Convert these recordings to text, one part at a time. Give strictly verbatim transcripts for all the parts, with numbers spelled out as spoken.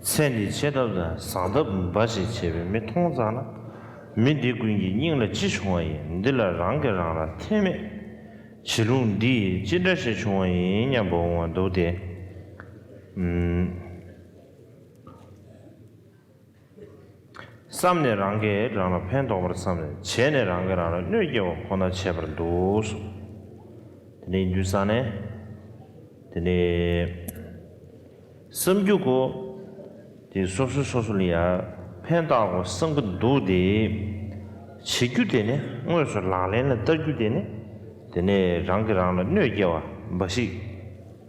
ཚེ་འདི་ཆེ་ཐབས་དང་བཟང་ཐབས་འབའ་ཞིག་བྱེད་པའི་མི་མཐོང་ཙང་ན། མི་འདི་ཀུན་གྱི་སྙིང་ལ་ཅི་བྱུང་བ་ཡིན། འདི་ལ་རང་གིས་རང་ལ་ཐེ་མེད། བྱིས་ལུང་འདི་ཡིས་ཅི་འདྲ་ཞིག་བྱུང་བ་ཡིན་སྙམ་པ་འོང་བ་འདུག་སྟེ། ཨུམ། བསམ་ནས་རང་གིས་རང་ལ་ཕན་ཐོགས་པར་བསམ་ནས་བྱས་ནས་རང་གིས་རང་ལ་གནོད་སྐྱེལ་བ་ཁོ་ན་བྱས་པར་འདུག་གསུངས། དེ་ནས་ཡིན་དུས་ཙང་ནས། དེ་ནས། བསམ་རྒྱུ་གོ། དེ་སོ་སོ་སོ་སོ་ལ་ཡ་ཕན་བཏགས་དགོས་བསམ་གྱི་འདུག་སྟེ། བྱེད་རྒྱུ་དེ་ནི་དངོས་སུ་ལག་ལེན་ལ་བསྟར་རྒྱུ་དེ་ནི། དེ་ནས་རང་གིས་རང་ལ་གནོད་སྐྱེལ་བ་འབའ་ཞིག་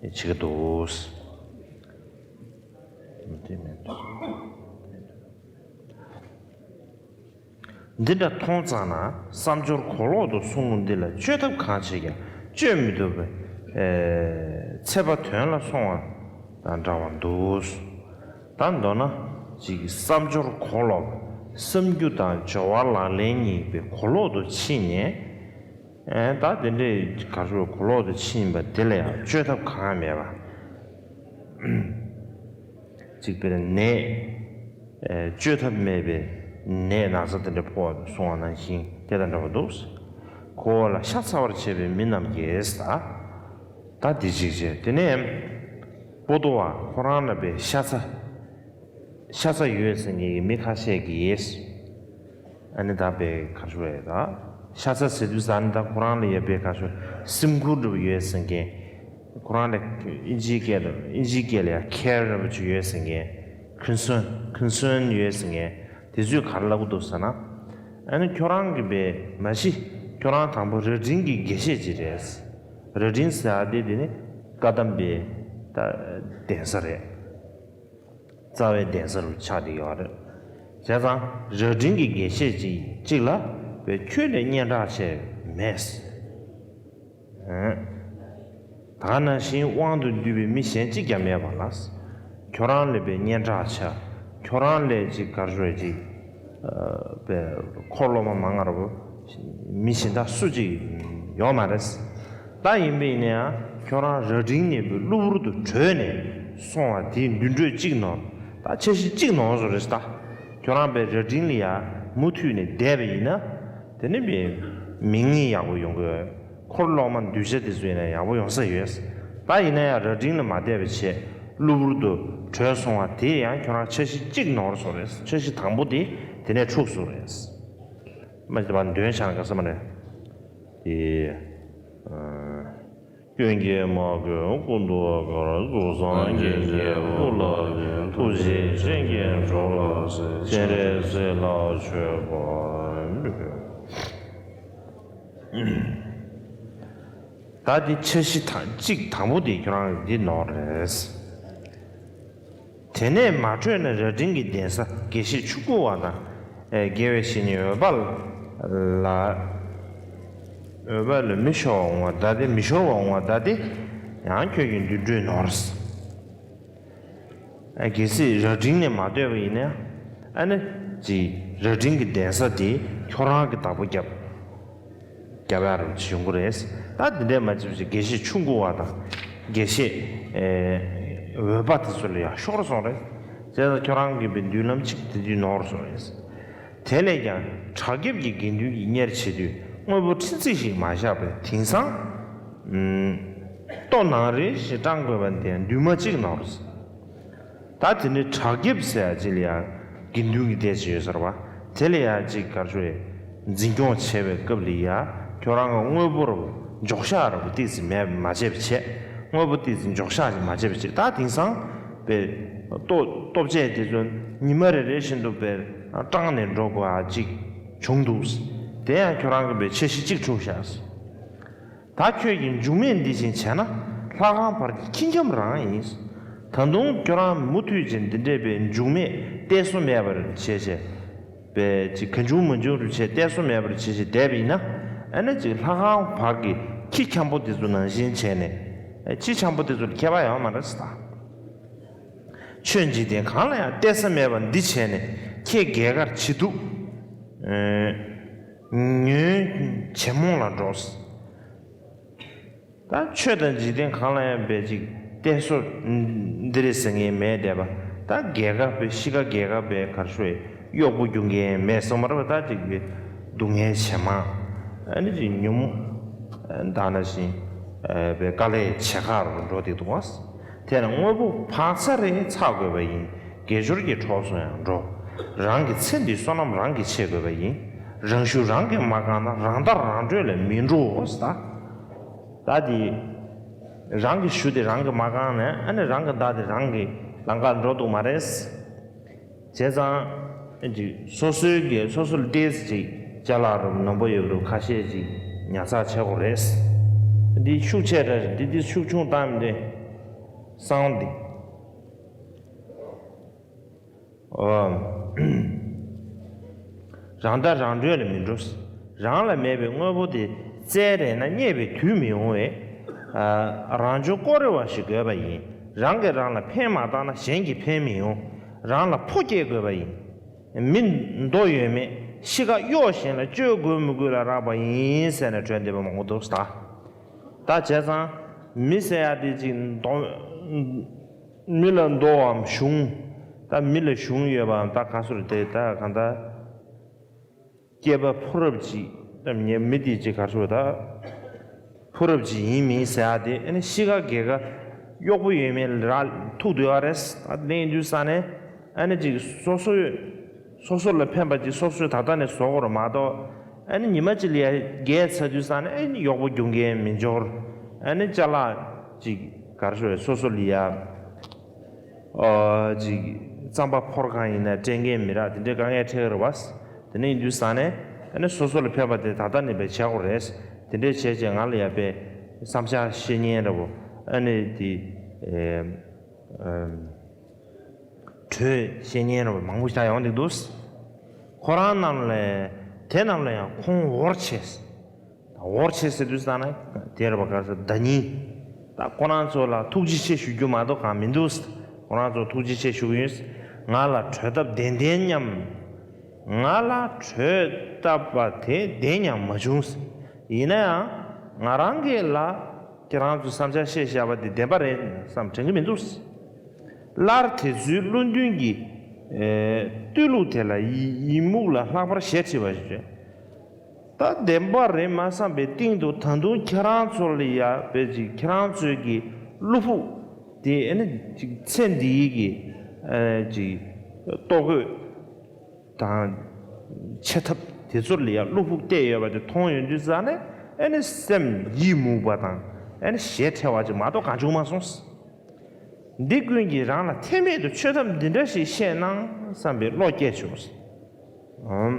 བྱེད་ཀྱི་འདུག། དེ་མེད་འདུག། འདི་འདྲ་མཐོང་ཙང་ན་བསམ་སྦྱོར་གོ་ལོག་ཏུ་སོང་། འདི་ལ་བཅོས་ཐབས་གང་བྱེད་ཀྱང་བཅོས་མི་ཐུབ་པས། ཨེ། ཚེ་བ་དོན་ལ་སོང་བ་དང་འདྲ་བར་འདུག། ད་མདོར་ན་ཅིག་བསམ་སྦྱོར་གོ་ལོག་བསམ་རྒྱུ་དང་སྦྱོར་བ་ལག་ལེན་གཉིས་པའི་གོ་ལོག་ཏུ་ཕྱིན་ནས། ཨེ། ད་དེ་འདྲའི་གར་ཞོར་གོ་ལོག་ཏུ་ཕྱིན་པ་དེ་ལ་ཡང་བཅོས་ཐབས་གང་ཡང་མེད་པ། གཅིག་དཔེར་ན་ནད། ཨེ། བཅོས་ཐབས་མེད་པའི་ནད་ན་ཚ་དེ་འདྲ་ཕོག་པ་སོང་བ་ནང་བཞིན་དེ་དང་འདྲ་བ་འདུག། ཁོ་བོ་ལ་ཤ་ཚ་བར་བྱེད་པའི་མི་རྣམས་ཀྱིས་ད། ད་འདི་གཅིག་བྱས། དེ་ནས་པོ་ཏོ་བ་ཁོ་རང་ལ་པའི་ཤ་ཚ། ཤ་ཚ་ཡོད་ཟེར་མཁན་གྱི་མི་ཁ་ཤས་ཀྱིས། ཨ་ནི་ད་པའི་གར་ཞོར་ཡ་ད། ཤ་ཚ་ཟེར་དུས་ཨ་ནི་ད་ཁོ་རང་ལ་ཡ་པའི་གར་ཞོར་སེམས་ཁུར་འདྲ་པོ་ཡོད་ཟེར་མཁན། ཁོ་རང་ལ་ཨིན་ཇིའི་སྐད་དུ་ཨིན་ཇིའི་སྐད་ལ་ཡ་ཁེར་འདྲ་པོ་ཅིག་ཡོད་ཟེར་མཁན། ཁོན་སོན་ཁོན་སོན་ཡོད་ཟེར་མཁན། དེ་ཚོས་ག་རེ་ལབ་ཀྱི་འདུག་ཟེར་ན། ཨ་ནི་ཁྱོད་རང་གི་པའི་མ་གཞི་ཁྱོད་རང་དང་པོ་རྭ་སྒྲེང་གི་དགེ་བཤེས་ཅིག་རེད། རྭ་སྒྲེང་ཟེར་ཡ་དེ་དེ་ནི་བཀའ་གདམས་པའི་ད་གདན་ས་རེད། རྩ་བའི་གདན་ས་རུ་ཆགས་བསྡད་ཡོད་རེད། བྱས་ཙང་རྭ་སྒྲེང་གི་དགེ་བཤེས་ཅིག་ཅིག་ལ་བའི་ཁྱོད་ལས་སྙན་གྲགས་ཆེ་མེད། ད་ནང་བཞིན་དབང་དུ་འདུས་པའི་མི་གཞན་གཅིག་ཀྱང་མེད་པ་ལ། ཁྱོད་རང་ལས་པའི་སྙན་གྲགས་ཆེ། ཁྱོད་རང་ལས་ཅིག་གར་ཞོར་ཅིག་པའི་འཁོར་སློབ་མ་མང་ང་ར་བོ་མི་གཞན་དག་སུ་གཅིག་ཡོད་མ་རེད། ད་ཡིན་པ་ཡིན་ན་ཡང་ཁྱོད་རང་རྭ་སྒྲེང་ནས་པའི་གློ་བུར་དུ་བྲོས་ནས་སོང་བ་དེའི་འདུན་གྲོས་གཅིག་ནོར། ད་འཆར་གཞི་གཅིག་ནོར་སོང་རེད་ད། ཁྱོད་རང་པའི་རྭ་སྒྲེང་ལ་ཡ་མུ་མཐུད་ནས་བསྡད་པ་ཡིན་ན། དེ་ནི་པའི་མིང་ཡག་པོ་ཡོང་གི་ཡོད། འཁོར་སློབ་མ་གདུལ་བྱ་དེ་ཚོ་ཡིན་ན་ཡག་པོ་ཡོང་ས་ཡོད། ད་ཡིན་ན་ཡང་རྭ་སྒྲེང་ལ་མ་བསྡད་པ་བྱས་གློ་བུར་དུ་བྲོས་སོང་བ་དེ་ཡང་ཁྱོད་རང་འཆར་གཞི་གཅིག་ནོར་སོང་རེད། འཆར་གཞི་དང་པོ་དེ་དེ་ནས་འཁྲུགས་སོང་རེད། མ་གཞི་དེ་བར་འདོན་བྱ་ན་དགའ་ས་མ་རེད། དེ། ཨ། སྐྱོན་གྱིས་མ་གོས་ཀུན་ཏུ་དཀར། གཟུགས་བཟང་སྐྱེ་མཆེད་ལྷུར་ལེན། ཐུགས་རྗེ་ཅན་གྱི་གྲོགས་ལ་གཟིགས། སྤྱན་རས་གཟིགས་ལ་མཆོད་པར་འབུལ། ད་འདི་འཆར་གཞི་དང་གཅིག་དང་པོ་དེ་ཁྱོད་རང་འདི་ནོར་རེད། དེ་ནས་མ་འཕྲོས་ན་རྭ་སྒྲེང་གི་གདན་ས་དགེ་བཤེས་ཆུང་ཀུ་བ་དང་། ཨེ། དགེ་བའི་བཤེས་གཉེན་འོད་དཔལ་ལ། འོད་དཔལ་ལ་མི་ཤོར་བ་འོང་བ་ད་དེ་མི་ཤོར་བ་འོང་བ་ད་དེ་ཡང་ཁྱོད་ཀྱི་འདུན་གྲོས་ནོར། ཨ། གལ་སྲིད་རྭ་སྒྲེང་ནས་མ་སྡོད་པ་ཡིན་ན། ཨ་ནི་ཅིག་རྭ་སྒྲེང་གི་གདན་ས་དེ་ཁྱོད་རང་གི་བདག་པོ་རྒྱབ། རྒྱབ་ཡག་རུ་ཅིག་ཡོང་གི་རེད། ད་དེ་འདྲས་མ་བྱེད་པ་བྱས་དགེ་བཤེས་ཆུང་ཀུ་བ་དང་དགེ་བཤེས། ཨེ། འོད་དཔལ་དེ་ཚོ་ལ་ཡང་ཤོར་སོང་རེད། བྱས་ཙང་ཁྱོད་རང་གི་པའི་མདུན་ལམ་གཅིག་དེ་དུས་ནོར་སོང་རེད། དེ་ལས་ཀྱང་བྲག་རྒྱབ་ཀྱི་དགེ་འདུན་གྱིས་གཉེར་བྱེད་དུས་དངོས་པོ་ཁྲི་འཛིན་ཞིག་མ་བཞག་པས་དེང་སང་། ཨུམ། ལྟོ་ནང་རེ་ཞིག་སྐྲངས་དགོས་པ་འདི་ཡང་འདུན་མ་གཅིག་ནོར། ད་དེ་ནི་བྲག་རྒྱབ་ཟེར་ཡ་ཅིག་ལ་ཡང་དགེ་འདུན་གྱི་སྡེ་ཅིག་ཡོད་ས་རེད་པ། དེ་ལ་ཡང་ཅིག་གར་ཞོར་འཛིན་སྐྱོང་བྱེད་པའི་སྐབས་ལ་ཡང་ཁྱོད་རང་གི་དངོས་པོ་ར་བོ་འཇོག་བཞག་ར་བོ་ཏོག་ཙམ་མེད་མ་བྱས་པ་བྱས། དངོས་པོ་ཏོག་ཙམ་འཇོག་བཞག་ཅིག་མ་བྱས་པ་བྱས། ད་དེང་སང་པའི་ལྟོ་ལྟོ་ཆས་དེ་ཚོ་ཉི་མ་རེ་རེ་བཞིན་དུ་པའི་སྐྲངས་ནས་འགྲོ་དགོས་ཡ་ཅིག་བྱུང་འདུག། དེ་ཡང་ཁྱོད་རང་གི་པའི་འཆར་གཞི་གཅིག་འཁྲུགས་བཞག། ད་ཁྱོད་ཀྱིས་མཇུག་མེད་འདི་བཞིན་བྱས་ན་ལྷ་ཁང་བར་གྱི་ཁྱི་འཁྱམ་རང་ཡིན། ད་དུང་ཁྱོད་རང་མུ་མཐུད་ཅིག་འདི་འདྲས་པའི་མཇུག་མེད་གཏད་སོ་མེད་པར་བྱས་བྱས། པའི་ཅིག་གང་བྱུང་མང་བྱུང་རུ་བྱས་གཏད་སོ་མེད་པར་བྱས་བྱས་བསྡད་པ་ཡིན་ན། ཨ་ནི་ཅིག་ལྷ་ཁང་བར་གྱི་ཁྱི་འཁྱམ་པོ་དེ་ཚོ་ནང་བཞིན་བྱས་ནས། ཨ། ཁྱི་འཁྱམ་པོ་དེ་ཚོ་ལ་ཁྱད་པར་ཡོད་མ་རེད་ཟེར་ད། ཆོས་འཇིག་རྟེན་གང་ལ་ཡང་གཏད་ས་མེད་པ་འདི་བྱས་ནས་ཁྱེད་རྒྱལ་ཁར་ཇེ་སྡུག། ཨེ། ཉོན་ཇེ་མང་ལ་འགྲོ། ད་ཆོས་དང་འཇིག་རྟེན་གང་ལ་ཡང་བས་ཅིག་གཏད་སོ་འདི་རེད་ཟེར་མཁན་མེད་བསྡད་པ། ད་རྒས་ཁ་བའི་གཤིས་ཀ་རྒས་ཁ་བའི་གར་ཤོར་གཡོག་པོ་རྒྱུག་མཁན་མེད་སོང་མ་རེད་པ། ད་ཅིག་གི་སྡུག་བསྔལ་ཇེ་མང་། ཨ་ནི་ཅིག་ཉོན་མོངས་ད་ནང་བཞིན་པའི་དཀའ་ལས་ཇེ་ཁག་རུ་འགྲོ་བསྡད་འདུག་པ། དེ་ལ་དངོས་པོ་བག་ཚ་རེ་ཚ་དགོས་པ་ཡིན། དགེ་སྦྱོར་གྱི་གྲོགས་སུ་ཡང་འགྲོ། རང་གི་ཚེ་འདིའི་བསོད་ནམས་རང་གིས་ཆེ་དགོས་པ་ཡིན། རང་ཤུགས་རང་གིས་མ་བསྐངས་ན། རང་མདའ་རང་གྲོལ་ལ་མི་འགྲོ་ཟེར། ད་དེ་རང་གི་ཤུགས་དེ་རང་གིས་མ་བསྐངས་ནས། ཨ་ནི་རང་གི་མདའ་དེ་རང་གིས་ལམ་ཁར་འགྲོ་འདུག་མ་རེད། བྱས་ཙང་ཅིག་སོ་སོའི་གི་སོ་སོ་ལ་ཏོག་ཙམ་ཅིག་ཅ་ལག་རུ་ནོར་བུ་ཡོད་རུ་ཁ་ཤས་ཅིག་ཉར་ཚགས་བྱེད་དགོས་རེད། འདི་ཤུགས་ཆེ་དྲགས་རེད། འདི་འདི་ཤུགས་ཆུང་བཏང་མི་འདོད། གསང་བ་འདི། ཨོ། རང་མདའ་རང་གྲོལ་ལ་མི་འགྲོ། རང་ལ་མེད་པའི་དངོས་པོ་དེ་བཙལ་རེ་ན་རྙེད་པའི་དུས་མི་ཡོང་བས། ཨ། རང་བྱུང་ཀོ་རེ་བ་ཞིག་དགོས་པ་ཡིན། རང་གིས་རང་ལ་ཕན་མ་བཏགས་ན་གཞན་གྱིས་ཕན་མི་ཡོང་། རང་ལ་ཕོ་སྐྱེ་དགོས་པ་ཡིན། མི་མདོ་ཡོད་མེད་གཤིས་ཀ་གཡོ་ཞིང་ལ་སྤྱོད་དགོས་མི་དགོས་ལ་རག་པ་ཡིན་ཟེར་ནས་བྲོས་བསྡད་པ་མང་པོ་འདུག་ད། ད་བྱས་ཙང་མི་ཟེར་ཡ་དེ་ཅིག་མདོ། མི་ལ་མདོ་བའམ་གཞུང་། ད་མི་ལ་གཞུང་ཡོད་པའམ་ད་ག་སོར་དེ་ད་གང་ལྟར་སྐྱེས་པ་ཕོ་རབ་ཅིག་ད་ངའི་མི་དེ་ཅིག་ག་སོར་ད་ཕོ་རབ་ཅིག་ཡིན་མིན་ཟེར་ཡ་དེ། ཨ་ནི་གཤིས་ཀ་རྒས་ཁ་གཡོག་པོ་ཡོད་མེད་ར་ཐུག་སྡོད་ཡ་རེད། ད་ལེན་དུས་ས་ནས་ཨ་ནི་ཅིག་སོ་སོའི་སོ་སོ་ལ་ཕན་པ་ཅིག་སོ་སོས་ད་ལྟ་ནས་བཟོ་དགོས་རེད་མ་གཏོགས། ཨ་ནི་ཉི་མ་གཅིག་ལ་ཡ་རྒས་ཚར་དུས་ཙང་ནས་ཨ་ནི་གཡོག་པོ་རྒྱུག་མཁན་མི་འབྱོར། ཨ་ནི་ཅ་ལག་ཅིག་ག་རེ་ཞུ་རེད། སོ་སོ་ལ་ཡ་ཨ་ཅིག་རྩམ་པ་ཕོར་གང་ཡིན་ན་སྤྲད་མཁན་མི་རག། དེ་འདྲའི་དཀའ་ངལ་འཕྲད་ཀྱི་རེད་བ། དེ་ནས་ཡིན་དུས་ཙང་ནས་ཨ་ནི་སོ་སོ་ལ་ཕན་པ་དེ་ད་ལྟ་ནས་བྱས་བྱེད་དགོས་རེད། དེ་འདྲའི་བྱས་བྱས་ང་ལ་ཡ་དཔེ་བསམ་འཆར་བཤད་མཁན་འདྲ་བོ། ཨ་ནི་དེ་ཨེ་ཨེ། གྲོས་བཤད་མཁན་ར་བ་མང་པོ་ཞིག་ཡོང་འདུག་འདུག་ཁོ་རང་རྣམས་ལ། དེ་རྣམས་ལ་ཡང་ཁོང་འོར་ཆེ། འོར་ཆེ་ཟེར་དུས་ཙང་ན་དེ་ར་བ་ག་ས་ཟླ་ཉིན། ད་ཁོ་རང་ཚོ་ལ་ཐུགས་རྗེ་ཆེ་ཞུ་རྒྱུ་མ་གཏོགས་གང་མི་འདུག་ཁོ་རང་ཚོ་ཐུགས་རྗེ་ཆེ་ཞུ་གི་ཡོད། ང་ལ་གྲོས་སྟབས་བདེན་བདེན་སྙམ། ང་ལ་གྲོས་བཏབ་པ་དེ་བདེན་སྙམ་མ་བྱུང་། ཡིན་ན་ཡང་ང་རང་གིས་ལ། ཁྱེད་རང་ཚོས་བསམ་འཆར་བཤད་བཞག་པ་འདི་བདེན་པ་རེད་བསམ་དྲན་གྱི་མི་འདུག་སླར་དེ་ཚོའི་བློ་མཐུན་གྱི་ཨེ་བསྟོད་གླུ་དེ་ལ་ཡི་ཡི་མུག་ལ་ལྷག་པར་ཞེ་ཁྲི་བ་ཞིག་རེད། ད་བདེན་པ་རེད་མ་བསམ་པའི་སྟེང་དུ་ད་དུང་ཁྱེད་རང་ཚོ་ལ་ཡ་བས་ཅིག་ཁྱེད་རང་ཚོའི་གི་བློ་ཕུགས་དེ་ཨེ་ནི་ཅིག་ཚེ་འདིའི་གི་ཨེ་ཅིག་ལྟོ་གོས། དང་། ཆེ་ཐབས་དེ་ཚོ་ལ་ཡང་བློ་ཕུགས་གཏད་ཡོད་པ་དེ་མཐོང་ཡོང་དུས་ཙང་ནས་ཨ་ནི་སེམས་ཡིད་མུག་པ་དང་ཨ་ནི་ཞེ་ཁྲེལ་བ་ཅིག་མ་གཏོགས་གང་བྱུང་མ་སོང་། འདི་ཀུན་གྱིས་རང་ལ་ཐེ་མེད་དུ་ཆོས་ཐབས་འདི་འདྲ་ཞིག་བཤད་གནང་བསམ་པའི་བློ་སྐྱེས་བྱུང་། ཨམ།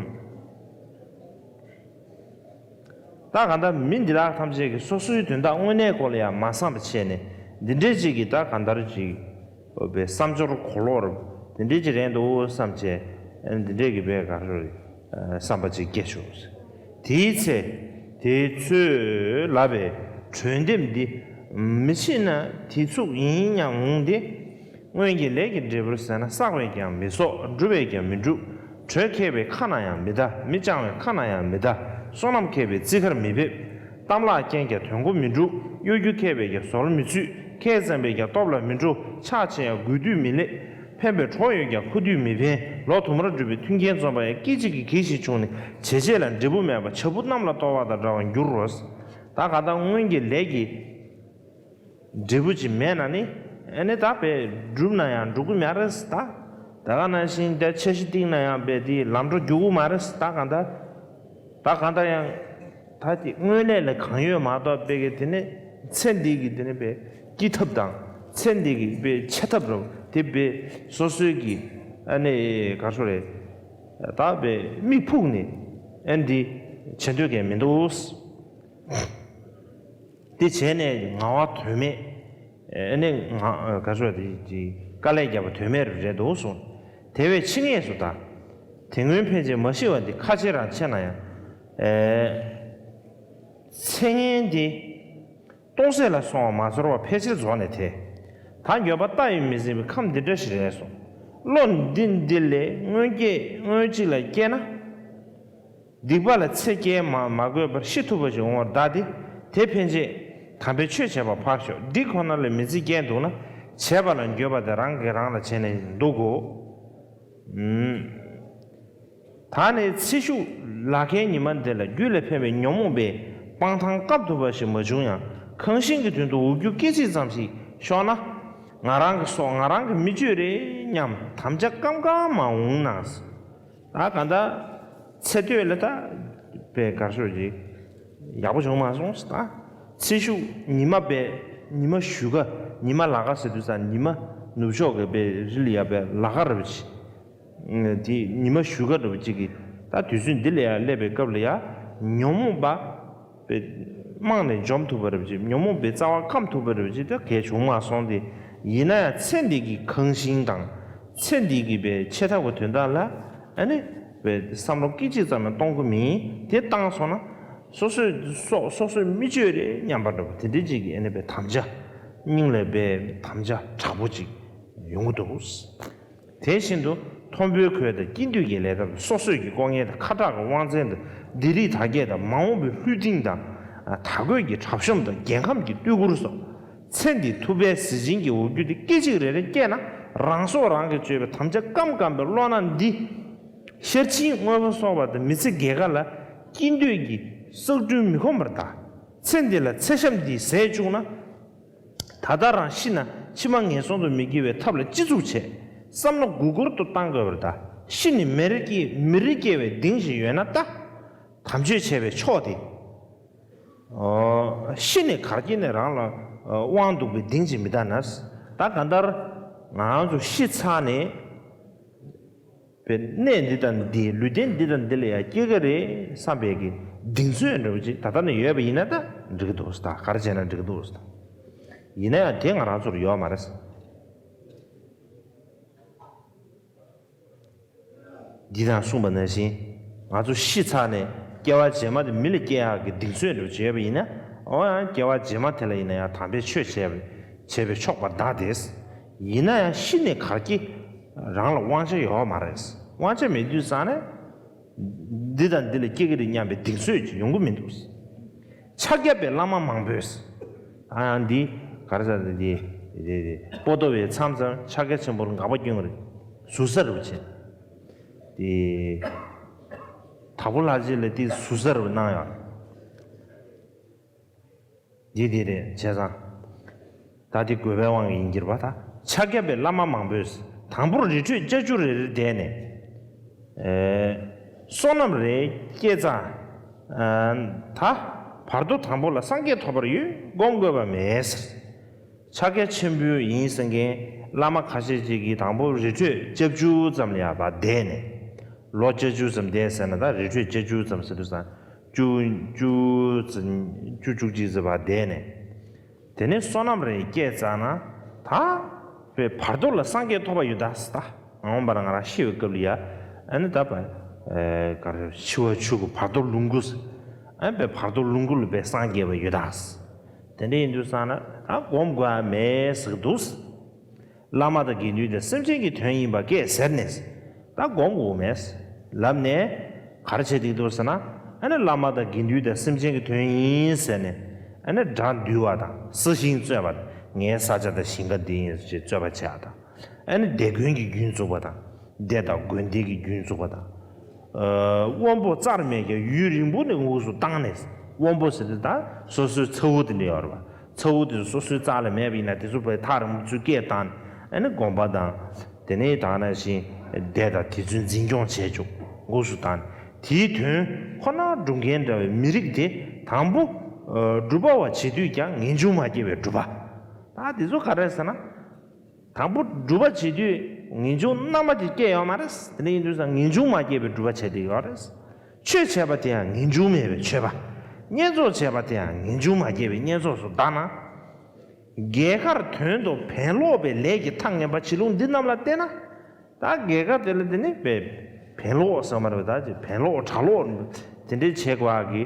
ད་གང་ལྟར་མི་འདི་དག་ཐམས་ཅད་ཀྱིས་སོ་སོའི་དོན་དག་དངོས་གནས་སྐོར་ལ་ཡང་མ་བསམ་པ་བྱས་ནས་འདི་འདྲའི་ཅིག་གིས་ད་གང་ལྟར་ཅིག་བའི་བསམ་སྦྱོར་གོ་ལོག་རབ་འདི་འདྲའི་ཅིག་རེད་འདུག་བསམ་བྱས་འདི་འདྲའི་གི་བའི་ག་རེ་བསམ་པ་ཅིག་སྐྱེ་བྱུང་། དེའི་ཚེ་དེ་ཚོས་ལབ་པའི་གྲོས་འདེབས་འདི་མི་བྱེད་ན་དེ་ཚུགས་ཡིན་སྙམ་འོང་སྟེ། སྔོན་གྱི་ལས་ཀྱི་འབྲས་བུར་ཟད་ན་བསགས་པས་ཀྱང་མི་གསོག་སྒྲུབ་པས་ཀྱང་མི་འགྲུབ། གྲོས་མཁས་པའི་ཁ་ན་ཡང་མི་གདའ། མི་སྤྱང་བའི་ཁ་ན་ཡང་མི་གདའ། བསོད་ནམས་མཁས་པའི་རྩིས་ཁར་མི་ཕེབས། གཏམ་ལག་རྐྱེན་ཀྱང་དོན་གོ་མི་འགྲུབ། གཡོ་སྒྱུ་མཁས་པས་ཀྱང་ཟོལ་མི་ཚུད། ཁས་བཙན་པས་ཀྱང་སྟོབས་ལ་མི་འགྲོ། ཕྱག་ཕྱེ་ཡང་དགོས་དུས་མི་ལེགས། ཕན་པའི་གྲོགས་ཡོད་ཀྱང་ཁུ་དུས་མི་ཕན། ལོ་དུ་མར་འགྲུབ་པའི་མཐུན་རྐྱེན་འཛོམས་པ་ཡང་སྐད་ཅིག་གིས་གེགས་ཤིག་བྱུང་ནས་བྱས་རྗེས་ལ་འབྲས་བུ་མེད་པ་བྱ་སྤུ་གནམ་ལ་གཏོར་བ་དང་འདྲ་བར་འགྱུར་རོ། ད་ག་ད་སྔོན་གྱི་ལས་ཀྱི་འབྲས་བུ་ཅིག་མེད་ན་ནི། ཨ་ནི་ད་དཔེ་བསྒྲུབས་ན་ཡང་འགྲུབ་ཀྱི་མ་རེད་ད། ད་ག་ནང་བཞིན་དེ་འཆར་གཞི་བཏིང་ན་ཡང་དཔེ་དེ་ལམ་འགྲོ་རྒྱུག་གི་མ་རེད་ད། གང་ལྟར་ད་གང་ལྟར་ཡང་ད་དེ་སྔོན་ལས་ལ་གང་ཡོད་མ་གཏོགས་དཔེ་གི་དེ་ནི་ཚེ་འདི་གི་དེ་ནི་དཔེ་སྐྱིད་ཐབས་དང་ཚེ་འདི་གི་དཔེ་ཆེ་ཐབས་རུ་དེ་དཔེ་སོ་སོའི་གི་ཨ་ནི་ག་རེ་ཞུ་རེད། ད་དཔེ་མིག་ཕུག་ནས་ཨ་ནི་འདི་བྱེད་འདོད་མཁན་མི་འདུག་དེ་བྱས་ནས་ངལ་བ་དོན་མེད། ཨེ་ནས་ང་ག་ཚོད་དེ་དེ་དཀའ་ལས་བརྒྱབ་པ་དོན་མེད་རེད་འདུག་གསུངས། དེ་བས་འཆི་ངེས་སུ་གདའ། དེ་སྔོན་ཕན་ཆད་མ་ཤི་བ་འདི་ཁ་ཕྱིར་རང་ཆེ་ན་ཡང་། ཨེ། ཚེ་ངན་འདི་སྟོང་ཟད་ལ་སོང་བ་མ་ཚོར་བ་ཕལ་ཆེར་རྫོགས་ནས་དེ། ད་འགྱོད་པ་ལྟ་ཡིས་མི་ཟིན་པའི་ཁམས་འདི་འདྲ་ཞིག་རེད་གསུངས། བློ་འདི་འདི་ལས་སྔོན་སྐྱེས་སྔོན་གཅིག་ལ་སྐྱེས་ན། སྡིག་པ་ལ་ཚེ་སྐྱེལ་མ་མ་དགོས་པར་ཤི་ཐུབ་པ་ཞིག་འོང་བར་གདའ་སྟེ། དེ་ཕན་ཆད་དམ་པའི་ཆོས་བྱེད་པ་ཕར་ཞོག་སྡིག་ཁོ་ན་ལ་མི་ཚེ་སྐྱེལ་འདུག་ན། བྱས་པ་ལ་འགྱོད་པ་དེ་རང་གིས་རང་ལ་བྱས་ནས་འདུག་གོ། ཨུམ། ད་ནི་ཚེ་ཤུགས་ལག་ཁའི་ཉི་མ་འདི་ལ་རྒྱུད་ལ་ཕན་པའི་ཉོན་མོངས་པའི་སྤང་ཐང་བཀབ་ཐུབ་པ་ཞིག་མ་བྱུང་ཡང་ཁང་ཤིང་གི་དོན་དུ་འུ་རྒྱུ་སྐད་ཅིག་ཙམ་ཞིག་ཤོར་ན། ང་རང་གི་སྲོག་ང་རང་གིས་མི་གཅོད་རེད་སྙམ་དམ་བཅའ་སྐམ་སྐམ་མ་འོང་ན། ད་ག་འདྲ་ཚེ་སྟོད་ལ་ད་པའི་དགར་ཤོག་ཅིག་ཡག་པོ་བྱུང་མ་སོང་ད། ཚེ་ཤུགས་ཉི་མ་པའི་ཉི་མ་བཞུགས་ཀ་ཉི་མ་ལ་ཀ་ཟེར་དུས་ཙང་ཉི་མ་ནུབ་ཕྱོགས་ཀྱི་པའི་རི་ལ་ཡ་པའི་ལ་ཀ་རེད་པ་ཅིག་དེ་ཉི་མ་བཞུགས་ཀ་འདྲ་པོ་གཅིག་གིས་ད་དུས་ཚོད་འདི་ལ་ཡང་སླེབས་པའི་སྐབས་ལ་ཡང་ཉོན་མོངས་པ་པའི་རྨང་ནས་འཇོམས་ཐུབ་པ་འདྲ་པོ་གཅིག་ཉོན་མོངས་པའི་རྩ་བ་སྐམ་ཐུབ་པ་འདྲ་པོ་གཅིག་ད་གལ་བྱུང་མ་སོང་སྟེ། ཡིན་ན་ཡང་ཚེ་འདི་གི་ཁང་ཤིང་དང་ཚེ་འདི་གི་པའི་ཆེ་ཐག་གི་དོན་དག་ལ་ཨ་ནི་པའི་བསམ་བློ་སྐད་ཅིག་ཙམ་ཡང་གཏོང་གི་མིན། དེ་བཏང་སོང་ན་སོ་སོའི་སྲོག་སོ་སོས་མི་གཅོད་རེད་སྙམ་པ་འདྲ་པོ་དེ་འདྲའི་གཅིག་གིས་ཨ་ནི་པའི་དམ་བཅའ་སྙིང་ལ་པའི་དམ་བཅའ་དྲག་པོ་གཅིག་ཡོང་གི་འདུག་དེ་བཞིན་དུ་མཐོན་པོའི་གོས་དང་སྐྱིད་འདོད་ཀྱི་ལས་ཐབས་སོ་སོས་ཀྱི་ལྐོག་རྔན་དང་ཁ་གྲག་གི་དབང་བཙན་དང་སྡིག་རིགས་དར་རྒྱས་དང་མ་འོངས་པའི་ལྷུས་སྟེང་དང་དར་གོས་ཀྱི་གྲབས་གཤོམ་དང་རྒྱལ་ཁམས་ཀྱི་བསྟོད་བཀུར་སོགས་ཚེ་འདི་ཐུབ་པའི་གཟི་བྱིན་གྱི་འུར་རྒྱུ་དེ་སྐད་ཅིག་རེ་རེ་སྐྱེས་ན་རང་སྲོག་རང་གིས་གཅོད་པའི་དམ་བཅའ་སྐམ་སྐམ་པའི་བློ་སྣ་འདི་ཤར་ཕྱིན་དངོས་པོ་སོགས་པ་དང་མི་ཚེ་རྒས་ཁ་ལ་སྐྱིད་འདོད་ཀྱི་བསགས་སྒྲུབ་མི་ཁོམ་པར་གདའ། ཚེ་འདི་ལ་ཚེ་ཞབས་འདིས་ཟས་བཅུག་ན། ད་ལྟ་རང་ཤི་ན་ཕྱི་མ་ངན་སོང་དུ་མི་སྐྱེ་བའི་ཐབས་ལ་ཅི་ཚུགས་བྱེད། བསམ་བློ་དགུ་སྐོར་དུ་བཏང་དགོས་པར་གདའ། ཤི་ནས་མིར་སྐྱེ་མིར་སྐྱེ་བའི་གདེང་ཞིག་ཡོད་ན་ལྟ། དམ་ཆོས་བྱས་པའི་ཕྱོགས་དེ། ཨོ། ཤི་ནས་གར་སྐྱེ་ནས་རང་ལ་དབང་འདུག་པའི་གདེང་ཅིག་མི་གདའ་ན། ད་གང་ལྟར་ང་རང་ཚོ་ཤི་ཚར་ནས། པའི་གནས་འདི་དང་འདི་ལུས་རྟེན་འདི་དང་འདི་ལ་ཡང་སྐྱེ་གི་རེད་བསམ་པའི་གི་གདེང་ཚོད་འདྲ་པོ་ཅིག་ད་ལྟ་ནས་ཡོད་པ་ཡིན་ན་ད་འགྲིག་གི་འདུག་ཟེར། ད་ག་རེ་བྱས་ན་འགྲིག་གི་འདུག་ཟེར། ཡིན་ན་ཡང་དེ་ང་རང་ཚོར་ཡོད་མ་རེད། འདི་དང་གསུངས་པ་ནང་བཞིན་ང་ཚོ་ཤི་ཚར་ནས་སྐྱེ་བ་རྗེས་མ་དེ་མི་ལ་སྐྱེ་ཡག་གི་གདེང་ཚོད་འདྲ་པོ་ཅིག་ཡོད་པ་ཡིན་ན། འོ་ཡང་སྐྱེ་བ་རྗེས་མ་དེ་ལ་ཡིན་ན་ཡང་དམ་པའི་ཆོས་བྱས་པ་བྱས་པས་ཆོག་པར་གདའ་སྟེ། ཡིན་ན་ཡང་ཤི་ནས་གར་སྐྱེ་རང་ལ་དབང་ཆ་ཡོད་མ་རེད། དབང་ཆ་མེད་དུས་ཙང་ནས་འདི་དང་འདི་ལ་སྐྱེ་གི་རེད་སྙམ་པའི་གདེང་ཚོད་ཅིག་ཡོང་གི་མི་འདུག་ཕྱག་བརྒྱ་པའི་བླ་མ་མང་པོས། ཨ་ཡང་འདི་ག་རེ་ཟེར་འདི་འདི་པོ་ཏོ་བའི་མཚམས་མཚམས་ཕྱག་རྒྱ་ཆེན་པོར་དགག་པ་སྐྱོན་གི་རེད། ཟུར་ཟ་རུ་བྱས། འདི་དྭགས་པོ་ལྷ་རྗེ་ལ་འདི་ཟུར་ཟ་རུ་གནང་ཡོད། འདི་འདི་རེད་བྱས་ཙང་། ད་འདི་དགོས་པའི་དབང་གིས་ཡིན་གྱིར་བ་ད། ཕྱག་བརྒྱ་པའི་བླ་མ་མང་པོས་དང་པོར་རི་ཁྲོད་ལྕགས་ཀྱུ་རེ་རེ་བསྡད་ནས། ཨེ། བསོད་ནམས་རེ་སྐྱེས་ཙང་། ཨ། ད་བར་དོ་དང་པོ་ལ་སངས་རྒྱས་ཐོབ་པར་ཡོད་སྒོམ་དགོས་པ་མེད་ཟེར། ཕྱག་རྒྱ་ཆེན་པོ་ཡིན་ཟེར་མཁན་བླ་མ་ཁ་ཤས་ཅིག་གིས་དང་པོ་རི་ཁྲོད་ལྕགས་ཀྱུ་ཙམ་ལ་ཡར་བསྡད་ནས། ལོ་ལྕགས་ཀྱུ་ཙམ་བསྡད་ཟེར་ན་ད་རི་ཁྲོད་ལྕགས་ཀྱུ་ཙམ་ཟེར་དུས་ཙང་། བཅུ་བཅུ་བཅུ་བཅུ་གཅིག་ཙམ་བ་བསྡད་ནས། དེ་ནས་བསོད་ནམས་རེ་སྐྱེས་ཙ་ན་ད་པའི་བར་དོ་ལ་སངས་རྒྱས་ཐོབ་པ་ཡོད་ད་ཟེར། ད་འོངས་པ་ལ་ང་རང་ཤི་བའི་སྐབས་ལ་ཡ་ཨ་ནི་ད་པ་ག་རེ་འཆི་བ་ཆོས་སྐུ་བར་དོ་ལོངས་སྐུ་ཟེར། ཨ་ནི་པའི་བར་དོ་ལོངས་སྐུ་ལ་པའི་སངས་རྒྱས་པ་ཡོད་ད་ཟེར། དེ་འདྲ་ཡིན་དུས་ཙ་ན་ད་སྒོམ་དགོས་ཡ་མེད་ཟེར་གི་འདུག་ཟེར། བླ་མ་དང་དགེ་འདུན་དེ་སེམས་ཅན་གྱི་དོན་ཡིན་པ་སྐད་ཟེར་ནས། ད་སྒོམ་དགོས་མེད་ལབ་ནས། ག་རེ་བྱེད་ཀྱི་འདུག་ཟེར་ན། ཨ་ནི་བླ་མ་དང་དགེ་འདུན་དེ་སེམས་ཅན་གྱི་དོན་ཡིན་ཟེར་ནས། ཨ་ནི་དགྲ་འདུལ་བ་དང་ས་ཞིང་རྩོད་པ་དང་ངའི་ས་ཆ་དང་ཞིང་ཁ་འདི་ཡིན་ཞེས་རྩོད་པ་བྱེད་ཡ་དང་། ཨ་ནི་སྡེ་དགོན་གྱི་རྒྱུན་བཙུགས་པ་དང་། སྡེ་དང་དགོན་སྡེ་གི་རྒྱུན་བཙུགས་པ་དང་། ཨ། དབོན་པོ་རྩར་མེད་ཀྱང་ཡུན་རིང་པོ་ནས་དངོས་སུ་བཏང་ནས། དབོན་པོ་ཟེར་དུས་ད་སོ་སོའི་ཚ་བོ་དེ་འདྲ་ཡོད་རེད་པ། ཚ་བོ་དེ་ཚོ་སོ་སོའི་རྩ་ལ་མེད་པ་ཡིན་ན་དེ་ཚོ་བས་ཐག་རིང་པོ་ཚུར་སྐད་བཏང་ནས་ཨ་ནི་དགོན་པ་དང་། དེ་ནས་ད་ནང་བཞིན་སྡེ་དང་དེ་ཚོའི་འཛིན་སྐྱོང་བྱས་ཆོག་དངོས་སུ་བཏང་ནས་དེའི་དོན་ཁོ་ན་སྒྲུབ་མཁན་འདྲ་བའི་མི་རིགས་དེ་དང་པོ། ཨ། སྒྲུབ་པ་བ་བྱེད་དུས་ཀྱང་ངེས་འབྱུང་མ་སྐྱེས་པའི་སྒྲུབ་པ། ད་དེ་ཚོ་ག་རེ་ཟེར་ན། དང་པོ་སྒྲུབ་པ་བྱེད་དུས་ངེས་འབྱུང་རྣལ་མ་དེ་སྐྱེ་ཡོད་མ་རེད། དེ་འདྲ་ཡིན་དུས་ཙང་ངེས་འབྱུང་མ་སྐྱེས་པའི་སྒྲུབ་པ་བྱས་ཏེ་ཡོད་རེད། ཆོས་བྱས་པ་དེ་ཡང་ངེས་འབྱུང་མེད་པའི་ཆོས་པ། བསྙེན་རྫོགས་བྱས་པ་དེ་ཡང་ངེས་འབྱུང་མ་སྐྱེས་པའི་བསྙེན་རྫོགས་སུ་གདའ་ན། རྒྱལ་ཁར་དོན་དུ་ཕན་ལོག་པའི་ལས་ཀྱི་མཐའ་ངན་པ་བྱེད་ལུགས་འདི་རྣམས་ལ་བལྟས་ན། ད་རྒྱལ་ཁ་དེ་ལ་དེ་ནི་ཕན་ལོག་ཟེར་མ་རེད་པ། ད་ཅིག་ཕན་ལོག་གྲགས་ལོག་དེ་འདྲའི་བྱེད་དགོས་ཀྱི་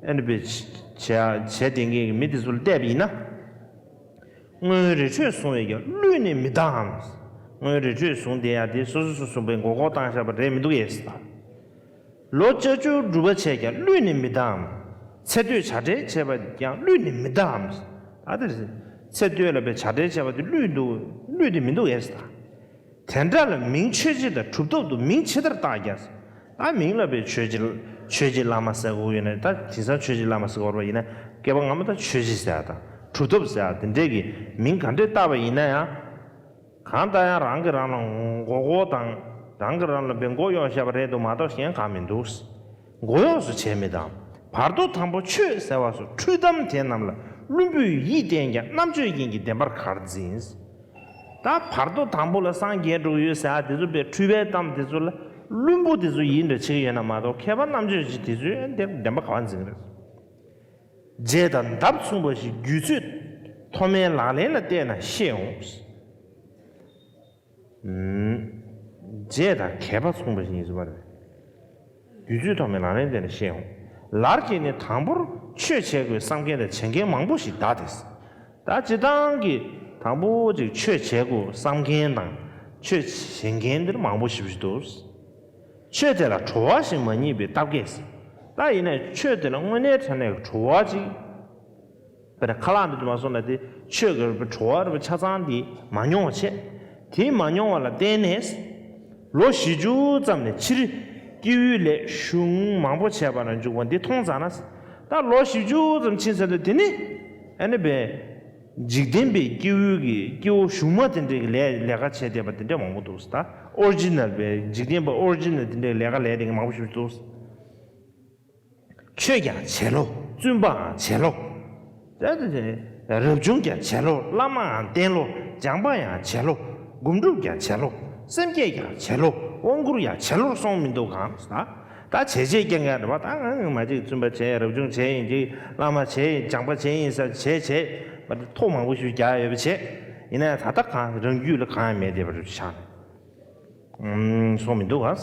ཨ་ནི་བྱས་བྱས་བསྡད་མཁན་གྱི་མི་དེ་ཚོ་ལ་བལྟས་པ་ཡིན་ན། སྔོན་རི་ཁྲོད་བཟུང་བས་ཀྱང་བསླུས་ནས་མི་གདའ་འམ། སྔོན་རི་ཁྲོད་བཟུང་བསྡད་ཡ་དེ་སོ་སོ་སོ་སོ་པའི་མགོ་སྐོར་བཏང་བཞག་པ་རེད་མི་འདུག་ཨེ་ཟེར། ལོ་ལྕགས་ཀྱུ་སྒྲུབ་པ་བྱས་ཀྱང་བསླུས་ནས་མི་གདའ་འམ། ཚེ་སྟོད་བྱ་བྲལ་བྱས་པ་ཀྱང་བསླུས་ནས་མི་གདའ་འམ། ད་དེ་རེད། ཚེ་སྟོད་ལ་པའི་བྱ་བྲལ་བྱས་པ་དེ་བསླུས་འདུག་བསླུས་ཏེ་མི་འདུག་ཨེ་ཟེར། དེ་འདྲ་ལ་མིང་ཆོས་རྗེ་དང་གྲུབ་ཐོབ་ཏུ་མིང་ཇི་ལྟར་བཏགས་ཀྱང་། ད་མིང་ལ་པའི་ཆོས་རྗེ་ཆོས་རྗེ་བླ་མ་ཟེར་དགོས་ཡོད་ན། ད་དེང་སང་ཆོས་རྗེ་བླ་མ་ཟེར་དགོས་པ་ཡིན་ན། སྐྱེས་པ་སྔ་མ་ད་ཆོས་རྗེ་ཟེར་ཡ་དང་གྲུབ་ཐོབ་ཟེར་ཡ་དེ་འདྲས་ཀྱི་མིང་ག་འདྲས་བཏགས་པ་ཡིན་ན་ཡང་། གང་ལྟར་ཡང་རང་གིས་རང་ལ་མགོ་སྐོར་དང་། རང་གིས་རང་ལ་པའི་མགོ་གཡོག་བཞག་པ་རེད་འདུག་མ་གཏོགས་གཞན་གང་མི་འདུག་མགོ་གཡོག་སུ་བྱས་མི་དང་། བར་དོ་དང་པོ་ཆོས་ཟེར་བ་སོགས་འཁྲུལ་གཏམ་དེ་རྣམས་ལ་བླུན་པོས་ཡིད་བརྟན་ཀྱང་རྣམ་དཔྱོད་ཅན་གྱིས་བདེན་པར་ག་རེ་འཛིན། ད་བར་དོ་དང་པོ་ལ་སངས་རྒྱས་འགྲོ་གི་ཡོད་ཟེར་ཡ་དེ་ཚོ་པའི་འཁྲུལ་པའི་གཏམ་དེ་ཚོ་ལ་བླུན་པོ་དེ་ཚོ་ཡིད་འདྲ་བྱེད་ཀྱི་ཡོད་ན་མ་གཏོགས། མཁས་པ་རྣམ་དཔྱོད་ཅན་དེ་ཚོས་དེར་བདེན་པ་ག་བ་འཛིན་གི་རེད། རྗེས་དང་འདབ་མཚུངས་པ་ཞིག་རྒྱུད་ཚོད་མཐོ་དམན་ལག་ལེན་ལ་བལྟས་ན་ཤེས་འོང་། ཨུམ། རྗེས་དང་གད་པ་མཚུངས་པ་ཞིག་ཡིན་ཟེར་བ་རེད། རྒྱུད་ཚོད་མཐོ་དམན་ལག་ལེན་ལ་བལྟས་ན་ཤེས་འོང་། ལར་གྱིས་ནི་དང་པོར་ཆོས་བྱེད་དགོས་བསམ་མཁན་དང་བྱེད་མཁན་མང་པོ་ཞིག་གདའ་སྟེ། ད་སྤྱིར་བཏང་གི་དང་པོ་ཅིག་ཆོས་བྱེད་དགོས་བསམ་མཁན་དང་ཆོས་བྱེད་མཁན་འདིར་མང་པོ་ཞེ་པོ་ཅིག་འདུག་ཆོས་དེ་ལ་བྲོ་བ་ཞིག་མ་རྙེད་པའི་སྟབས་ཀྱིས། ད་ཡིན་ནའི་ཆོས་དེ་ལ་དངོས་གནས་དྲང་གནས་ཀྱི་བྲོ་བ་ཅིག་དཔེར་ན་ཁ་ལག་འདི་དུ་མ་སོང་ན་དེ་ཆོས་ཀྱི་བྲོ་བ་རེད་པ། ཆ་ཚང་འདི་མ་མྱོང་བ་བྱས། དེ་མ་མྱོང་བ་ལ་བརྟེན་ནས། ལོ་བཞི་བཅུ་ཙམ་ནས་ཕྱིར་སྐྱེ་བོའི་ལས་གཞུང་མང་པོ་བྱས་པ་ལ་འཇུག་པ་འདི་མཐོང་ཙ་ན། ད་ལོ་བཞི་བཅུ་ཙམ་ཕྱིན་ཚར་དུས་དེ་ནི་ཨ་ནི་པའི་འཇིག་རྟེན་པའི་སྐྱེ་བོའི་གི་སྐྱེ་བོ་གཞུང་མ་དེ་འདྲའི་གི་ལས་ལས་ཀ་བྱས་བསྡད་པ་དེ་འདྲ་མང་པོ་འདུག་ད་ཨོ་རི་ཇི་ནལ་པའི་འཇིག་རྟེན་པ་ཨོ་རི་ཇི་ནལ་དེ་འདྲའི་ལས་ཀ་ལས་བསྡད་མཁན་མང་པོ་ཞིག་འདུག་ཆོས་ཀྱང་བྱེད་ལོ། བཙུན་པའང་བྱེད་ལོ། རབ་བྱུང་ཀྱང་བྱེད་ལོ། བླ་མའང་བསྟེན་ལོ། སྦྱངས་པ་ཡང་བྱེད་ལོ། སྒོམ་སྒྲུབ་ཀྱང་བྱེད་ལོ། སེམས་བསྐྱེད་ཀྱང་བྱེད་ལོ། དབང་བསྐུར་ཡང་བྱེད་ལོར་སོང་མི་འདུག་གམ། ད་བྱས་རྗེས་སྐྱེ་མཁན་རེད་པ། ད་ང་མ་གཅིག་བཙུན་པ་བྱས། རབ་བྱུང་བྱས་ཡིན་གཅིག་བླ་མ་བྱས་ཡིན། སྦྱངས་པ་བྱས་ཡིན་ཟེར་བྱས་བྱས་པ་ཐོ་མང་པོ་ཞིག་རྒྱག་ཡོད་པ་བྱས། ཡིན་ན་ད་ལྟ་གང་རང་རྒྱུད་ལ་གང་ཡང་མེད་བསྡད་པ་རེད་ཤག་ཨུམ། སོང་མི་འདུག་ག་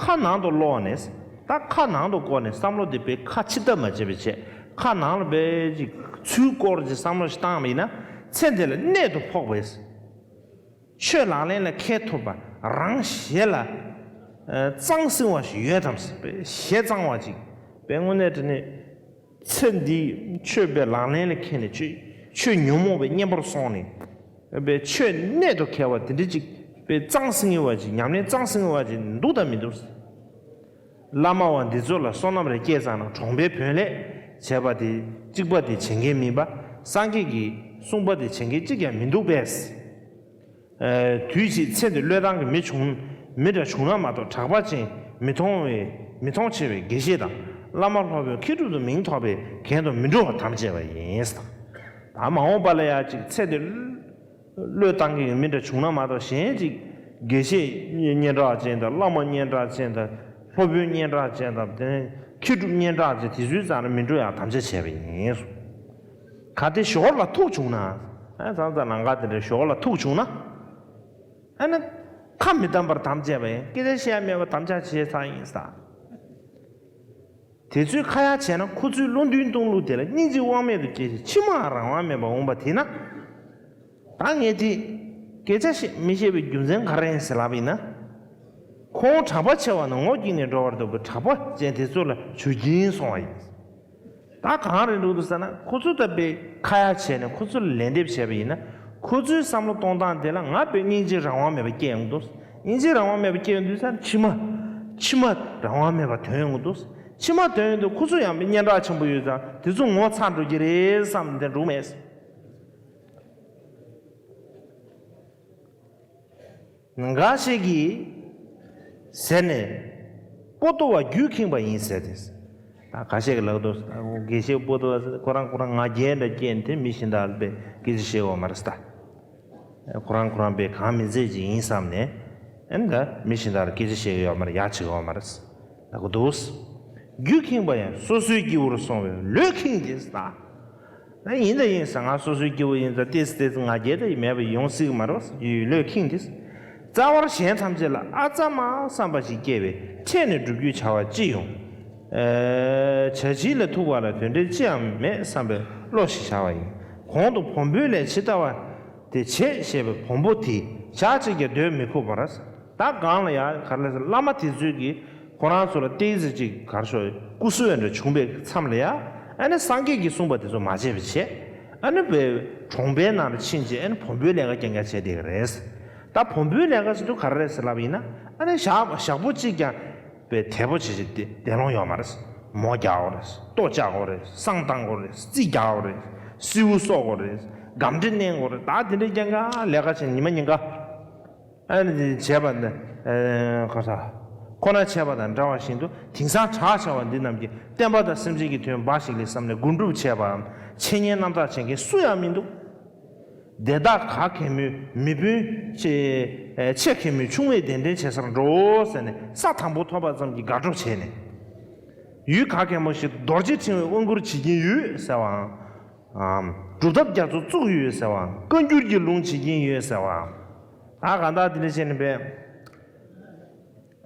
ཁ་ནང་དུ་ཀློག་ནས། ད་ཁ་ནང་དུ་བསྐོར་ནས་བསམ་བློ་དེ་པའི་ཁ་ཕྱི་ལྟ་མ་བྱེད་པ་བྱས། ཁ་ནང་ལ་པའི་ཅིག་ཚུར་བསྐོར་ཅིག་བསམ་བློ་ཞིག་བཏང་བ་ཡིན་ན། ཚེ་འདི་ལ་གནད་དུ་ཕོག་པས། ཆོས་ལག་ལེན་ལ་མཁས་ཐུབ་པ། རང་གཞན་ལ་གཙང་སིང་བ་ཞིག་ཡོད་དམ་ཟེར། པའི་གཞན་གཙང་བ་ཅིག་པའི་དངོས་གནས་དྲང་གནས། ཚེ་འདིའི་ཆོས་པའི་ལག་ལེན་ལ་མཁས་ནས་ཆོས་ཆོས་ཉོན་མོངས་པའི་གཉེན་པོར་སོང་ནས། པའི་ཆོས་གནད་དུ་འཁེལ་བ་དེ་འདྲ་ཅིག་པའི་གཙང་སིང་བ་ཅིག་ཉམས་ལེན་གཙང་སིང་བ་ཅིག་འདུག་དང་མི་འདུག་བླ་མ་བ་འདི་ཚོ་ལ་བསོད་ནམས་རེ་སྐྱེས་ཙང་ན་གྲོང་པའི་བོན་ལས་བྱས་པ་དེ་གཅིག་པ་དེ་བྱེད་མཁན་མིན་པ། སངས་རྒྱས་ཀྱིས་གསུངས་པ་དེ་བྱེད་མཁན་གཅིག་ཀྱང་མི་འདུག་པས། དུས་ཕྱིས་ཚེ་འདི་བློས་བཏང་གི་མི་བྱུང་མི་འདྲ་བྱུང་ན་མ་གཏོགས། གྲགས་པ་ཅན་མི་མཐོང་བའི་མི་མཐོང་ཆེ་བའི་དགེ་བཤེས་དང་། བླ་མ་སློབ་དཔོན་མཁས་གྲུབ་ཏུ་མིང་ཐོགས་པའི་གན་དུ་མི་འགྲོ་བར་དམ་བཅས་པ་ཡིན། ད་མ་འོངས་པ་ལ་ཡང་ཅིག་ཚེ་འདི་བློས་བཏང་གི་མི་འདྲ་བྱུང་ན་མ་གཏོགས། གཞན་ཅིག་དགེ་བཤེས་སྙན་གྲགས་ཅན་དང་། བླ་མ་སྙན་གྲགས་ཅན་དང་། སློབ་དཔོན་སྙན་གྲགས་ཅན་དང་། དེ་ནས་མཁས་གྲུབ་སྙན་གྲགས་ཅན་དེ་ཚོའི་རྩ་ནས་མི་འགྲོ་ཡང་དམ་བཅའ་བྱས་པ་ཡིན། གལ་ཏེ་ཞོར་ལ་ཐུག་བྱུང་ན། ཨ་ཙང་ཙང་ལང་ཀ་དེ་འདྲའི་ཞོར་ལ་ཐུག་བྱུང་ན། ཨ་ནི་ཁ་མི་བསྡམས་པར་དམ་བཅས་པ་ཡིན། སྐད་ཆ་བཤད་ཡ་མེད་པར་དམ་བཅའ་བྱས་ཚར་ཡིན་ས། དེ་ཚོས་ཁ་ཡ་བྱས་ན། ཁོ་ཚོའི་བློ་འདུན་གཏོང་ལུགས་དེ་ལ་སྙིང་རྗེ་དབང་མེད་དུ་སྐྱེས་ཤིང་། མཆི་མའང་རང་དབང་མེད་པར་འོངས་པ་དེས་ན། ད་ངས་དེ་སྐད་ཆ་བཤད་མི་ཤེས་པའི་རྒྱུ་མཚན་ག་རེ་ཡིན་ཟེར་ལབ་པ་ཡིན་ན། ཁོང་གྲགས་པ་ཆེ་བ་ན་ངོ་སྐྱིད་ནས་འགྲོ་བར་འདུག་པའི་གྲགས་པ་ཅན་དེ་ཚོ་ལ་ཇུས་ཀྱིན་སོང་བ་ཡིན། ད་གང་རེད་འགྲོ་འདུག་ཟེར་ན། ཁོ་ཚོ་ད་དཔེ་ཁ་ཡ་བྱས་ནས་ཁོ་ཚོ་ལ་ལན་འདེབས་བྱས་པ་ཡིན་ན། ཁོ་ཚོའི་བསམ་བློ་གཏོང་སྟངས་དེ་ལ་ང་དཔེ་སྙིང་རྗེ་རང་དབང་མེད་པ་སྐྱེ་ཡོང་འདུག་སྙིང་རྗེ་རང་དབང་མེད་པ་སྐྱེ་ཡོང་དུས་ཙང་། མཆི་མ། མཆི་མ་རང་དབང་མེད་པ་ཐོན་ཡོང་གི་འདུག་མཆི་མ་ཐོན་ཡོང་དུས་ཁོ་ཚོ་ཡང་དཔེ་སྙན་གྲགས་ཆེན་པོ་ཡོད་ཙང་། དེ་ཚོ་ངོ་ཚ་འགྲོ་གི་རེད་བསམ་དེ་འགྲོ་མེད། འགའ་ཞིག་གིས་ཟེར་ནས། པོ་ཏོ་བ་རྒྱུད་ཁེངས་པ་ཡིན་ཟེར་ཏེ། ད་ཁ་ཤས་ཀྱིས་ལབ་འདུག་དགེ་བཤེས་པོ་ཏོ་བ་ཁོ་རང་ཁོ་རང་ང་རྒྱལ་འདྲ་སྐྱེས་ནས་དེ་མི་གཞན་དག་ལ་དཔེ་སྐད་ཆ་བཤད་ཡོད་མ་རེད་ད། ཁོ་རང་ཁོ་རང་དཔེ་གང་མི་མཛད་ཅིག་ཡིན་བསམ་ནས། ཨེ་ད་མི་གཞན་དག་ལ་སྐད་ཆ་བཤད་ཡོད་མ་རེད། ཡག་བྱེད་ཡོད་མ་རེད། ལབ་གི་འདུག་རྒྱུད་ཁེངས་པ་ཡང་སོ་སོའི་སྐྱེ་བོར་སོང་བས་ལུས་ཁེངས་ཏེ་ཟེར། ད་ཡིན་ད་ཡིན་ཟེར། ང་སོ་སོའི་སྐྱེ་བོ་ཡིན་ཙང་ཏོག་ཙམ་ང་རྒྱལ་ད་ཡིན་མེད་པ་ཡོང་སྲིད་ཀྱི་མ་རེད་པ། ཡུལ་ལུས་ཁེངས་ཏེ། རྩ་བར་གཞན་ཐམས་ཅད་ལ་ཨ་ཙ་མ་བསམ་པ་ཞིག་སྐྱེ་བས། འཕྲད་ནས་སྒྲུབ་རྒྱུའི་བྱ་བ་ཅི་ཡོང་། ཨེ། བྱ་བྱིའུ་ལ་ཐུག་པ་ལ་དོན་འབྲས་ཅི་ཡང་མེད་བསམ་པའི་བློ་ཞིག་བྱ་བ་ཡིན། གོང་དུ་བོང་བུའི་ལས་ཇི་ལྟ་བ་དེ་བྱེད་ཅེས་པའི་བོང་བུ་དེ་ཞག་གཅིག་ཀྱང་སྡོད་མི་ཁུག་པར། ད་གང་ལ་ཡང་ག་རེ་ཟེར། བླ་མ་དེ་ཚོས་ཀྱིས་ཁོ་རང་ཚོ་ལ་ཏོག་ཙམ་ཅིག་ག་རེ་ཞུ། སྐུ་གཟུགས་འདྲ་བྱུང་བའི་མཚམས་ལ་ཡང་། ཨ་ནི་སངས་རྒྱས་ཀྱིས་གསུངས་པ་དེ་ཚོ་མ་བྱས་པ་བྱས། ཨ་ནི་བའི་ གྲོང་པའི་ནང་ལ་ཕྱིན་བྱས་ཨ་ནི་བོང་བུའི་ལས་ཀ་རྐྱང་རྐྱང་བྱས་བསྡད་ཀྱི་རེད། ད་བོང་བུའི་ལས་ཀ་ཟེར་དུས་ག་རེ་རེད་ཟེར་ལབ་པ་ཡིན་ན། ཨ་ནི་ཞག་ཞག་པོ་གཅིག་ཀྱང་པའི་དལ་པོ་བྱེད་བྱེད་བསྡད་ལོང་ཡོད་མ་རེད། མོ་རྒྱག་དགོས་རེད། ལྟོ་བཅག་དགོས་རེད། བསང་བཏང་དགོས་རེད། རྩིས་རྒྱག་དགོས་རེད། སེའུ་གསོ་དགོས་རེད། སྒམ་དྲི་མནན་དགོས་རེད། ད་དེ་འདྲའི་རྐྱང་རྐྱང་ལས་ཀ་བྱས་ནས་ཉི་མ་ཉིན་ག་ཨ་ནི་བྱས་པ་ནི། ཨེ་ག་ས། ཁོ་ན་བྱས་པ་དང་འདྲ་བ་བཞིན་དུ། དེང་སང་བྲག་བྱ་བ་འདི་རྣམས་ཀྱིས། བསྟན་པ་དང་སེམས་ཅན་གྱི་དོན་འབའ་ཞིག་ལས་བསམ་ནས་མགོ་འགྲུབ་བྱས་པའམ། འཆད་ཉན་རྣམ་དག་བྱེད་མཁན་སུ་ཡང་མི་འདུག་དེ་དག་ག་གེ་མོས་མི་དཔོན་ཆེ་ཨེ་ཆེ་གེ་མོས་ཆུང་བས་གདན་འདྲེན་བྱེད་སར་འགྲོའོ་ཟེར་ནས་ས་དང་པོ་ཐོབ་པ་ཙམ་གྱིས་དགའ་སྤྲོ་བྱས་ནས། ཡུལ་ག་གེ་མོ་ཞིག་རྡོ་རྗེ་ཕྲེང་བའི་དབང་བསྐུར་བྱེད་ཀྱིན་ཡོད་ཟེར་བའམ། ཨམ། སྒྲུབ་ཐབས་རྒྱ་མཚོ་བཙུགས་ཡོད་ཟེར་བ། བཀའ་འགྱུར་གྱི་ལུང་བྱེད་ཀྱིན་ཡོད་ཟེར་བ། ད་གང་ལྟར་དེ་འདྲ་བྱས་ནས་པས།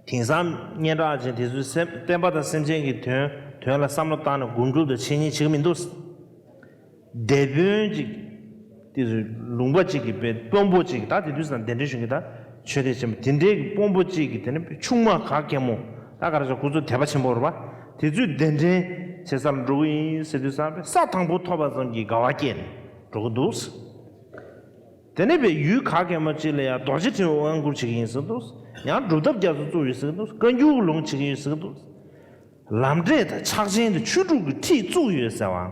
དེང་སང་སྙན་གྲགས་ཅན་དེ་ཚོའི་སེམས་བསྟན་པ་དང་སེམས་ཅན་གྱི་དོན་དོན་ལ་བསམ་བློ་བཏང་ནས་སྒོམ་སྒྲུབ་དང་འཆད་ཉན་བྱེད་ཀྱི་མི་འདུག་སྡེ་དཔོན་ཅིག་དེ་ཚོའི་ལུང་པ་ཅིག་གི་པའི་དཔོན་པོ་ཅིག་ད་དེ་དུས་སང་གདན་འདྲེན་ཞུ་མཁན་ད་ཆོས་སྡེ་ཆེན་པོ་དེ་འདྲའི་གི་དཔོན་པོ་ཅིག་གི་དེ་ནས་ཆུང་མ་ག་གེ་མོ་ད་ག་རེ་ཟེར་ཁོ་ཚོ་དད་པ་ཆེན་པོ་རེད་པ། དེ་ཚོས་གདན་འདྲེན་བྱེད་སར་འགྲོ་གི་ཡིན་ཟེར་དུས་ཙང་པས་ས་དང་པོ་ཐོབ་པ་ཙམ་གྱིས་དགའ་བ་སྐྱེས་ནས་འགྲོ་གི་འདུག་དེ་ནས་པའི་ཡུལ་ག་གེ་མོ་ཅིག་ལ་ཡང་རྡོ་རྗེ་ཕྲེང་བའི་དབང་བསྐུར་བྱེད་ཀྱི་ཡིན་ཟེར་འདུག་ཡང་སྒྲུབ་ཐབས་རྒྱ་མཚོ་བཙུགས་ཡོད་ཟེར་འདུག་བཀའ་འགྱུར་ལུང་བྱེད་ཀྱི་ཡོད་ཟེར་འདུག་ལམ་འབྲས་དང་ཕྱག་ཆེན་དང་ཆོས་དྲུག་གི་ཁྲིད་བཙུགས་ཡོད་ཟེར་བའམ།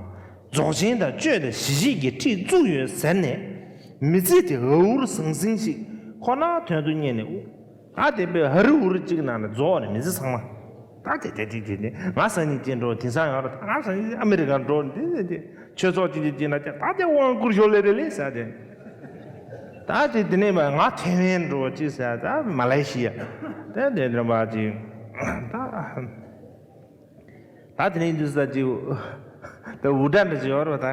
རྫོགས་ཆེན་དང་སྤྱོད་དང་ཞི་བྱེད་ཀྱི་ཁྲིད་བཙུགས་ཡོད་ཟེར་ནས། མི་ཚེ་དེ་ཨ་འུར་ཟང་ཟིང་ཞིག་ཁོ་ན་དོན་དུ་གཉེར་ནས། ཨ་དེ་པའི་ཧ་རི་ཧུ་རི་གཅིག་ནང་ནས་རྫོགས་ནས་མི་ཚེ་ཚང་མ། ད་དེ་དེ་དེ་དེ་དེ་ང་སང་ཉིན་སྐྱེས་འགྲོ་དེང་སང་ཡང་ར་ད་ང་སང་ཉིན་ཨ་མི་རི་ཀ་འགྲོ་དེ་དེ་དེ་ཆོས་ཚོགས་ཅིག་ཅིག་ཅིག་ན་ཀྱང་ད་དེ་དབང་བསྐུར་ཞོར་ལས་རེ་ལས་ཟེར་དེ། ད་དེ་དེ་ནས་མ་ང་ཐེ་ཝན་འགྲོ་ཅིག་ཟེར་ད་མ་ལེ་ཤི་ཡ་དེ་དེ་འདྲ་མ་ཅིག་ད། ད་དེ་ནས་འདུག་ས་ཅིག་ད་འུར་སྒྲ་འདྲ་ཅིག་ཡོད་རེད་པ་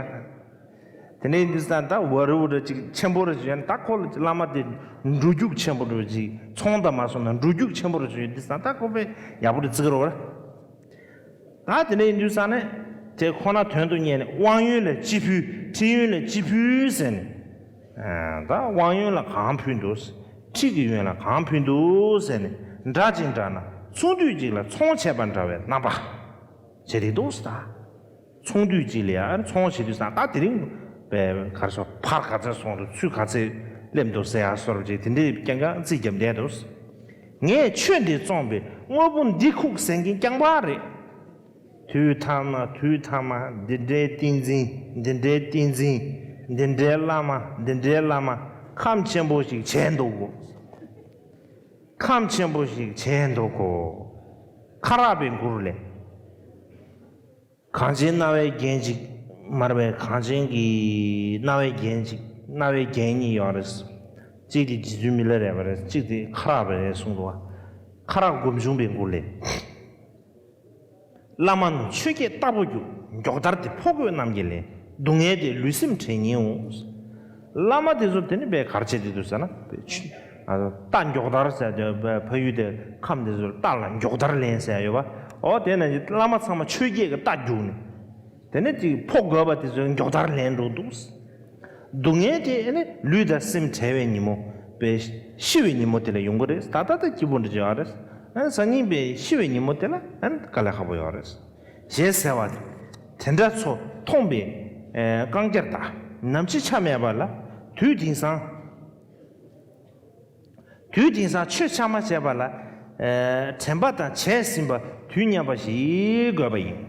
ད། དེ་ནས་འདུག་ས་ད་འུར་འུར་འདྲ་ཅིག་ཆེན་པོ་རེ་ཅིག་ཡོད་ན་ད་ཁོ་ལ་བླ་མ་དེ་འགྲོ་རྒྱུག་ཆེན་པོ་འདྲ་ཅིག་ཚོང་དང་མ་སོང་ན་འགྲོ་རྒྱུག་ཆེན་པོ་རེ་ཅིག་ཡོད་འདུག་ས་ད་ཁོ་པས་ཡག་པོ་རེ་བརྩི་གི་རེད་པ། ད་དེ་ནས་འདུག་ས་ནས་དེ་ཁོ་ན་དོན་དུ་གཉེར་ནས་དབང་ཡོན་ལ་ཅི་ཕུལ་ཁྲིད་ཡོན་ལ་ཅི་ཕུལ་ཟེར་ནས། ད་དབང་ཡོན་ལ་གང་ཕུལ་འདུག་ཁྲིད་ཀྱི་ཡོན་ལ་གང་ཕུལ་འདུག་ཟེར་ནས་འདྲ་ཅིག་འདྲ་ན་ཚོང་དུས་གཅིག་ལ་ཚོང་བྱས་པ་འདྲ་བའི་རྣམ་པ་བྱེད་དེ་འདུག་ཟེར་ད། ཚོང་དུས་གཅིག་ལ་ཡང་ཚོང་བྱེད་དུས་སང་ད་དེ་རིང་པའི་གར་སོ་ཕར་ག་ཚད་སོང་འདུག་ཚུར་ག་ཚད་སླེབས་འདུག་ཟེར་ཡ་སོར་བྱེད་དེ་འདྲའི་རྐྱང་རྐྱང་རྩིས་རྒྱབ་བསྡད་འདུག་ངས་ཆོས་འདི་བཙོངས་པའི་དངོས་པོ་འདི་ཁུག་ཟེར་མཁན་རྐྱང་པ་རེད། དུས་ཐ་མ་དུས་ཐ་མ་འདི་འདྲའི་ཏིང་འཛིན་འདི་འདྲའི་ཏིང་འཛིན་འདི་འདྲའི་བླ་མ་འདི་འདྲའི་བླ་མ་ཁམས་ཆེན་པོ་ཞིག་བྱས་འདུག་གོ། ཁམས་ཆེན་པོ་ཞིག་བྱས་འདུག་གོ། ཁ་རག་པའི་མགུར་ལས། གངས་ཅན་རྣ་བའི་རྒྱན་གཅིག་མ་རེད་པས། གངས་ཅན་གྱི་རྣ་བའི་རྒྱན་གཅིག་རྣ་བའི་རྒྱན་གཉིས་ཡོད་རེད། གཅིག་དེ་རྗེ་བཙུན་མི་ལ་རས་པ་རེད། གཅིག་དེ་ཁ་རག་པ་རེད་གསུངས་འདུག་བ། ཁ་རག་སྒོམ་བྱུང་པའི་མགུར་ལས། བླ་མ་ནི་ཆོས་བརྒྱད་རྟ་ཕོ་རྒྱུག་མགྱོགས་དར་དེ་ཕོ་རྒོད་རྣམས་ཀྱིས་ལེན། སྡུག་བསྔལ་དེ་ལུས་སེམས་བྲལ་ཉེན་འོང་། བླ་མ་དེ་ཚོ་དེ་ནི་པའི་གར་བྱེད་དེ་འདུག་ཟེར་ན་པའི་ཆུ་ཨ་རྟ་མགྱོགས་དར་ཟེར་དེ་ཕ་ཡུལ་དེ་ཁམས་དེ་ཚོར་རྟ་ལ་མགྱོགས་དར་ལེན་ཟེར་ཡོད་པ། ཨོ་དེ་ན་བླ་མ་ཚང་མ་ཆོས་བརྒྱད་ཀྱི་རྟ་རྒྱུག་ནས། དེ་ནས་ཅིག་ཕོ་རྒོད་པ་དེ་ཚོས་མགྱོགས་དར་ལེན་འགྲོ་འདུག་སྡུག་བསྔལ་དེ་ནི་ལུས་དང་སེམས་བྲལ་བའི་ཉིན་མོ་པའི་ཤི་བའི་ཉིན་མོ་དེ་ལ་ཡོང་གི་རེད། ད་ལྟ་ད་སྐྱིད་པོ་འདྲ་ཅིག་ཡོད་རེད། སང་ཉིན་པའི་ཤི་བའི་ཉིན་མོ་དེ་ལ་དཀའ་ལས་ཁག་པོ་ཡོད་རེད། ཞེས་ཟེར་བ་དེ་འདྲ་ཚོ་མཐོང་པའི་རྐང་རྒྱར་ད་ནམ་འཆི་ཆ་མེད་པ་ལ་དུས་དེང་སང་དུས་དེང་སང་ཆོས་ཆ་མ་བྱས་པ་ལ་དྲན་པ་དང་བྱས་ཟིན་པ་དུས་མཉམ་པ་ཞིག་དགོས་པ་ཡིན།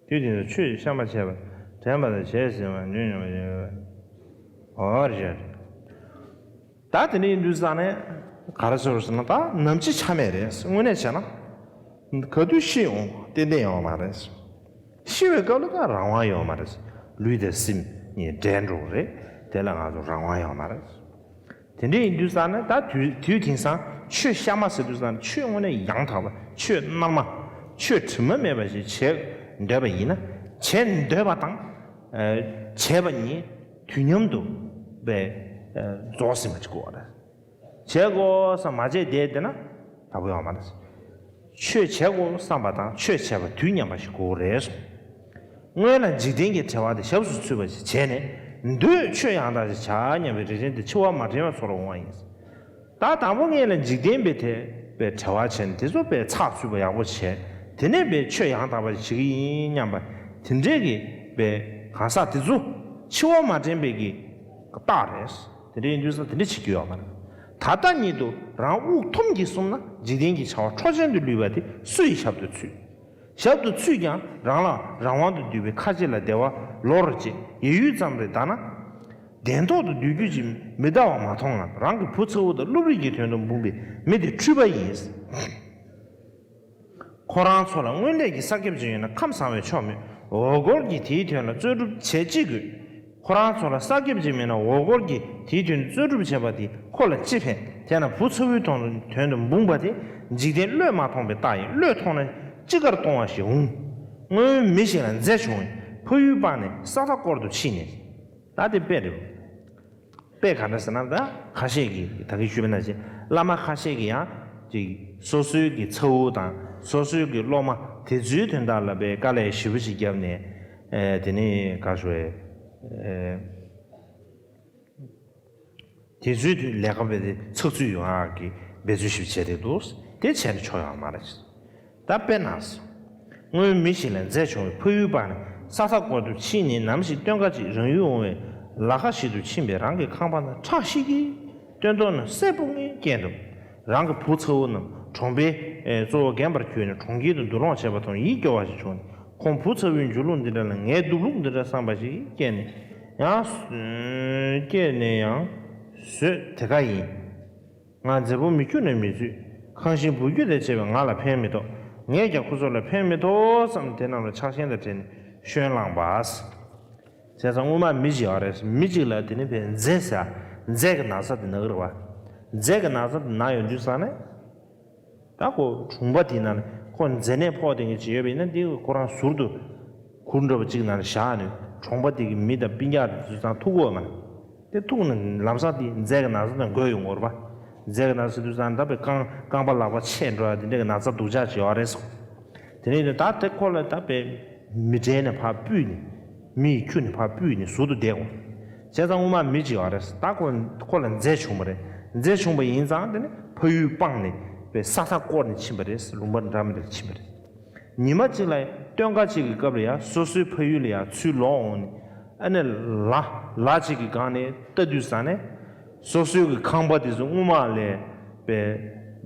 དུས་དེ་ནས་ཆོས་བཤད་མ་བྱས་པ་དྲན་པ་དང་བྱས་ཟིན་པ་ཉོན་ཉམས་པ་ཡོད། འོ་རེད། ད་དེ་འདྲ་ཡིན་དུས་ཙང་ནས་ག་རེ་ཟེར་ཟེར་ན་ད་ནམ་འཆི་ཆ་མེད་རེད། དངོས་གནས་བྱས་ན་ག་དུས་ཤི་ཡོང་ཏན་ཏན་ཡོང་བ་མ་རེད། ཤི་བའི་སྐབས་ལ་ད་རང་དབང་ཡོད་མ་རེད། ལུས་དང་སེམས་གཉིས་འབྲལ་འགྲོ་གི་རེད། དེ་ལ་ང་ཚོ་རང་དབང་ཡོད་མ་རེད། དེ་འདྲ་ཡིན་དུས་ཙང་ནས་ད་དུས་དུས་དེང་སང་ཆོས་གཤའ་མ་ཟེར་དུས་ཙང་ནས་ཆོས་དངོས་གནས་ཡང་དག་པ་ཆོས་རྣལ་མ་ཆོས་དྲི་མ་མེད་པ་ཞིག་བྱེད་འདོད་པ་ཡིན་ན་བྱེད་འདོད་པ་དང་བྱས་པ་གཉིས་དུས་མཉམ་དུ་བས་རྫོགས་ཟིན་པ་ཅིག་དགོས་པ་རེད། བྱེད་དགོས་བསམ་མ་བྱས་བསྡད་བསྡད་ན་ད་བུ་ཡོང་མ་རེད། ཆོས་བྱེད་དགོས་བསམ་པ་དང་ཆོས་བྱེད་པ་དུས་མཉམ་པ་ཞིག་དགོས་རེད་གསུངས། སྔོན་ལ་འཇིག་རྟེན་གྱི་བྲེལ་བ་དེ་ཞབས་སུ་ཚུད་པ་ཞིག་བྱས་ནས་འདོད་ཆོས་ཡང་དག་ཞིག་བྱ་སྙམ་པའི་རེ་ཆེན་དེ་འཆི་བ་མ་དྲན་པ་ཚོར་འོང་བ་ཡིན། ད་དང་པོ་ངེད་ལ་འཇིག་རྟེན་པའི་དེ་པའི་བྲེལ་བ་བྱས་ནས་དེ་ཚོ་པའི་ཚགས་ཚུད་པ་ཡག་པོ་བྱས་དེ་ནས་པའི་ཆོས་ཡང་དག་པ་ཞིག་བྱེད་ཀྱི་ཡིན་སྙམ་པ་དེ་འདྲའི་གི་པའི་གང་ཟག་དེ་ཚོ་ འཆི་བ་མ་དྲན་པའི་གི་རྟགས་རེད། དེ་འདྲ་ཡིན་དུས་ཙང་དེ་འདྲ་བྱེད་རྒྱུ་ཡོད་མ་རེད། ད་ལྟ་ཉིད་དུ་རང་དབུགས་ཐུམ་གྱིས་བསུབས་ན་འཇིག་རྟེན་གྱི་བྱ་བ་འཕྲོ་ཅན་དུ་ལུས་པ་དེ་སུ་ཡི་ཞབས་སུ་ཚུད། ཞབས་སུ་ཚུད་ཀྱང་རང་ལ་རང་དབང་དུ་འདུས་པའི་ཁ་རྗེ་ལ་བདེ་བ་ལོག་རོ་བྱེད་ཡོད་ཡུད་ཙམ་རེ་ད་ན། གདན་ཐོག་ཏུ་སྡོད་རྒྱུ་ཅིག་མི་གདའ་བ་མ་མཐོང་ངམ། རང་གི་བུ་ཚ་བོ་དང་བསླུ་བྲིད་ཀྱི་དོན་དུ་འབུངས་པའི་མི་དེ་འཁྲུལ་པ་ཡིན། ཁོ་རང་ཚོ་ལ་སྔོན་ལས་ཀྱི་བསགས་རྒྱབ་ཅིག་ཡོད་ན་ཁམས་བཟང་བའི་ཕྱོགས་མེད། འོ་སྐོལ་གྱིས་དེའི་དོན་ལ་རྩོལ་སྒྲུབ་བྱེད་ཅི་དགོས། ཁོ་རང་ཚོ་ལ་བསགས་རྒྱབ་ཅིག་མེད་ན་འོ་སྐོལ་གྱིས་དེའི་དོན་དུ་རྩོལ་སྒྲུབ་བྱེད་པ་དེ་ཁོ་ལ་ཅི་ཕན། དེས་ན་བུ་ཚ་བོའི་དོན་དོན་དུ་འབུངས་པ་དེ་འཇིག་རྟེན་བློས་མ་ཐོངས་པའི་རྟགས་ཡིན། བློས་ཐོངས་ན་ཅི་དགར་གཏོང་བ་ཞིག་འོང་། སྔོན་མི་ཞིག་ལ་མཛའ་བྱུང་བས་ཕ་ཡུལ་སྤངས་ནས་ས་མཐའ་བསྐོར་དུ་ཕྱིན་ནས། ད་དེ་དཔེ་རེད། དཔེ་ག་འདྲ་ཟེར་ན། ད་ཁ་ཤས་ཀྱིས་ད་གིན་ཞུས་པ་ནང་བཞིན་བླ་མ་ཁ་ཤས་ཀྱིས་ཡང་ཅིག་སོ་སོའི་གི་ཚ་བོ་དང་སོ་སོའི་གི་སློབ་མ་དེ་ཚོའི་དོན་དག་ལ་དཔེ་དཀའ་ལས་ཞེ་པོ་ཞིག་བརྒྱབ་ནས། ཨེ་དེ་ནས་ག་རེ་ཞུ་དགོས། ཨེ་དེ་ཚོའི་ལས་ཀ་དཔེ་དེ་ཚགས་ཚུད་ཡོང་ཡག་གི་འབད་རྩོལ་ཞིག་བྱས་བསྡད་འདུག་དེ་བྱས་ནས་ཆོག་ཡོད་མ་རེད། ད་དཔེར་ན། སྔོན་མི་ཞིག་ལ་མཛའ་བྱུང་བས་ཕ་ཡུལ་སྤངས་ནས་ས་མཐའ་བསྐོར་དུ་ཕྱིན་ནས། ནམ་ཞིག་སྟོན་ཁ་ཅིག་རང་ཡུལ་འོང་བའི་ལ་ཁ་ཞིག་ཏུ་ཕྱིན་པས་རང་གི་ཁང་པ་ན་ཁྲག་ཤིག་གིས་སྟོན་ཐོག་ན་སྲད་བུ་ལྔའི་རྐྱེན་དུ། རང་གི་བུ་ཚ་བོ་རྣམས་གྲོང་པའི་གཙོ་བོ་རྒན་པར་གྱུར་ནས་གྲོང་ཁྱེར་དུ་འདུ་ལོང་བྱེད་པ་མཐོང་ཡིད་སྐྱོ་བ་ཞིག་བྱུང་ནས། ཁོང་བུ་ཚ་བོའི་འགྱུར་ལུགས་འདི་འདྲ་ལ་ངའི་སྡུག་ལུགས་འདི་འདྲ་བསམ་པ་ཞིག་སྐྱེས་ནས་ཡང་། སྐྱེས་ནས་ཡང་བཟོད་དེ་ཀ་ཡིན། ང་མཛེ་པོ་མི་ཁྱུ་ནས་མི་ཚུད། ཁང་ཤིང་བུ་རྒྱུད་དང་བཅས་པས་ང་ལ་ཕན་མི་ཐོགས། ངས་ཀྱང་ཁོ་ཚོ་ལ་ཕན་མི་ཐོགས་བསམ། དེ་རྣམས་ལ་ཆགས་ཞེན་དང་བྲལ་ནས་བཞིན་བླངས་པ། བྱས་ཙང་སྔོན་མ་མི་ཞིག་ཡོད་རེད། མི་གཅིག་ལ་དེ་ནི་བས་མཛེ་ཟེར། མཛེ་གི་ན་ཚ་དེ་ན་གི་རེད་བ། མཛེ་གི་ན་ཚ་དེ་ན་ཡོང་དུས་ཙང་ནས། ད་ཁོ་གྲོང་པ་དེ་ན་ནས་ཁོ་མཛེ་ནད་ཕོག་བསྡད་མཁན་ཅིག་ཡོད་པ་ཡིན་ན། དེ་ཁོ་རང་ཟུར་དུ་གུར་འདྲ་པོ་གཅིག་ནང་ལ་བཞག་ནས། གྲོང་པ་དེ་གི་མི་དང་སྤུན་ཀྱག་དེ་ཚོ་ཚང་ཐུག་གོ་མ་ན། དེ་ཐུག་ན་ལམ་སང་དེ་མཛེ་གི་ན་ཚ་དང་འགོས་ཡོང་གོ་རེད་པ། མཛེ་གི་ན་ཚ་དུས་ཙང་ད་དཔེ་རྐང་རྐང་པ་ལག་པ་ཆད་འགྲོ་ཡ་དེ་འདྲ་གི་ན་ཚ་སྡུག་ཅག་ཅིག་ཡོད་རེད་སོ། དེ་ནས་ད་དེ་ཁོ་ལ་ད་དཔེ་མི་གྲལ་ནས་ཕར་སྤུད་ནས། མིའི་ཁྱུ་ནས་ཕར་སྤུད་ནས་ཟུར་དུ་བསྡད་གོ། བྱས་ཙང་སྔོན་མ་མི་གཅིག་ཡོད་རེད། ད་ཁོ་ཁོ་ལ་མཛེ་བྱུང་བ་རེད། མཛེ་བྱུང་བ་ཡིན་ཙང་དེ་ནས་ཕ་ཡུལ་སྤངས་ནས་དཔེ་ས་མཐའ་བསྐོར་ནས་ཕྱིན་པ་རེད། ལུང་པ་འདྲ་མི་འདྲ་ཕྱིན་པ་རེད། ཉི་མ་གཅིག་ལ་སྟོན་ཁ་གཅིག་གི་སྐབས་ལ་ཡང་སོ་སོའི་ཕ་ཡུལ་ལ་ཡང་ཚུར་ལོག་འོང་ནས། ཨ་ནི་ལ་ལ་གཅིག་གི་སྒང་ནས་ལྟ་དུས་ཙང་ནས། སོ་སོའི་གི་ཁང་པ་དེ་ཚོ་སྔོན་མ་ལས་དཔེ་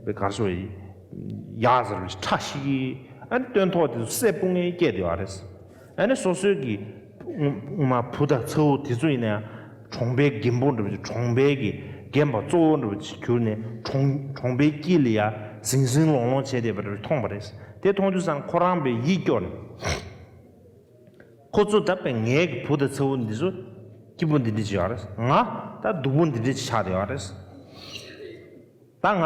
དཔེ་ག་རེ་ཟེར་བ་ཡི་ཡག་ཟེར་བ་ཁྲ་ཤིག་གིས། ཨ་ནི་སྟོན་ཐོག་དེ་ཚོ་སྲད་བུ་ལྔའི་སྐད་དེ་ཡོད་རེད། ཨ་ནི་སོ་སོའི་གི་སྔོན་མ་བུ་དང་ཚ་བོ་དེ་ཚོ་ཡིན་ན་ཡང་གྲོང་པའི་རྒན་པོ་འདྲ་པོ་ཅིག་གྲོང་པའི་གི་རྒན་པ་གཙོ་བོ་འདྲ་པོ་ཅིག་གྱུར་ནས། གྲོང་གྲོང་པའི་དཀྱིལ་ལ་ཡ་ཟིང་ཟིང་ལོང་ལོང་བྱས་བསྡད་པ་འདྲ་པོ་མཐོང་བ་རེད། དེ་མཐོང་དུས་ཙང་ཁོ་རང་དཔེ་ཡིད་སྐྱོ་ནས། ཁོ་ཚོ་ད་དཔེ་ངའི་གི་བུ་དང་ཚ་བོ་འདི་ཚོ་སྐྱིད་པོ་འདི་འདྲ་ཅིག་ཡོད་རེད། ང་ད་སྡུག་པོ་འདི་འདྲ་ཅིག་ཆགས་བསྡད་ཡོད་རེད། ད་ང་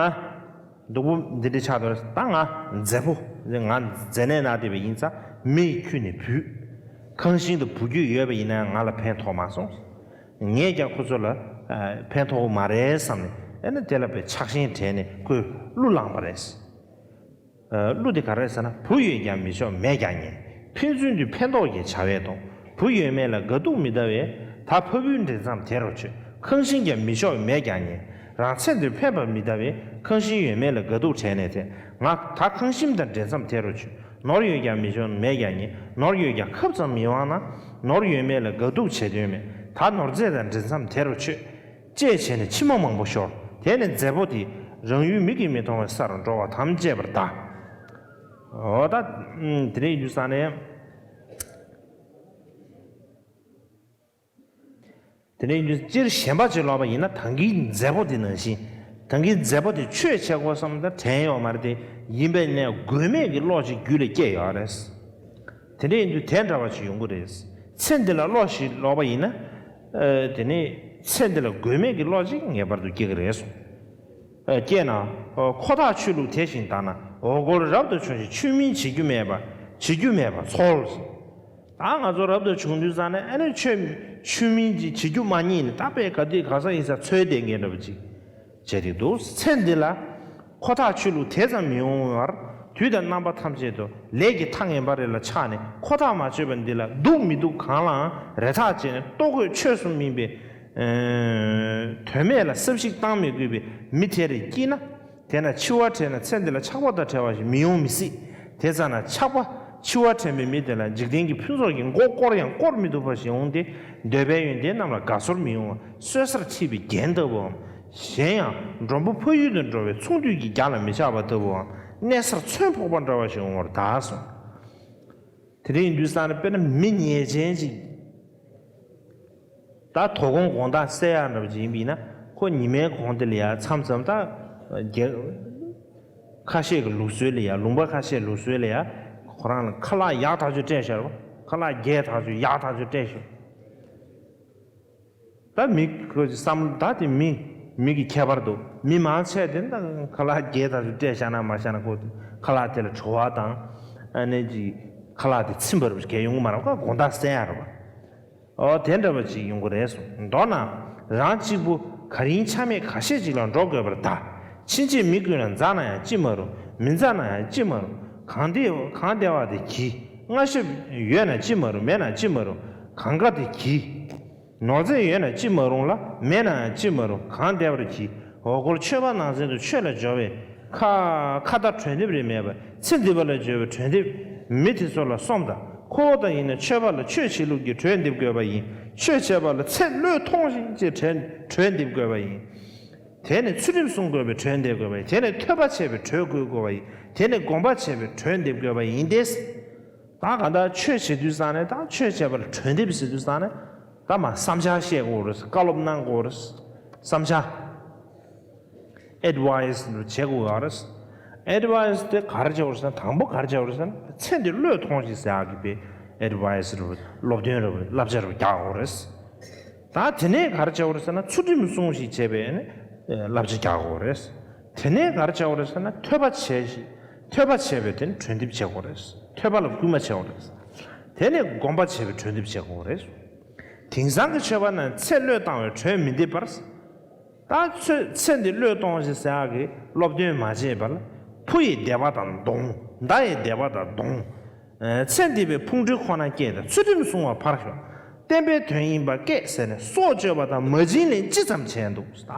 སྡུག་པོ་འདི་འདྲ་ཆགས་བསྡད་ཡོད་རེད། ད་ང་མཛེ་པོ། ང་མཛེ་ནད་ན་བསྡད་པ་ཡིན་ཙང་མི་ཡི་ཁྱུ་ནས་བུད། ཁང་ཤིང་དང་བུ་རྒྱུད་ཡོད་པ་ཡིན་ན་ང་ལ་ཕན་ཐོགས་མ་སོང་། ངས་ཀྱང་ཁོ་ཚོ་ལ་ཨ་ཕན་ཐོགས་མ་རེད་བསམ་ནས། ཨ་ནི་དེ་ལ་དཔེ་ཆགས་ཞེན་དྲན་ནས་ཁོས་གླུ་བླངས་པ་རེད། གླུ་དེ་ག་རེ་ཟེར་ན། བུ་ཡོད་ཀྱང་མི་ཆོག་མེད་ཀྱང་ཉེས། ཕན་ཚུན་དུ་ཕན་ཐོགས་ཀྱི་བྱ་བས་སྟོང་། བུ་ཡོད་མེད་ལ་དགའ་སྡུག་མི་ལྟ་བས། ད་ཕ་བུའི་འདྲེས་མཚམས་དེ་རུ་ཆོད། ཁང་ཤིང་ཀྱང་མི་ཆོག་མེད་ཀྱང་ཉེས། རང་ཚེ་འདིར་ཕན་པ་མི་ལྟ་བས། ཁང་ཤིང་ཡོད་མེད་ལ་དགའ་སྡུག་བྲལ་ནས་ཐལ། ང་ད་ཁང་ཤིང་དང་འདྲེས་མཚམས་དེ་རུ་ཆོད། ནོར་ཡོད་ཀྱང་མི་ཆོག་མེད་ཀྱང་ཉེས། ནོར་ཡོད་ཀྱང་ཁབ་ཙམ་མི་དབང་ན། ནོར་ཡོད་མེད་ལ་དགའ་སྡུག་བྱེད་དོན་མེད། ད་ནོར་རྫས་དང་འདྲེས་མཚམས་དེ་རུ་ཆོད། ཅེས་བྱས་ནས་མཆི་མ་མང་པོ་ཤོར། དེ་ནས་མཛེ་པོ་དེ་རང་ཡུལ་མིག་གིས་མི་མཐོང་བའི་སར་འགྲོ་བ་དམ་བཅས་པར་གདའ། འོ་ད། དེ་འདྲ་ཡིན་དུས་ཙང་ནས། དེ་འདྲ་ཡིན་དུས་སྤྱིར་ཞེན་པ་ཅིག་ལོག་པ་ཡིན་ན། ད་གིན་མཛེ་པོ་དེ་ནང་བཞིན། ད་གིན་མཛེ་པོ་དེ་ཆོས་བྱེད་དགོས་བསམ་ད་དྲན་ཡོད་མ་རེད་དེ། ཡིན་པས་ན་དགོས་མེད་ཀྱི་བློ་ཅིག་རྒྱུད་ལ་སྐྱེས་ཡོད་རེད། དེ་འདྲ་ཡིན་དུས་དེ་འདྲ་བ་ཞིག་ཡོང་གི་རེད། ཚེ་འདི་ལ་བློ་ཞིག་ལོག་པ་ཡིན་ན། ཨ་དེ་ནི་ཚེ་འདི་ལ་དགོས་མེད་ཀྱི་བློ་ཅིག་ངེས་པར་དུ་སྐྱེ་གི་རེད་གསུངས། ཨ་སྐྱེས་ན་ཨ་ཁོ་ཐག་ཆོད་ལུགས་དེ་བཞིན་བལྟ་ན། འོ་སྐོལ་རབ་ཏུ་བྱུང་ཞིང་ཆོས་མིན་བྱེད་རྒྱུ་མེད་པ། བྱེད་རྒྱུ་མེད་པ་འཚོལ། ད་ང་ཚོ་རབ་ཏུ་བྱུང་དུས་ཙང་ནས་ཨ་ནི་ཆོས་ཆོས་མིན་གྱི་བྱེད་རྒྱུ་མ་རྙེད་ནས། ད་དཔེ་ག་དུས་ག་ས་ཡིན་ས་འཚོལ་བསྡད་མཁན་འདྲ་པོ་ཅིག་བྱས་ཏེ་འདུག། ཚེ་འདི་ལ་ཁོ་ཐག་ཆོད་ལུགས་དེ་ཙམ་མི་འོང་བར། དུས་དང་རྣམ་པ་ཐམས་ཅད་དུ་ལས་ཀྱི་མཐའ་ངན་པ་རེ་ལ་ཆགས་ནས། ཁོ་ཐག་མ་ཆོད་པ་འདི་ལ་འདུག་མི་འདུག་གང་ལའང་རེ་ཐག་བཅད་ནས། ལྟོ་གོས་ཆོས་སུ་སྨིན་པའི་ཨ་དོན་མེད་ལ་བསམ་གཞིག་བཏང་མི་དགོས་པའི་མི་དེ་རེ་སྐྱེས་ན། དེས་ན་འཆི་བ་བྲལ་ན་ཚེ་འདི་ལ་ཆགས་པ་དང་བྲལ་བ་ཞིག་མི་ཡོང་མི་སྲིད། དེ་ཙམ་ན་ཆགས་པ་ འཆི་བ་དྲན་པའི་མི་དེ་ལ་འཇིག་རྟེན་གྱི་ཕུན་ཚོགས་ཀྱི་མགོ་བསྐོར་ཡང་བསྐོར་མི་ཐུབ་པ་ཞིག་འོང་སྟེ། འདོད་པའི་ཡོན་ཏན་རྣམས་ལ་དགའ་ཚོར་མི་ཡོང་བ། གསོད་སར་ཁྲིད་པའི་རྒྱན་ལྟ་བུའམ། གཞན་ཡང་མགྲོན་པོ་ཕ་ཡུལ་དུ་འགྲོ་བའི་ཚོང་འདུས་ཀྱི་རྒྱ་ལ་མི་ཆགས་པ་ལྟ་བུའམ། གནས་སར་མཚོན་ཕོག་པ་འདྲ་བ་ཞིག་འོང་བར་གདའ་གསུངས། དེ་འདྲ་ཡིན་དུས་ཙང་ནས་དཔེར་ན་མི་ཉེས་ཅན་ཅིག་ད་དོ་དགོང་དགོང་དག་བསད་ཡག་འདྲ་པོ་ཅིག་ཡིན་པ་ཡིན་ན། ཁོ་ཉི་མའི་གུང་དེ་ལ་ཡ་མཚམས་མཚམས་ད་རྒྱལ་ཁ་ཤས་ཀྱི་ལུགས་སྲོལ་ལ་ཡ། ལུང་པ་ཁ་ཤས་ལུགས་སྲོལ་ལ་ཡ། ཁོ་རང་ལ་ཁ་ལག་ཡག་ཐག་ཆོད་སྤྲད་བཞག་རེད་པ། ཁ་ལག་རྒྱས་ཐག་ཆོད་ཡག་ཐག་ཆོད་སྤྲད་བཞག་ད་མི་ཁོ་བསམ་བློ་ད་དེ་མི་མི་གི་ཁྱད་པར་འདུག་མི་མང་ཆེ་དེ་ད་ཁ་ལག་རྒྱས་ཐག་ཆོད་སྤྲད་བཞག་ན་མ་བཞག་ན། ཁོ་ཁ་ལག་དེ་ལ་བྲོ་བ་དང་། ཨ་ནི་ཅིག་ཁ་ལག་དེ་ཚིམ་པ་རུ་གས་ཡོང་གི་མ་རེད་པ། དགོང་དག་བསད་ཡག་རེད་པ། ཨོ་དེ་འདྲ་བ་ཅིག་ཡོང་གི་རེད་གསུངས། མདོར་ན། རང་གཅིག་པུ་ག་རིང་ཆ་མེད་ཁ་ཤས་ཅིག་ལ་འགྲོ་དགོས་པར་གདའ། ཕྱིན་ཆད་མི་ཀུན་ལ་མཛའ་ན་ཡང་ཅི་མ་རུང་། མི་མཛའ་ན་ཡང་ཅི་མ་རུང་། གང་བདེ་གང་བདེ་བ་དེ་གྱིས། སྔ་ཞབས་ཡོད་ན་ཅི་མ་རུང་། མེད་ན་ཅི་མ་རུང་། གང་དགའ་དེ་གྱིས། ནོར་རྫས་ཡོད་ན་ཅི་མ་རུང་ལ། མེད་ན་ཡང་ཅི་མ་རུང་། གང་བདེ་བར་གྱིས། འོ་སྐོལ་མཆོད་པ་ནང་ཚན་དུ་ཆོས་ལ་སྦྱོར་བའི་ཁ་ཁ་ད་གྲོས་འདེབས་རེ་མེད་པར། ཚེ་འདི་པ་ལ་སྦྱོར་བའི་གྲོས་འདེབས་མི་དེ་ཚོ་ལ་སོམས་དང་། ཁོ་བོ་དང་ཡིན་ན་ཆོས་པ་ལ་ཆོས་བྱེད་ལུགས་ཀྱི་གྲོས་འདེབས་དགོས་པ་ཡིན། ཆོས་བྱེད་པ་ལ་ཚེ་བློས་ཐོངས་ཤིག་ཅེས་གྲོས་གྲོས་འདེབས་དགོས་པ་ཡིན། དེ་ནས་ཚུལ་ཁྲིམས་སྲུང་དགོས་པའི་གྲོས་འདེབས་དགོས་པ་ཡིན། དེ་ནས་ཐོས་པ་བྱས་པའི་གྲོས་བསྐོལ་དགོས་པ་ཡིན། དེ་ནས་སྒོམ་པ་བྱས་པའི་གྲོས་འདེབས་དགོས་པ་ཡིན་ཏེ། ད་གང་ལྟར་ཆོས་བྱེད་དུས་ཙང་ནས། ད་ཆོས་བྱེད་པ་ལ་གྲོས་འདེབས་ཟེར་དུས་ཙང་ནས། ད་མ་བསམ་འཆར་བཤད་དགོས་རེད། བཀའ་སློབ་གནང་དགོས་རེད། བསམ་འཆར། ཨེཌ་ཝའི་སི་བྱེད་དགོས་ཡོད་རེད། ཨེཌ་ཝའི་སི་དེ་ག་རེ་བྱེད་དགོས་རེད་ཟེར་ན། དང་པོ་ག་རེ་བྱེད་དགོས་རེད་ཟེར་ན། ཚེ་འདི་བློས་ཐོངས་ཤིག་ཟེར་ཡག་གི་དཔེ་ཨེཌ་ཝའི་སི་རེད། སློབ་སྟོན་རེད། བསླབ་བྱ་རེད། རྒྱག་དགོས་རེད། ད་དེ་ནས་ག་རེ་བྱེད་དགོས་རེད་ཟེར་ན། ཚུལ་ཁྲིམས་སྲུང་ཞིག་བྱས་པའི་ནི་བསླབ་བྱ་རྒྱག་དགོས་རེད། དེ་ནས་ག་རེ་བྱེད་དགོས་རེད་ཟེར་ན། ཐོས་པ་བྱས་ཤིག་ཐོས་པ་བྱས་པའི་དེ་ནི་གྲོས་འདེབས་བྱེད་དགོས་རེད། ཐོས་པ་ལ་སྐུལ་མ་བྱེད་དགོས་རེད། དེ་ནས་སྒོམ་པ་བྱས་པའི་གྲོས་འདེབས་བྱེད་དགོས་རེད། དེང་སང་གི་ཆོས་པ་རྣམས་ཚེ་བློས་བཏང་བའི་གྲོས་མི་འདེབས་པར། ད་ཚེ་ཚེ་འདི་བློས་གཏོང་ཞེས་ཟེར་ཡག་གི་སློབ་སྟོན་མ་བྱས་པར། ཕོ་ཡི་བདེ་བ་དང་སྡོང་། མདའ་ཡི་བདེ་བ་དང་སྡོང་། ཨ་ཚེ་འདི་པའི་ཕུང་ཁྲོལ་ཁོ་ན་སྐྱེས་དང་། ཚུལ་ཁྲིམས་སྲུང་བ་ཕར་ཞོག །བསྟན་པའི་དོན་ཡིན་པ་སྐད་ཟེར་ནས། སྲོག་གཅོད་པ་དང་མ་བྱིན་ལེན་ཅི་ཙམ་བྱས་འདུག །ད་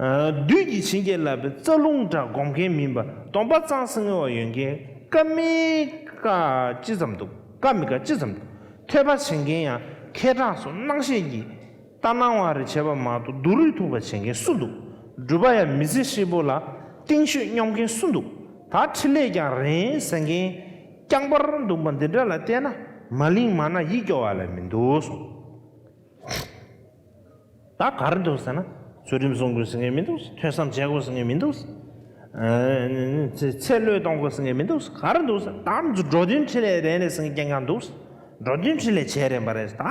ཨ་བདུད་ཀྱིས་བྱིན་གྱིས་བརླབས་པའི་རྩ་རླུང་འདྲ་སྒོམ་མཁན་མིན་པ། སྡོམ་པ་གཙང་སིང་བ་ཡོད་མཁན། ཀ་མི་ཀ་ཅི་ཙམ་འདུག །ཀ་མི་ཀ་ཅི་ཙམ་འདུག །ཐོས་པ་བྱེད་མཁན་ཡང་ཁེ་གྲགས་སུ་སྣང་ཤས་ཀྱིས་ལྟ་སྣང་བ་རེ་བྱེད་པ་མ་གཏོགས་སྡུག་རུས་ཐུག་པ་བྱེད་མཁན་སུ་འདུག །སྒྲུབ་པ་ཡང་མི་ཚེ་ཧྲིལ་པོ་ལ་གཏིང་ཤུད་སྙོམས་མཁན་སུ་འདུག །ད་འཕྲིན་ལས་ཀྱང་རན་ཟེར་མཁན་རྐྱང་པར་འདུག་པ་འདི་འདྲ་ལ་བལྟས་ན། མ་ལིང་མ་ན་ཡིད་སྐྱོ་བ་ལས་མི་འདུག་གསུངས། ད་ག་རེ་འདུག་ཟེར་ན། ཚུལ་ཁྲིམས་སྲུང་དགོས་ཟེར་མཁན་མི་འདུག །ཐོས་བསམ་བྱེད་དགོས་ཟེར་མཁན་མི་འདུག །ཨ་ཚེ་ཚེ་བློས་གཏོང་དགོས་ཟེར་མཁན་མི་འདུག །ག་རེ་འདུག་ཟེར། ད་འགྲོ་དོན་འཕྲིན་ལས་རན་རེད་ཟེར་མཁན་རྐྱང་རྐྱང་འདུག །འགྲོ་དོན་འཕྲིན་ལས་བྱས་རན་པ་རེད། ད་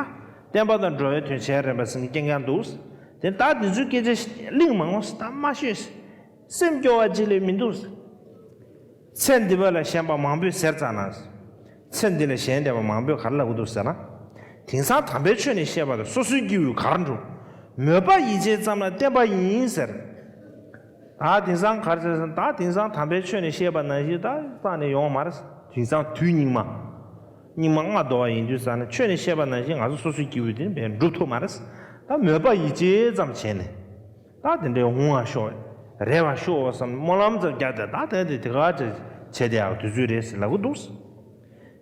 བསྟན་པ་དང་འགྲོ་བའི་དོན་བྱས་རན་པ་ཟེར་མཁན་རྐྱང་རྐྱང་འདུག །དེ་ད་འདི་ཚོའི་སྐད་ཆ་གླེང་མ་འོང་ཟེར། ད་མ་ཤོད་ཟེར། སེམས་སྐྱོ་བ་ཅིག་ལས་མི་འདུག །ཚེ་འདི་པ་ལ་ཞེན་པ་མང་པོས་ཟེར་ཙ་ན། ཚེ་འདི་ལ་ཞེན་བསྡད་པ་མང་པོས་ག་རེ་ལབ་ཀྱི་འདུག་ཟེར་ན། དེང་སང་དམ་པའི་ཆོས་ནི་ཤེས་པ་དང་། སོ་སོའི་སྐྱེ་བོས་ག་རེ་འགྲུབ། མོས་པ་ཡིད་བྱེད་ཙམ་ལ་བརྟེན་པ་ཡིན་ཟེར། ད་དེང་སང་ག་རེ་ཟེར་ཟེར་ན། ད་དེང་སང་དམ་པའི་ཆོས་ནི་ཤེས་པ་ནང་བཞིན་ད་རྩ་ནས་ཡོང་མ་རེད། དེང་སང་དུས་སྙིགས་མ། སྙིགས་མ་ལྔ་བདོ་བ་ཡིན་དུས་ཙ་ན། ཆོས་ནི་ཤེས་པ་ནང་བཞིན་ང་ཚོ་སོ་སོའི་སྐྱེ་བོས་དེ་ནི་འགྲུབ་ཐུབ་མ་རེད། ད་མོས་པ་ཡིད་བྱེད་ཙམ་བྱས་ནས། ད་དེ་འདྲའི་འོང་བ་ཤོག་རེ་བ་ཤོག་བསམ་སྨོན་ལམ་ཙམ་རྒྱག་སྟེ། ད་དེ་དེ་དེ་ག་བྱས་བྱས་དེ་ཡག་དུས་ཚོད་རེད་ཟེར་ལབ་ཀྱི་འདུག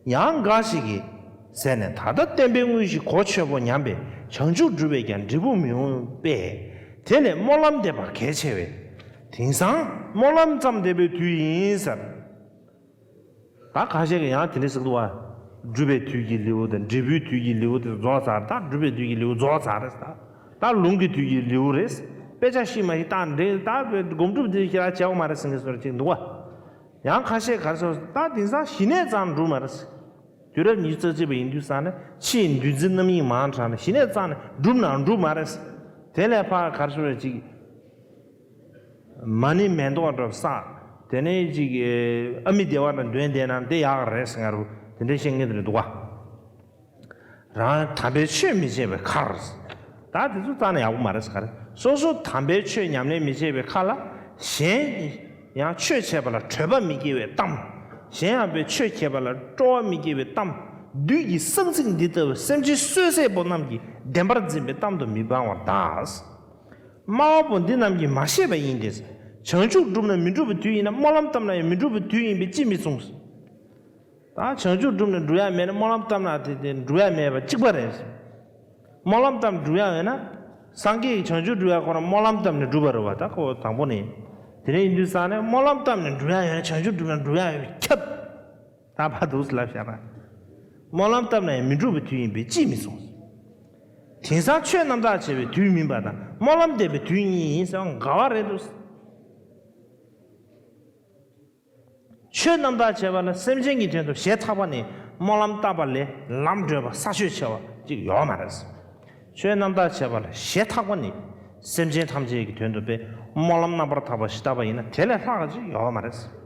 །ཡང་འགའ་ཞིག་གིས་ཟེར་ནས། ད་ལྟ་བསྟན་པའི་དངོས་གཞི་གོ་ཆོད་པོ་ཉམས་པས་བྱང་ཆུབ་སྒྲུབ་པས་ཀྱང་འབྲས་བུ་མི་འོང་པས། དེ་ལས་སྨོན་ལམ་འདེབས་པ་གལ་ཆེ་བས། དེང་སང་སྨོན་ལམ་ཙམ་འདེབས་པའི་དུས་ཡིན་ཟེར། ད་ཁ་ཤས་ཀྱིས་ཡང་དེ་འདྲ་ཟེར་གྱི་འདུག་བ། སྒྲུབ་པའི་དུས་ཀྱི་ལེའུ་དང་། འབྲས་བུའི་དུས་ཀྱི་ལེའུ་དེ་རྫོགས་ཚར། ད་སྒྲུབ་པའི་དུས་ཀྱི་ལེའུ་རྫོགས་ཚར་རེད། ད་ད་ལུང་གི་དུས་ཀྱི་ལེའུ་རེད། དཔེ་ཆ་ཤེས་མ་ཤེས་བཏང་འདྲེ། ད་སྒོམ་སྒྲུབ་དེ་ཞེ་དྲག་བྱེད་དགོས་མ་རེད་ཟེར་མཁན་ཚོ་ཅིག་འདུག་བ། ཡང་ཁ་ཤས་ག་རེ་ཟེར། ད་དེང་སང་ཞི་གནས་ཙམ་འགྲུབ་མ་རེད། དུས་རབས་ཉི་ཤུ་རྩ་གཅིག་པ་ཡིན་དུས་ཙ་ན། ཕྱིའི་འདུ་འཛི་རྣམ་གཡེང་མང་དྲགས་ནས། ཞི་གནས་ཙམ་ནས་འགྲུབ་ན་འགྲུབ་མ་རེད། དེ་ལས་ཕར་ག་རེ་ཟེར་བ་ཅིག་མ་ཎི་མེ་ཏོག་འདྲ་བསགས། དེ་ནས་ཅིག་ཨ་མི་བདེ་བ་འདྲ་འདོན་བསྡད་ན་དེ་ཡག་རེད་ཟེར། ང་རུ་དེ་འདྲའི་བཤད་མཁན་དེ་འདྲ་འདུག་ག། རང་དམ་པའི་ཆོས་མི་བྱེད་པའི་ཁར། ད་དེ་ཚོ་རྩ་ནས་ཡག་པོ་མ་རེད་ཟེར། ག་རེ། སོ་སོ་དམ་པའི་ཆོས་ཉམས་ལེན་མི་བྱེད་པའི་ཁ་ལ། གཞན་ཡང་ཆོས་བྱེད་པ་ལ་བྲོད་པ་མི་སྐྱེ་བའི་གཏམ། གཞན་ཡང་པའི་ཆོས་བྱེད་པ་ལ་སྤྲོ་བ་མི་སྐྱེ་བའི་གཏམ། བདུད་ཀྱི་གསང་ཚིག་འདི་ལྟ་བུ་སེམས་ཅན་གསོད་སྲེག་པོ་རྣམས་ཀྱིས་བདེན་པར་འཛིན་པའི་གཏམ་དུ་མི་སྤང་བར་གདའ། སྨྲ་བ་པོ་འདི་རྣམས་ཀྱིས་མ་ཤེས་པ་ཡིན་ཏེ། བྱང་ཆུབ་བསྒྲུབ་ན་མི་འགྲུབ་པའི་དུས་ཡིན་ན། སྨོན་ལམ་བཏབ་ན་ཡང་མི་འགྲུབ་པའི་དུས་ཡིན་པས་ཅིས་མི་མཚུངས། ད་བྱང་ཆུབ་སྒྲུབ་ནས་འགྲུབ་ཡ་མེད་ན་སྨོན་ལམ་བཏབ་ན་དེ་དེ་འགྲུབ་ཡ་མེད་པ་གཅིག་པ་རེད། སྨོན་ལམ་བཏབ་ནས་འགྲུབ་ཡ་ཡོད་ན། སངས་རྒྱས་ཀྱི་བྱང་ཆུབ་འགྲུབ་ཡ་ཁོ་རང་སྨོན་ལམ་བཏབ་ནས་འགྲུབ་པ་རེད་བ། ད་ཁོ་དང་པོ་ནས། དེ་འདྲ་ཡིན་དུས་ཙང་ནས་སྨོན་ལམ་བཏབ་ནས་འགྲུབ་ཡ་ཡོད་ན་བྱང་ཆུབ་སྒྲུབ་ན་འགྲུབ་ཡ་ཡོད་པས་ཁྱབ། ད་ཕར་འདུག་སེ་ལབ་བཞག་ན། སྨོན་ལམ་བཏབ་ན་ཡང་མི་འགྲུབ་པའི་དུས་ཡིན་པས་ཅིས་མི་གསུངས། དེང་སང་ཆོས་རྣམ་དག་བྱེད་པའི་དུས་མིན་པ་དང་སྨོན་ལམ་འདེབས་པའི་དུས་གཉིས་ཡིན་ཟེར་བ་འགལ་བ་རེད་འདུག། ཆོས་རྣམ་དག་བྱེད་པ་ལ་སེམས་ཅན་གྱི་དོན་དུ་ཞེ་ཐག་པ་ནས་སྨོན་ལམ་བཏབ་པ་ལས་ལམ་བགྲོད་པ་ས་ཆོད་ཆེ་བ་ཅིག་ཡོད་མ་རེད། ཆོས་རྣམ་དག་བྱེད་པ་ལ་ཞེ་ཐག་པ་ནས་སེམས་ཅན་ཐམས་ཅད་ཀྱི་དོན་དུ་པའི་སྨོན་ལམ་རྣམ་པར་དག་པ་ཞིག་བཏབ་པ་ཡིན་ན་དེ་ལས་ལྷག་ཅིག་ཡོད་མ་རེད།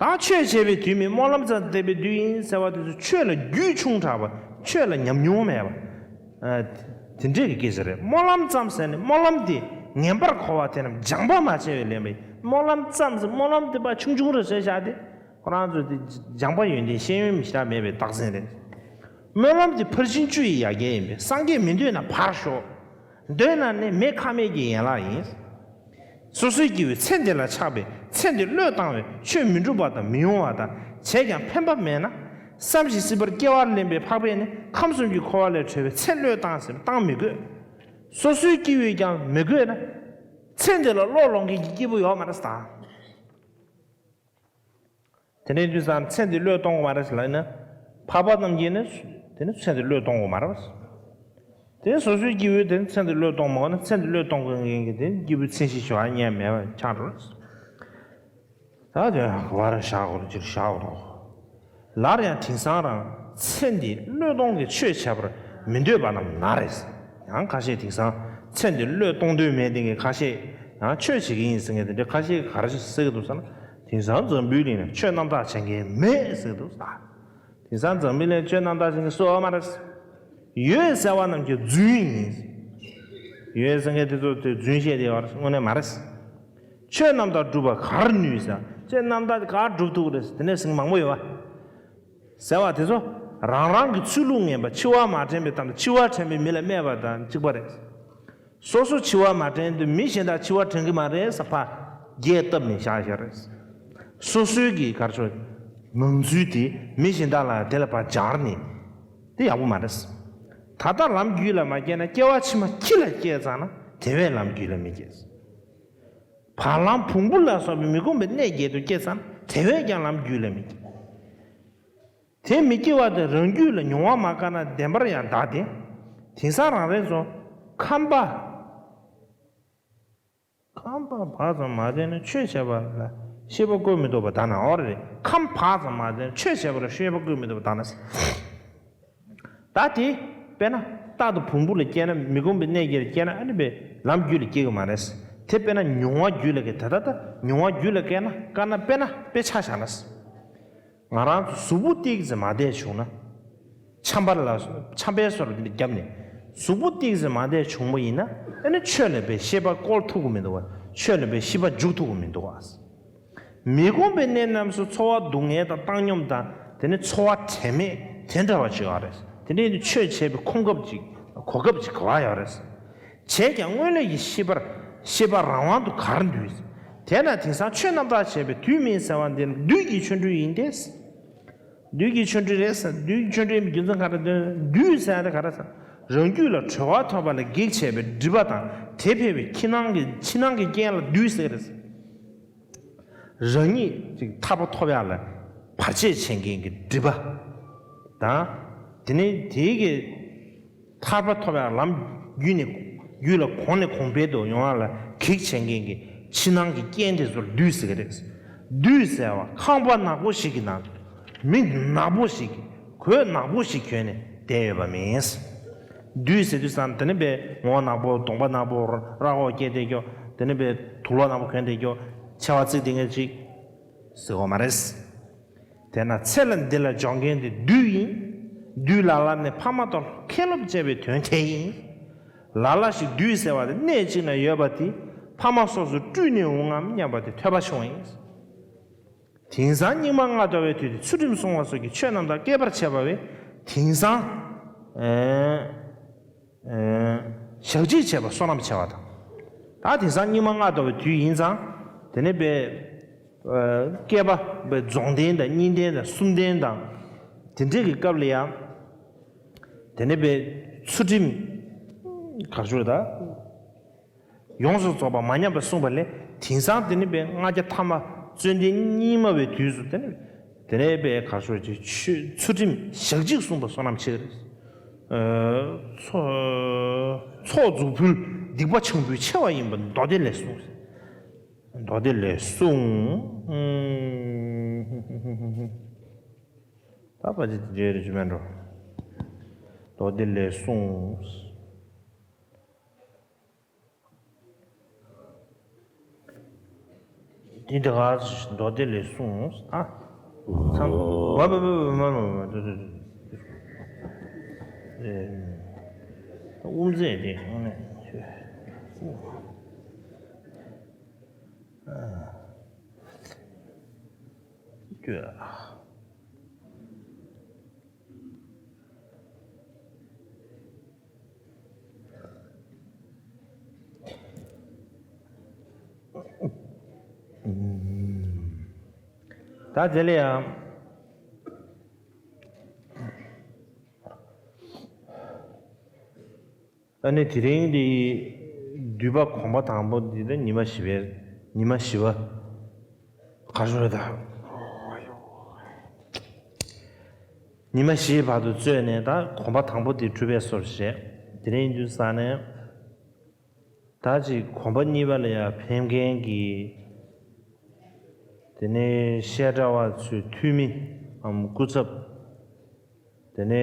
ད་ཆོས་བྱེད་པའི་དུས་མིན་སྨོན་ལམ་ཙམ་འདེབས་པའི་དུས་ཡིན་ཟེར་བ་དེ་ཚོ་ཆོས་ལ་རྒྱུས་ཆུང་དྲགས་པ། ཆོས་ལ་ཉམས་མྱོང་མེད་པ། ཨ། དེ་འདྲས་ཀྱི་སྐད་ཆ་རེད། སྨོན་ལམ་ཙམ་ཟེར་ནས་སྨོན་ལམ་དེ་ངན་པར་གོ་བ་དེ་རྣམས་སྦྱངས་པ་མ་བྱས་པས་ལན་པ་ཡིན། སྨོན་ལམ་ཙམ་ཟེར་སྨོན་ལམ་དེ་པ་ཆུང་ཆུང་རེད་ཟེར་བཞག་དེ། ཁོ་རང་ཚོ་དེ་སྦྱངས་པ་ཡོན་ཏན་ཤེས་ཡོན་མི་ཤ་མེད་པའི་རྟགས་མཚན་རེད། སྨོན་ལམ་དེ་ཕར་ཕྱིན་བཅུ་ཡི་ཡ་གྱལ་ཡིན་པས་སངས་རྒྱས་མི་འདོད་ན་ཕར་ཞོག། འདོད་ན་ནི་མེ་ཁ་མེད་ཀྱི་ཡན་ལག་ཡིན། སོ་སོའི་སྐྱེ་བོའི་ཚེ་འདི་ལ་ཆགས་པས་ཚེ་འདི་བློས་བཏང་བས་ཆོས་མི་འགྲུབ་པ་དང་མི་ཡོང་བ་དང་བྱས་ཀྱང་ཕན་པ་མེད་ན། བསམ་ཞིང་སྲིད་པར་སྐྱེ་བ་ལེན་པའི་འཕགས་པས་ནི་ཁམས་གསུམ་གྱི་འཁོར་བ་ལས་གྲོལ་བའི་ཚེ་བློས་བཏང་ཟིན་བཏང་མི་དགོས། སོ་སོའི་སྐྱེ་བོས་ཀྱང་མི་དགོས་ན། ཚེ་འདི་ལ་བློས་ལོང་མཁན་གྱི་སྐྱེས་བུ་ཡོད་མ་རེད་ད། དེ་ནས་དུས་སང་ཚེ་འདི་བློས་གཏོང་དགོས་མ་རེད་ཟེར་ལབ་ན། འཕགས་པ་རྣམས་ཀྱིས་ནི་དེ་ནི་ཚེ་འདི་བློས་གཏོང་དགོས་མ་རེད། དེ་ནི་སོ་སོའི་སྐྱེ་བོས་དེ་ནི་ཚེ་འདི་བློས་གཏོང་མ་དགོས་ན་ཚེ་འདི་བློས་གཏོང་དགོས་མཁན་གྱི་དེ་ནི་སྐྱེ་བོའི་མཚན་གཞི་ཞུ་བ་ཉན་མེད་པ་ཆགས་འགྲོ། ད་དེ་བར་བཞག་གོ་ཅིར་བཞག་གོ། ལར་ཡང་དེང་སང་རང་ཚེ་འདི་བློས་གཏོང་གི་ཆོས་བྱ་བར་མི་འདོད་པ་རྣམས་ན་རེ། ཡང་ཁ་ཤས་དེང་སང་ཚེ་འདི་བློས་གཏོང་འདོད་མེད་དེ་གི་ཁ་ཤས་ཡང་ཆོས་བྱེད་ཀྱི་ཡིན་ཟེར་མཁན་དེ་འདྲ་ཁ་ཤས་ག་རེ་ཟེར་གི་འདུག་ཟེར་ན། དེང་སང་འཛམ་བུའི་གླིང་ན་ཆོས་རྣམ་དག་བྱེད་མཁན་མེད་ཟེར་གི་འདུག་ཟེར། དེང་སང་འཛམ་བུའི་གླིང་ཆོས་རྣམ་དག་བྱེད་མཁན་སུ་ཡོད་མ་རེད། ཡོད་ཟེར་བ་རྣམས་ཀྱི་རྫུན་ཡིན། ཡོད་ཟེར་མཁན་དེ་ཚོ་དེ་རྫུན་བཤད་དེ་ཡོད་རེད་དངོས་གནས་མ་རེད། ཆོས་རྣམ་དག་སྒྲུབ་པ་གར་ནུས་ཟེར། ཆོས་རྣམ་དག་གར་སྒྲུབ་ཐུབ་རེད་དེ་ནས་ཟིང་མང་པོ་ཡོད་པ། ཟེར་བ་དེ་ཚོ་རང་རང་གི་ཚུལ་ལུགས་ངན་པ་འཆི་བ་མ་དྲན་པའི་གཏམ་དང་འཆི་བ་དྲན་པའི་མི་ལ་སྨྲས་པ་དང་གཅིག་པ་རེད། སོ་སོ་འཆི་བ་མ་དྲན་དུས་མི་གཞན་དག་འཆི་བ་དྲན་གྱི་མ་རེད་ཟེར་ཕར་རྒྱས་བཏབ་ནས་བཞག་བཞག་རེད། སོ་སོའི་གི་གར་ཆོས་ངང་ཚུལ་དེ་མི་གཞན་དག་ལ་དེ་ལ་ཕར་སྦྱར་ནས་དེ་ཡག་པོ་མ་རེད། ད་ལྟ་ལམ་རྒྱུད་ལ་མ་སྐྱེས་ན་སྐྱེ་བ་ཕྱི་མ་ཁྱི་ལ་སྐྱེས་ཙང་ན་དེ་བས་ལམ་རྒྱུད་ལ་མི་སྐྱེས། བར་ལམ་བོང་བུ་ལ་སོགས་པའི་མི་ཁོམ་པའི་གནས་བརྒྱད་དུ་སྐྱེས་ཙང་དེ་བས་ཀྱང་ལམ་རྒྱུད་ལ་མི་སྐྱེ། དེ་མི་སྐྱེ་བ་དེ་རང་རྒྱུད་ལ་མྱོང་བ་མ་བཀག་ན་བདེན་པར་ཡང་གདའ་སྟེ། དེང་སང་རང་རེ་ཚོ་ཁམས་པ། ཁམས་པ་བག་ཙམ་མ་བསྟེན་ན་ཆོས་བྱས་པ་ལ་ཤེས་པ་བཀོད་མི་ཐུབ་པ་གདའ་ན་འོ་རེད། ཁམས་པ་བག་ཙམ་མ་བསྟེན་ན་ཆོས་བྱས་པ་ལ་ཤེས་པ་བཀོད་མི་ཐུབ་པ་གདའ་ན། ད་དེ་དཔེར་ན་རྟག་ཏུ་བོང་བུ་ལ་སྐྱེས་ན་མི་ཁོམ་པའི་གནས་བརྒྱད་ལ་སྐྱེས་ན་ཨ་ནི་པའི་ལམ་རྒྱུད་ལ་སྐྱེ་གི་མ་རེད། དེ་དཔེར་ན་མྱོང་བ་རྒྱུད་ལ་སྐྱེ་ད་ད་ད་མྱོང་བ་རྒྱུད་ལ་སྐྱེ་ན་དཀར་ན་དཔེར་ན་དཔེ་ཆ་བཞག་ན། ང་རང་ཚོ་གཟུགས་པོ་ཏིག་ཙམ་མ་བདེ་བྱུང་ན། ཆམ་པ་ལ་ཆམ་པའི་སོར་འདི་བརྒྱབ་ནས་གཟུགས་པོ་ཏིག་ཙམ་མ་བདེ་བྱུང་བ་ཡིན་ན་ཨ་ནི་ཆོས་ལ་པའི་ཤེས་པ་བཀོལ་ཐུབ་ཀྱི་མི་འདུག་བ། ཆོས་ལ་པའི་ཤེས་པ་འཇུག་ཐུབ་ཀྱི་མི་འདུག་བ། མི་ཁོམ་པའི་གནས་རྣམས་སུ་ཚོར་བ་སྡུག་བསྔལ་དང་བཏང་སྙོམས་དང་དེ་ནི་ཚོར་བ་དྲན་མེད་དེ་འདྲ་བ་ཅིག་ཡོད་རེད། དེ་འདྲ་ཡིན་དུས་ཆོས་བྱེད་པའི་ཁོམ་སྐབས་ཅིག་གོ་སྐབས་ཅིག་ག་བ་ཡོད་རེད། བྱས་ཀྱང་སྔོན་ལས་ཀྱི་ཤེས་པར་ཤེས་པ་རང་དབང་དུ་གར་འདུས། དེས་ན་དེང་སང་ཆོས་རྣམ་དག་བྱེད་པའི་དུས་མིན་ཟེར་བ་འདི་ནི་བདུད་ཀྱི་ཆོ་འཕྲུལ་ཡིན་ཏེ། བདུད་ཀྱི་ཆོ་འཕྲུལ་རེད་ཟེར། བདུད་ཀྱི་ཆོ་འཕྲུལ་ཡིན་པའི་རྒྱུ་མཚན་ག་རེ་འདོན། བདུད་ཟེར་ཡ་དེ་ག་རེ་ཟེར། རང་རྒྱུད་ལ་གྲོལ་བ་ཐོབ་པ་ལ་གེགས་བྱས་པའི་སྒྲིབ་པ་དང་དེ་འཕེལ་བའི་ཕྱི་ནང་གི་ཕྱི་ནང་གི་རྐྱེན་ལ་བདུད་ཟེར་གི་རེད་ཟེར། རང་ཉིད་ཅིག་ཐར་པ་ཐོབ་ཡག་ལ་བར་ཆད་བྱེད་མཁན་གྱི་སྒྲིབ་པ་དང་། དེ་ནས་དེའི་གི་ཐར་པ་ཐོབ་ཡག་ལམ་རྒྱུད་ནས་རྒྱུད་ལ་གོང་ནས་གོང་འཕེལ་དུ་ཡོང་ཡག་ལ་གེགས་བྱེད་མཁན་གྱི་ཕྱི་ནང་གི་རྐྱེན་དེ་ཚོར་བདུད་ཟེར་གི་རེད། བདུད་ཟེར་བ་ཁང་པ་ནག་པོ་ཞིག་གི་ནང་མི་ནག་པོ་ཞིག་གིས་གོས་ནག་པོ་ཞིག་གྱོན་ནས་བསྡད་ཡོད་པ་མིན། བདུད་ཟེར་དུས་ཙང་དེ་ནི་པའི་ངོ་ནག་པོ་གདོང་པ་ནག་པོ་ར་ཁོག་སྐྱེས་བསྡད་ཀྱོ། དེ་ནི་པའི་དུག་ལོག་ནག་པོ་གྱོན་བསྡད་ཀྱོ། མཆེ་བ་གཙིགས་བསྡད་མཁན་ཅིག་ཟེར་བ་མ་རེད། དེས་ན་ཚེ་ལ་འདི་ལ་འཇོག་མཁན་དེ་བདུད་ཡིན། བདུད་ལ་ལ་ནི་ཕ་མ་དང་ཁེ་ལོབ་བྱས་པའི་དོན་དེ་ཡིན། ལ་ལ་ཞིག་བདུད་ཟེར་བ་དེ་གནས་གཅིག་ན་ཡོད་པ་དེ་ཕ་མ་སོ་སོ་སྤྲུལ་ནས་འོང་ངམ་སྙམ་པ་དེ་ཐོས་པ་བྱུང་བ་ཡིན། དེང་སང་སྙིགས་མ་ལྔ་བདོ་བའི་དུས་དེ་ཚུལ་ཁྲིམས་སྲུང་བ་སོགས་ཀྱི་ཆོས་རྣམ་དག་བསྐལ་པར་བྱས་པ་བས་དེང་སང་ཨེ་ཨེ་ཞག་གཅིག་བྱས་པ་བསོད་ནམས་ཆེ་བ་དང་། ད་དེང་སང་སྙིགས་མ་ལྔ་བདོ་བའི་དུས་ཡིན་ཙང་དེ་ནས་པའི་ བསྐལ་པ་རྫོགས་ལྡན་དང་གཉིས་ལྡན་དང་གསུམ་ལྡན་དང་། དེ་འདྲའི་གི་སྐབས་ལ་ཡང་། དེ་ནས་པའི་ཚུལ་ཁྲིམས་གར་ཞོར་ད། ཡོངས་སུ་རྫོགས་པ་མ་ཉམས་པར་གསུངས་པ་ལས། དེང་སང་དེ་ནི་པའི་ལྔ་བརྒྱ་ཐ་མ་བརྩོན་ལྡན་གཉིས་སྨྲ་བའི་དུས་སུ་དེ་ནི། དེ་ནས་པའི་གར་ཞོར་གྱི་ཆོས་ཚུལ་ཁྲིམས་ཞག་གཅིག་གསུངས་པ་བསོད་ནམས་ཆེ་གི་རེད། ཚོགས་ཚོགས་རྫོགས་ཕུལ་སྡིག་པ་འཆང་ཕུལ་ཆེ་བ་ཡིན་པ་མདོ་སྡེ་ལས་གསུངས། མདོ་སྡེ་ལས་གསུངས། ད་པ་ཅི་འདྲེ་རེ་ཅི་མེད་འགྲོ། མདོ་སྡེ་ལས་གསུངས། འདི་འདི་ག་མདོ་སྡེ་ལས་གསུངས། ཨ། ཚང་། བ་བ་བ་བ་མ་མ་མ་མ། དབུ་མཛད་དེ་དངོས་གནས། ཨ། ད་དེ་ལ་ཡང་། ཨ་ནི་དེ་རིང་འདི་འདུས་པ་གོམ་པ་དང་པོ་འདི་ལ་ཉི་མ་བཞི་པའི་ཉི་མ་བཞི་པ་ག་རེ་རེད་ད། ཉི་མ་བཞིའི་བར་དུ་རྩོད་ནས་ད་གོམ་པ་དང་པོ་འདི་གྲུབ་པའི་སོར་བཤད། དེ་རིང་འདུས་ས་ནས་ད་ཅིག་གོམ་པ་གཉིས་པ་ལ་ཡང་ཕེབས་མཁན་གྱི། དེ་ནས་བཤད་གྲྭ་བ་ཚོའི་འཐུས་མི་འམ་སྐུ་ཚབ། དེ་ནས་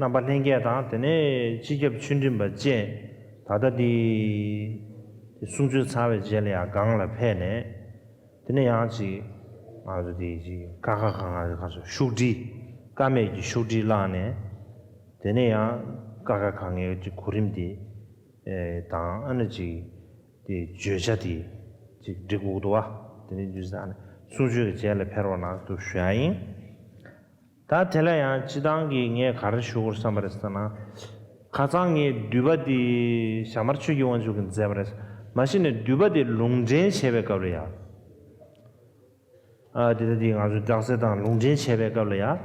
རྣམ་པ་ལྷན་རྒྱས་དང་དེ་ནས་སྤྱི་ཁྱབ་ཆོས་འབྲེལ་པ་བཅས་ད་ལྟ་འདི་གསུང་ཆོས་ཚར་བའི་རྗེས་ལ་ཡང་སྒང་ལ་ཕེབས་ནས། དེ་ནས་ཡང་ཅིག་ང་ཚོ་དེ་ཅིག་ཀ་ཁ་ག་ང་ག་ཚོ་ཤུགས་སྒྲིལ། ཀ་མེད་ཀྱི་ཤུགས་སྒྲིལ་བླངས་ནས། དེ་ནས་ཡང་ཀ་ཁ་ག་ངའི་ཅིག་གོ་རིམ་དེ་དང་ཨ་ནི་ཅིག་དེ་བརྗོད་བྱ་དེ་ཅིག་འགྲིག་དགོས་འདུག་བ། དེ་ནས་རྒྱུ་མཚན་ཨ་ནི་གསུང་ཆོས་ཀྱི་རྗེས་ལ་ཕེབས་རོགས་གནང་འདུག་ཞུ་ཡ་ཡིན། ད་དེ་ལ་ཡང་སྤྱི་བཏང་གི་ངས་ག་རེ་ཞུ་དགོས་བསམ་པ་རེད་ཟེར་ན། ཁ་སང་ངས་འདུས་པ་འདི་ཞྭ་དམར་ཆོས་ཀྱི་དབང་ཕྱུག་གིས་མཛད་པ་རེད། མ་གཞི་ནས་འདུས་པ་འདི་ལུང་འདྲེན་བྱེད་པའི་སྐབས་ལ་ཡང་། ཨ་འདི་ལྟ་འདི་ང་ཚོས་བདག་གསལ་དང་ལུང་འདྲེན་བྱེད་པའི་སྐབས་ལ་ཡང་།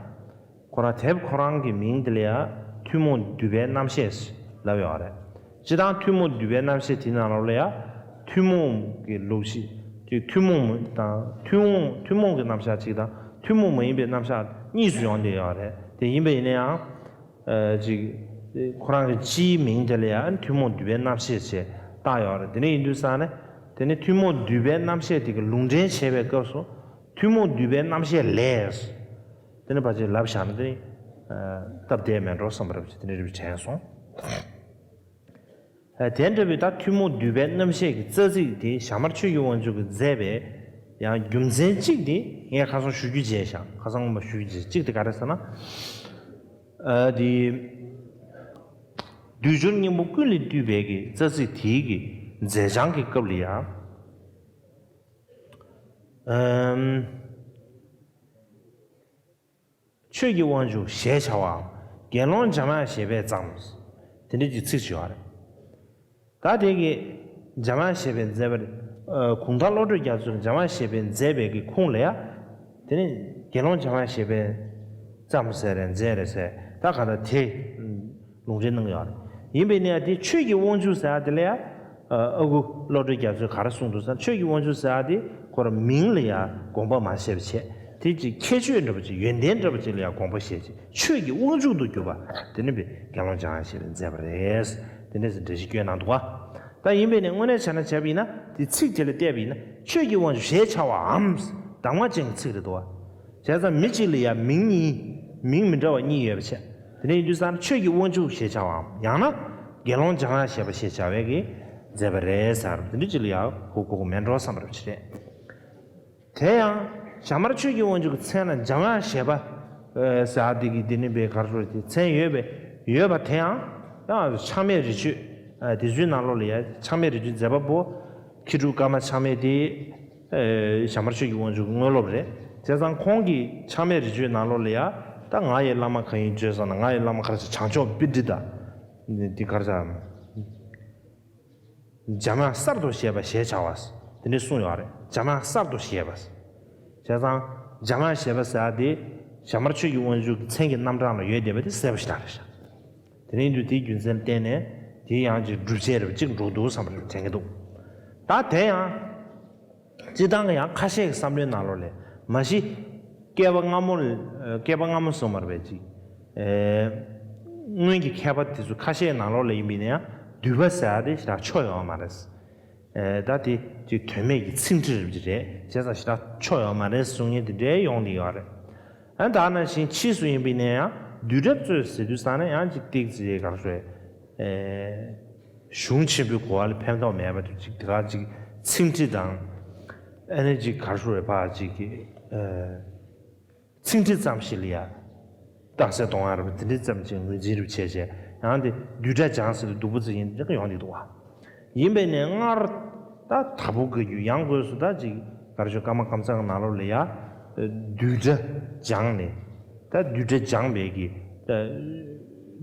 ཁོ་རང་དེབ་ཁོ་རང་གི་མིང་འདི་ལ་ཡང་ཐུན་མོང་འདུས་པའི་རྣམ་བཤད་ལབ་ཡོད་རེད། སྤྱི་བཏང་ཐུན་མོང་འདུས་པའི་རྣམ་བཤད་དེ་ནང་ལོགས་ལ་ཡང་ཐུན་མོང་གི་ལུགས་གཞི་ཅིག་ཐུན་མོང་དང་ཐུན་མོང་ཐུན་མོང་གི་རྣམ་གཞག་ཅིག་དང་ཐུན་མོང་མ་ཡིན་པའི་རྣམ་གཞག་གཉིས་སུ་ཡོང་བསྡད་ཡོད་རེད། དེ་ཡིན་པ་ཡིན་ན་ཡང་། ཨ་ཅིག་ཁོ་རང་གི་སྤྱིའི་མིང་དེ་ལ་ཡང་ཐུན་མོང་འདུས་པའི་རྣམ་བཤད་ཅེས་བཏགས་ཡོད་རེད། དེ་འདྲ་ཡིན་དུས་ཙང་ནས་དེ་ནི་ཐུན་མོང་འདུས་པའི་རྣམ་བཤད་དེ་གི་ལུང་འདྲེན་བྱེད་པའི་སྐབས་སུ་ཐུན་མོང་འདུས་པའི་རྣམ་བཤད་ལས། དེ་ནི་ཕལ་ཆེར་ལབ་བཞག་ན་དེ་ནི་སྟབས་བདེ་མེད་འགྲོ་བསམ་པ་རེད་པ་ཅིག་དེ་འདྲ་རེ་བ་དྲན་སོང་། དེ་འདྲ་བའི་ད་ཐུན་མོང་འདུས་པའི་རྣམ་བཤད་ཀྱི་རྩ་ཚིག་དེ་ཞྭ་དམར་ཆོས་ཀྱི་དབང་ཕྱུག་གིས་མཛད་པའི་ཡང་རྒྱུ་མཚན་གཅིག་དེ་ངས་ཁ་སང་ཞུ་རྒྱུ་བརྗེད་བཞག་ཁ་སང་སྔོན་མ་ཞུ་རྒྱུ་བརྗེད་གཅིག་དེ་ག་རེ་ཟེར་ན། ཨ་དེ། དུས་སྦྱོར་གཉེན་པོ་ཀུན་ལས་བཏུས་པའི་གི་རྩ་ཚིག་དེའི་གི་མཛད་བྱང་གི་སྐབས་ལ་ཡང་། ཨམ། ཆོས་ཀྱི་དབང་ཕྱུག་ཞེས་བྱ་བའམ། དགེ་སློང་འཇམ་དབྱངས་བཞད་པས་བརྩམས། དེ་འདྲ་གྱི་ཚིག་ཅིག་ཡོད་རེད། ད་དེ་གི་འཇམ་དབྱངས་བཞད་པས་མཛད་པའི། ཨ་གུང་ཐང་བློ་གྲོས་རྒྱ་མཚོས་འཇམ་དབྱངས་བཞད་པས་མཛད་པའི་གི་ཁུངས་ལ་ཡ། དེ་ནི་དགེ་སློང་འཇམ་དབྱངས་བཞད་པས་བརྩམས་ཟེར་རེད་མཛད་རེད་ཟེར་ད་ག་ད་དེ་ལུང་འདྲེན་གནང་ཡོད་རེད། ཡིན་པས་ན་ཡ་དེ་ཆོས་ཀྱི་དབང་ཕྱུག་ཟེར་ཡ་དེ་ལ་ཡ། ཨ་ཨ་ཁུ་བློ་གྲོས་རྒྱ་མཚོས་ག་རེ་གསུངས་འདུག་ཟེར་ན་ཆོས་ཀྱི་དབང་ཕྱུག་ཟེར་ཡ་དེ་ཁོ་རང་མིང་ལ་ཡ་དགོངས་པ་མ་བཞེས་པ་བྱས་དེ་ཅིག་ཁྱད་ཆོས་འདྲ་པོ་ཅིག་ཡོན་ཏན་འདྲ་པོ་ཅིག་ལ་ཡ་དགོངས་པ་བཞེས་ཅིག་ཆོས་ཀྱི་དབང་ཕྱུག་ཏུ་གྱུར་པ་དེ་ནི་པའི་དགེ་སློང་འཇམ་དབྱངས་བཞད་པས་མཛད་པ་རེད། དེ་འདྲ་ཟེར་འགྲེལ་བཤད་བསྐྱོན་གནང་འདུག་བ། ད་ཡིན་པས་ནི་དངོས་གནས་བྱས་ན་བྱས་པ་ཡིན་ན་དེ་ཚིག་དེ་ལ་བལྟས་པ་ཡིན་ན་ཆོས་ཀྱི་དབང་ཕྱུག་ཞེས་བྱ་བའམ། གདམས་ངག་ཅན་གྱི་ཚིག་རེད་འདུག་བ། བྱས་ཙང་མི་གཅིག་ལ་ཡང་མིང་གཉིས། མིང་མི་འདྲ་བ་གཉིས་ཡོད་པ་བྱས། དེ་འདྲ་ཡིན་དུས་ཙང་ཆོས་ཀྱི་དབང་ཕྱུག་ཞེས་བྱ་བའམ་ཡང་ན། དགེ་སློང་འཇམ་དབྱངས་བཞད་པ་ཞེས་བྱ་བའི་གི་མཛད་པ་རེད་ཟེར་དེ་འདྲ་གཅིག་ལ་ཡང་གོ་དགོས་མེད་འགྲོ་བསམ་པ་རེད་བྱས། དེ་ཡང་ཞྭ་དམར་ཆོས་ཀྱི་དབང་ཕྱུག་གི་མཚན་ལ་འཇམ་དབྱངས་བཞད་པ་ཟེར་དེ་གི་དེ་ནི་པའི་གར་སོགས་ཀྱི་མཚན་ཡོད་པའི་ཡོད་པ་དེ་ཡང་ཡང་ཆགས་མེད་རི་ཆོས་དེ་ཚོའི་ནང་ལོགས་ལ་ཡང་ཆགས་མེད་རི་ཆོས་མཛད་པ་པོ་མཁས་གྲུབ་ཀརྨ་ཆགས་མེད་དེ། ཨེ་ཞྭ་དམར་ཆོས་ཀྱི་དབང་ཕྱུག་དངོས་སློབ་རེད། བྱས་ཙང་ཁོང་གིས་ཆགས་མེད་རི་ཆོས་ནང་ལོགས་ལ་ཡ། ད་ང་ཡི་བླ་མ་གང་ཡིན་བརྗོད་བསམ་ན་ང་ཡི་བླ་མ་གར་ཆ་བྱང་ཆུབ་པཎྜི་ཏ། འདི་གར་ཆ། འཇམ་དབྱངས་གསར་དུ་བཞད་པ་ཞེས་བྱ་བ། དེ་འདྲ་གསུངས་ཡོད་རེད། འཇམ་དབྱངས་གསར་དུ་བཞད་པ། བྱས་ཙང་འཇམ་དབྱངས་བཞད་པ་ཟེར་ཡ་དེ་བྱམས་པ་ཆོས་ཀྱི་དབང་ཕྱུག་གི་མཚན་གྱི་རྣམ་གྲངས་ལ་ཡོད་བསྡད་པ་དེ་གསལ་པོ་ཞེ་དྲག་རེད་ཤག་དེ་རིང་དུས་དེའི་རྒྱུ་མཚན་བརྟེན་ནས་དེ་ཡང་ཅིག་སྒྲུབ་བྱེད་རེ་བ་ཅིག་འགྲོ་འདུག་བསམ་པ་དྲན་གྱི་འདུག་ད་དེ་ཡང་སྤྱིར་བཏང་གི་ཡང་ཁ་ཤས་ཀྱི་བསམ་བློའི་ནང་ལོགས་ལས་མ་གཞི་བསྐལ་པ་སྔ་མོ་ལ་བསྐལ་པ་སྔ་མོ་སོང་མར་བས་ཅིག་སྔོན་གྱི་མཁས་པ་དེ་ཚོ་ཁ་ཤས་ནང་ལོགས་ལ་ཡིན་པ་ཡིན་ན་ཡང་འདུས་པ་ཟེར་ཡ་དེ་ཞེ་དྲག་ཆོ་ཡོད་མ་རེད། ད་དེ་ཅིག་དོན་མེད་ཀྱི་ཚིག་འཁྲི་རེད་ཅིག་རེད་བྱས་ཙང་ཞེ་དྲག་ཆོ་ཡོད་མ་རེད་གསུང་མཁན་དེ་འདྲའི་ཡོང་གི་ཡོད་རེད། ཨ་ད་ནང་བཞིན་ཕྱིས་སུ་ཡིན་པ་ཡིན་ན་ཡང་བསྡུས་གྲྭ་རྩོད་ཟེར་དུས་ཙང་ནས་ཡང་ཅིག་ཏིག་ཙི་ག་རེ་ཞུ་རེད། གཞུང་ཆེན་པོའི་གོ་བ་ལ་ཕན་ཐོགས་མེད་པ་དེ་ཅིག་དེ་ག་ཅིག་ཚིག་འཁྲི་དང་། ཨ་ནི་ཅིག་ག་རེ་ཞུ་རེད་ཕར་ཅིག་གི་ཚིག་འཁྲི་ཙམ་ཞིག་ལ་ཡ་རྟགས་གསལ་གཏོང་ཡ་རེད་པ་དེ་འདྲའི་ཙམ་ཅིག་ངོས་འཛིན་རེ་བྱས་བྱས་ཡང་དེ་བསྡུས་གྲྭ་སྦྱངས་ཟེར་དུས་སྡུག་པོ་ཙིག་ཡིན་འདྲ་ཡོང་གི་འདུག་བ། ཡིན་པས་ནས་སྔར་ད་དྭགས་པོ་བཀའ་བརྒྱུད་ཡང་སྒོས་སུ་ད་ཅིག་ག་རེ་ཞུ་ཀརྨ་ཀཾ་ཚང་གི་ནང་ལོགས་ལ་ཡ་བསྡུས་གྲྭ་སྦྱངས་ནས་ད་བསྡུས་གྲྭ་སྦྱངས་པའི་གི་ད་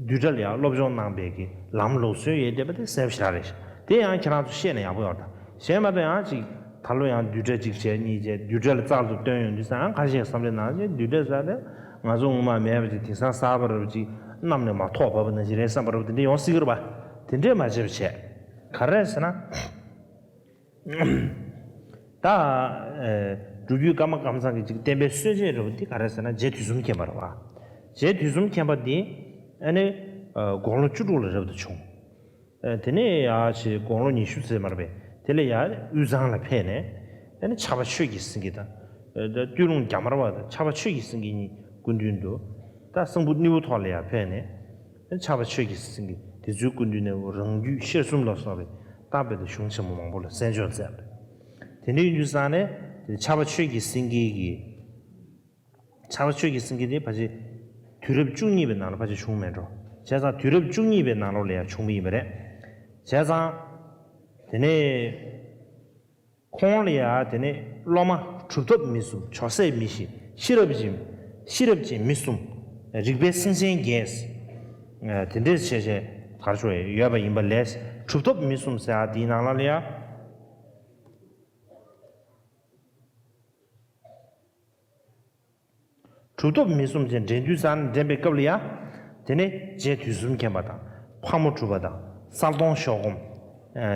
བསྡུས་གྲྭ་ལ་ཡང་སློབ་སྦྱོང་གནང་པའི་གི་ལམ་ལུགས་སྲོལ་ཡོད་བསྡད་པ་དེ་གསལ་པོ་ཞེ་དྲག་རེད། དེ་ཡང་ཁྱེད་རང་ཚོ་ཤེས་ན་ཡག་པོ་ཡོད་ད། གཞན་མ་གཏོགས་ཡང་ཅིག་ད་ལོ་ཡང་བསྡུས་གྲྭ་གཅིག་བྱས་གཉིས་བྱས་བསྡུས་གྲྭ་ལ་རྩལ་དུ་བཏོན་ཡོང་དུས་ཙང་ཁ་ཤས་བསམ་བློའི་ནང་བཞིན་བསྡུས་གྲྭ་ཟེར་ཏེ་ང་ཚོ་ངོ་མ་མེད་པ་ཅིག་དེང་སང་གསར་པ་རེད་པ་ཅིག་གནམ་ནས་མར་ཐོག་བབས་པ་ནང་བཞིན་རེད་བསམ་པ་རེད་པ་དེ་འདྲ་ཡོང་སྲིད་ཀྱི་རེད་པ། དེ་འདྲས་མ་བྱེད་པ་བྱས་ག་རེ་ཟེར་ན། ད་སྒྲུབ་བརྒྱུད་ཀརྨ་ཀཾ་ཚང་གི་ཅིག་བསྟན་པའི་སྲོལ་འབྱེད་རེད་པ་འདི་ག་རེ་ཟེར་ན་རྗེ་དུས་གསུམ་མཁྱེན་པ་རེད་པ། རྗེ་དུས་གསུམ་མཁྱེན་པ་འདི་ཨ་ནི་དགུང་ལོ་བཅུ་དྲུག་ལ་རབ་ཏུ་བྱུང་། དེ་ནས་ཡར་བྱས་དགུང་ལོ་ཉི་ཤུ་ཙམ་མར་པས་དེ་ལས་ཡར་དབུས་གཙང་ལ་ཕེབས་ནས་ཨ་ནི་ཕྱྭ་པ་ཆོས་ཀྱི་སེང་གེ་དང་། སྟོད་ལུང་རྒྱ་དམར་པ་དང་ཕྱྭ་པ་ཆོས་ཀྱི་སེང་གེ་གཉིས་སྐུ་མདུན་དུ་ད་གསང་ཕུ་སྣེའུ་ཐོག་ལ་ཡར་ཕེབས་ནས། ཕྱྭ་པ་ཆོས་ཀྱི་སེང་གེ་དེ་ཚོའི་སྐུ་མདུན་ནས་རང་རྒྱུད་ཤེར་གསུམ་ལ་སོགས་པའི་བརྟག་པའི་གཞུང་ཆེན་མོ་མང་པོ་ལ་གསན་སྦྱོང་མཛད་པ་རེད། དེ་འདྲ་ཡིན་དུས་ཙང་ནས་དེ་ཕྱྭ་པ་ཆོས་ཀྱི་སེང་གེ་གི་ཕྱྭ་པ་ཆོས་ཀྱི་སེང་གེ་དེ་ཕལ་ཆེར་དུས་རབས་བཅུ་གཉིས་པའི་ནང་ལ་ཕལ་ཆེར་བྱུང་མེད་འགྲོ། བྱས་ཙང་དུས་རབས་བཅུ་གཉིས་པའི་ནང་ལོགས་ལ་ཡང་བྱུང་བ་ཡིན་པ་རེད། བྱས་ཙང་དེ་ནས། ཁོང་ལ་ཡང་དེ་ནས་སློབ་མ་གྲུབ་ཐོབ་མི་གསུམ་ཇོ་སྲས་མི་བཞི་ཤེས་རབ་ཅན་ཤེས་རབ་ཅན་མི་གསུམ་རིག་པའི་སེང་ཆེན་བརྒྱད། དེ་འདྲས་བྱས་བྱས་གར་ཤོག་ཡོད་པ་ཡིན་པ་ལས་གྲུབ་ཐོབ་མི་གསུམ་ཟེར་ཡ་དེའི་ནང་ལ་ལ་ཡ། གྲུབ་ཐོབ་མི་གསུམ་ཅན་འདྲེན་དུས་ཙང་འདྲེན་པའི་སྐབས་ལ་ཡ། དེ་ནས་རྗེ་དུས་གསུམ་མཁྱེན་པ་དང་ཕག་མོ་གྲུ་པ་དང་གསལ་སྟོང་ཤོག་སྒོམ།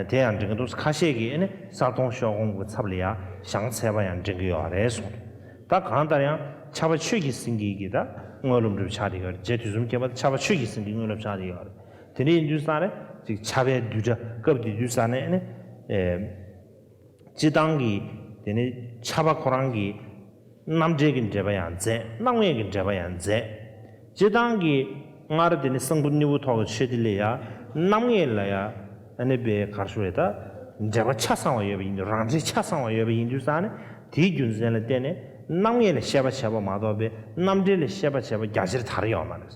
དེ་ཡང་འདྲེན་གྱི་འདུག་ཁ་ཤས་ཀྱིས་ཨ་ནི་གསལ་སྟོང་ཤོག་སྒོམ་གྱི་ཚབ་ལ་ཡ་ཞང་ཚལ་པ་ཡང་འདྲེན་གྱི་ཡོད་རེད་གསུངས། ད་གང་ལྟར་ཡང་ཕྱྭ་པ་ཆོས་ཀྱི་སེང་གེ་གི་ད་དངོས་སློབ་འདྲ་པོ་ཆགས་བསྡད་ཡོད་རེད། རྗེ་དུས་གསུམ་མཁྱེན་པ་དང་ཕྱྭ་པ་ཆོས་ཀྱི་སེང་གེའི་དངོས་སློབ་ཆགས་བསྡད་ཡོད་རེད། དེ་འདྲ་ཡིན་དུས་ཙང་ནས་ཅིག་ཕྱྭ་པའི་བསྡུས་གྲྭ་སྐབས་དེ་དུས་ཙང་ནས་ཨ་ནི། སྤྱིར་བཏང་གི་དེ་ནི་ཕྱྭ་པ་ཁོ་རང་གིས་རྣམ་འགྲེལ་གྱི་འགྲེལ་པ་ཡང་མཛད། རྣམ་ངེས་ཀྱི་འགྲེལ་པ་ཡང་མཛད། སྤྱིར་བཏང་གི་སྔར་དེ་ནི་གསང་ཕུ་སྣེའུ་ཐོག་གི་ཆོས་སྡེ་ལ་ཡང་རྣམ་ངེས་ལ་ཡང་ཨ་ནི་པའི་གར་ཞུ་རེད་ད། འགྲེལ་པ་ཆ་ཚང་བ་ཡོད་པ་ཡིན་དུས་རང་འགྲེལ་ཆ་ཚང་བ་ཡོད་པ་ཡིན་དུས་ཙང་ནི་དེའི་རྒྱུ་མཚན་ལ་བརྟེན་ནས་རྣམ་ངེས་ལ་བཤད་པ་བྱས་པ་མ་གཏོགས་པའི་རྣམ་འགྲེལ་ལ་བཤད་པ་བྱས་པ་རྒྱ་ཆེར་དར་ཡོད་མ་རེད།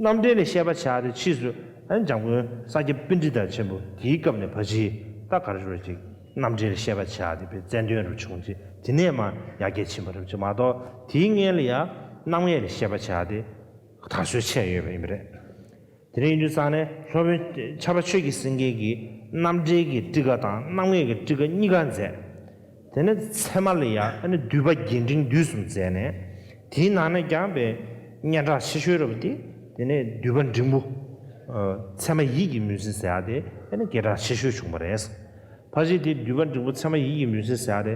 རྣམ་འགྲེལ་ལ་བཤད་པ་བྱ་སྟེ་ཕྱིས་སུ་ཨ་ནི་འཇམ་མགོན་ས་སྐྱ་པཎྜི་ཏ་ཆེན་པོ་དེའི་སྐབས་ནས་ཕལ་ཆེར་ད་ག་རེ་ཞུ་ཅིག་རྣམ་འགྲེལ་ལ་བཤད་པ་བྱ་སྟེ་པའི་རྩལ་འདོན་རུ་བྱུང་རྗེས་དེ་ནས་མར་ཡར་རྒྱས་ཕྱིན་པ་རུ་ཅིག་མ་གཏོགས་དེའི་སྔོན་ལ་ཡང་རྣམ་ངེས་ལ་བཤད་པ་བྱ་སྟེ་དར་སྲོལ་ཆད་ཡོད་པ་ཡིན་པ་རེད། དེ་འདྲ་ཡིན་དུས་ཙང་ནས་སློབ་དཔོན་ཕྱྭ་པ་ཆོས་ཀྱི་སེང་གེ་གིས་རྣམ་འགྲེལ་གྱི་ཊཱི་ཀ་དང་རྣམ་ངེས་ཀྱི་ཊཱི་ཀ་གཉིས་ཀ་མཛད། དེ་ནས་ཚད་མ་ལ་ཡང་ཨ་ནི་བསྡུས་པ་རྒྱས་འབྲིང་བསྡུས་གསུམ་མཛད་ནས། དེའི་ནང་ནས་ཀྱང་པའི་སྙན་གྲགས་ཆེ་ཤོས་རབ་དེ་དེ་ནས་བསྡུས་པ་འབྲིང་པོ། ཚད་མ་ཡིད་ཀྱི་མུན་སེལ་ཟེར་ཡ་དེ་ཨ་ནི་སྐད་གྲགས་ཆེ་ཤོས་བྱུང་བ་རེད། ཕལ་ཆེར་དེ་བསྡུས་པ་འབྲིང་པོ་ཚད་མ་ཡིད་ཀྱི་མུན་སེལ་ཟེར་ཡ་དེ་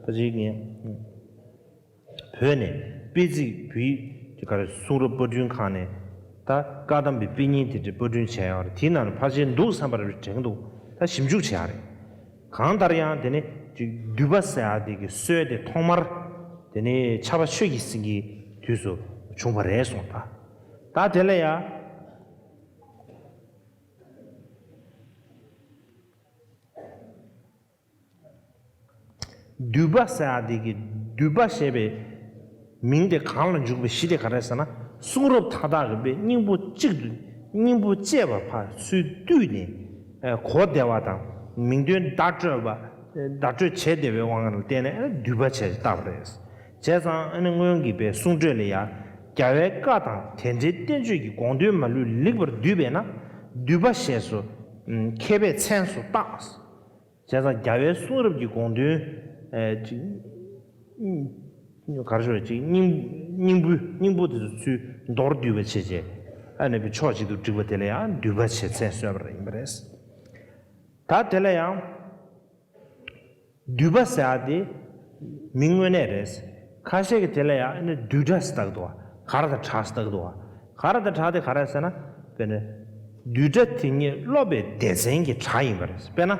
ཕལ་ཆེར་ངས། བོད་ནས་དཔེ་ཚིག་བོད་ཡིག་ག་རེ་གསུང་རབ་པར་སྐྲུན་ཁང་ནས་ད་བཀའ་གདམས་པའི་དཔེ་རྙིང་དེ་འདྲ་པར་སྐྲུན་བྱས་ཡོད་རེད། དེའི་ནང་ནས་ཕལ་ཆེར་འདུག་བསམ་པ་རེ་དྲན་གྱི་འདུག་ད་ཞིབ་འཇུག་བྱས་ཡོད་རེད། གང་ལྟར་ཡང་དེ་ནི་ཅིག་བསྡུས་པ་ཟེར་ཡ་དེ་གི་སྲོལ་དེ་ཐོག་མར་དེ་ནི་ཕྱྭ་པ་ཆོས་ཀྱི་སེང་གེའི་དུས་སུ་བྱུང་བ་རེད་གསུངས་པ། ད་དེ་ལ་ཡང་། བསྡུས་པ་ཟེར་ཡ་དེ་གི་བསྡུས་པ་ཞེས་པའི་མིང་དེ་གང་ལ་འཇུག་པའི་གཞི་དེ་ག་རེ་ཟེར་ན། གསུང་རབ་མཐའ་དག་གི་དཔེ་སྙིང་པོ་གཅིག་ཏུ་སྙིང་པོ་གཅེས་པ་ཕར་ཚུར་བསྡུས་ནས་གོ་བདེ་བ་དང་མིང་དོན་བརྡ་སྤྲོད་པ་བརྡ་སྤྲོད་བྱེད་བདེ་བའི་དབང་ལ་བརྟེན་ནས་བསྡུས་པ་བྱས་བཏགས་པ་རེད། བྱས་ཙང་ཨ་ནི་སྔོན་གྱི་དཔེ་གསུང་སྒྲོས་ལ་ཡང་རྒྱལ་བའི་བཀའ་དང་དེ་འབྲེལ་བསྟན་བཅོས་ཀྱི་དགོངས་དོན་མ་ལུས་ལེགས་པར་བསྡུས་པས་ན་བསྡུས་པ་ཞེས་སུ་མཁས་པས་མཚན་སུ་བཏགས། བྱས་ཙང་རྒྱལ་བའི་གསུང་རབ་ཀྱི་དགོངས་དོན། ཨེ་ཅིག་ག་རེ་ཞུ་ཅིག་སྙིང་སྙིང་པོ་སྙིང་པོ་དེ་ཚོ་ཚུར་མདོར་བསྡུས་པ་བྱས་བྱས། ཨ་ནི་ཕྱོགས་གཅིག་ཏུ་བསྒྲིགས་པ་དེ་ལ་ཡང་འདུས་པ་ཞེས་མཚན་གསོལ་བ་ཡིན་པ་རེད། ད་དེ་ལ་ཡང་འདུས་པ་ཟེར་ཡ་དེ་མིང་དངོས་གནས་རེད། ཁ་ཤས་ཀྱིས་དེ་ལ་ཡང་ཨ་ནི་བསྡུས་གྲྭ་ཟེར་བཏགས་འདུག་བ། ག་ར་དང་བྲག་ཟེར་བཏགས་འདུག་བ། ག་ར་དང་བྲག་དེ་ག་རེ་ཟེར་ན། དཔེར་ན། བསྡུས་གྲྭ་དེ་ཉིད་སློབ་པའི་སྡེ་ཚན་གྱི་གྲས་ཡིན་པ་རེད། དཔེར་ན།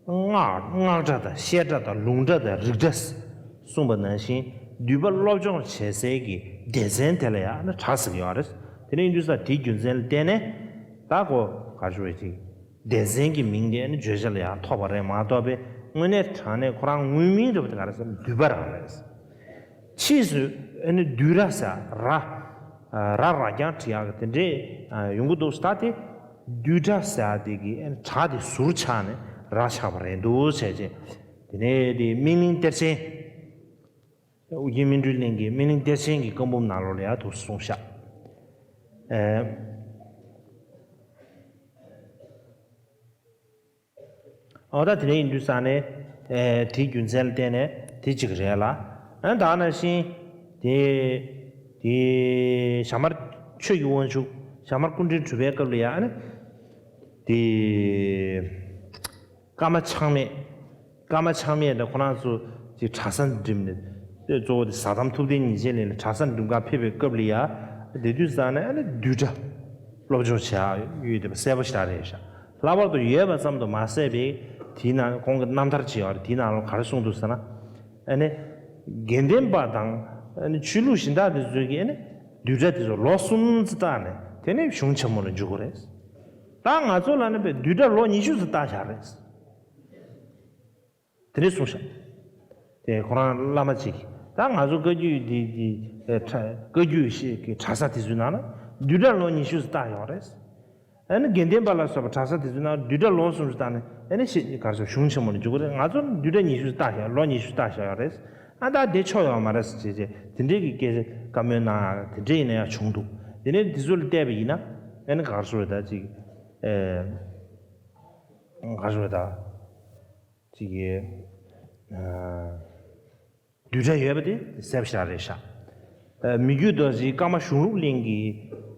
སྔགས་སྔགས་གྲྭ་དང་བཤད་གྲྭ་དང་ལུང་གྲྭ་དང་རིགས་གྲྭ། གསུངས་པ་ནང་བཞིན་འདུས་པ་སློབ་སྦྱོང་བྱེད་སའི་གི་སྡེ་ཚན་དེ་ལ་ཡང་ནི་གྲས་ཟེར་གྱི་ཡོད་རེད། དེ་ནས་ཡིན་དུས་ས་དེའི་རྒྱུ་མཚན་ལ་བརྟེན་ནས་ད་གོ་ག་རེ་ཞུ་བ་ཅིག་སྡེ་ཚན་གྱི་མིང་དེ་ནི་བརྗོད་བྱ་ལ་ཡང་ཐོགས་པ་རེད་མ་གཏོགས་པའི་དངོས་གནས་དྲང་གནས་ཁོ་རང་དངོས་མིང་རེད་པ་དེ་ག་རེ་ཟེར་ན་འདུས་པ་རང་རེད། ཕྱིས་སུ་ཨ་ནི་བསྡུས་གྲྭ་ཟེར་ར། ར་ར་རྐྱང་བྲི་ཡག་གི་དེ་འདྲས་ཡོང་གི་འདུག་ད་དེ་བསྡུས་གྲྭ་ཟེར་དེ་གི་ཨ་ནི་གྲ་དེ་ཟུར་ཆག་ནས་ར་ཆགས་པ་རེད་འདུག་བྱས་རྗེས། དེ་ནས་དེ་སྨིན་གླིང་གཏེར་ཆེན། ཨོ་རྒྱན་སྨིན་གྲོལ་གླིང་གི་སྨིན་གླིང་གཏེར་ཆེན་གྱི་བཀའ་འབུམ་ནང་ལོགས་ལ་ཡང་འདུག་གསུངས་ཤག་ཨེ། ཨོ་ད་དེ་ནས་ཡིན་དུས་ས་ནས་ཨེ་དེའི་རྒྱུ་མཚན་ལ་བརྟེན་ནས་དེ་གཅིག་རེད་ལ། ཨ་ད་ནང་བཞིན་དེ་དེ་ཞྭ་དམར་ཆོས་ཀྱི་དབང་ཕྱུག་ཞྭ་དམར་སྐུ་ཕྲེང་དྲུག་པའི་སྐབས་ལ་ཡང་ཨ་ནི་དེ། ཀརྨ་ཆགས་མེད། ཀརྨ་ཆགས་མེད་དང་ཁོ་རང་ཚོ་ཅིག་གྲྭ་ས་འགྲིམས་ནས་གཙོ་བོ་དེ་ཟ་དམ་ཐུབ་བསྟན་ཉིན་བྱེད་ལས་ནས་གྲྭ་ས་འགྲིམས་གར་ཕེབས་པའི་སྐབས་ལ་ཡ། དེ་དུས་ཙང་ནས་ཨ་ནི་བསྡུས་གྲྭ་སློབ་སྦྱོང་བྱེད་ཡ་ཡོད་བསྡད་པ་གསལ་པོ་ཞིག་རེད་ཤག་ལྷག་པར་དུ་ཡོད་པ་ཙམ་དུ་མ་ཟད་པའི་དེའི་ནང་ཁོང་གི་རྣམ་ཐར་ཅིག་ཡོད་རེད། དེའི་ནང་ལ་ག་རེ་གསུངས་འདུག་ཟེར་ན། ཨ་ནི་དགེ་ལྡན་པ་དང་ཨ་ནི་ཆོས་ལུགས་གཞན་དག་དེ་ཚོས་ཀྱིས་ཨ་ནི་བསྡུས་གྲྭ་དེ་ཚོ་ལོ་གསུམ་ཙམ་བལྟས་ནས་དེ་ནས་གཞུང་ཆེན་མོ་ལ་འཇུག་གི་རེད། ད་ང་ཚོ་ལ་ནི་བསྡུས་གྲྭ་ལོ་ཉི་ཤུ་ཙམ་བལྟས་བཞག་རེད། དེ་འདྲས་གསུངས་ཤག་དེ་ཁོ་རང་བླ་མ་གཅིག་གིས་ད་ང་ཚོ་བཀའ་བརྒྱུད་འདི་འདི་ཨེ་བཀའ་བརྒྱུད་ཞིག་གི་གྲྭ་ས་དེ་ཚོའི་ནང་ན་བསྡུས་གྲྭ་ལོ་ཉི་ཤུ་ཙམ་བལྟས་ཡོད་རེད། ཨ་ནི་དགེ་ལྡན་པ་ལ་སོགས་པ་གྲྭ་ས་དེ་ཚོའི་ནང་བསྡུས་གྲྭ་ལོ་གསུམ་ཙམ་བལྟས་ནས་ཨ་ནི་ཤེས་ག་རེ་ཟེར་གཞུང་ཆེན་མོ་ལ་འཇུག་གི་རེད། ང་ཚོ་བསྡུས་གྲྭ་ཉི་ཤུ་ཙམ་བལྟས་ཤག་ལོ་ཉི་ཤུ་བལྟས་ཤག་ཡོད་རེད། ཨ་ད་དེ་ཆོ་ཡོད་མ་རེད་ཟེར་བྱས་བྱས་དེ་འདྲས་ཀྱི་སྐད་ཆ་བཀའ་མོལ་གནང་ཡག་དེ་འདྲས་ཡིན་ན་ཡང་བྱུང་འདུག་དེ་ནས་དེ་ཚོ་ལ་བལྟས་པ་ཡིན་ན་ཨ་ནི་ག་རེ་ཟེར་ད་ཅིག་ཨེ། ག་རེ་ཟེར་ད། ཅིག་གིས། ཨ། བསྡུས་གྲྭ་ཡོད་པ་དེ་གསལ་པོ་ཞིག་རེད་ཤག་ཨ། མི་བསྐྱོད་རྡོ་རྗེ་ཀརྨ་གཞུང་ལུགས་གླིང་གི།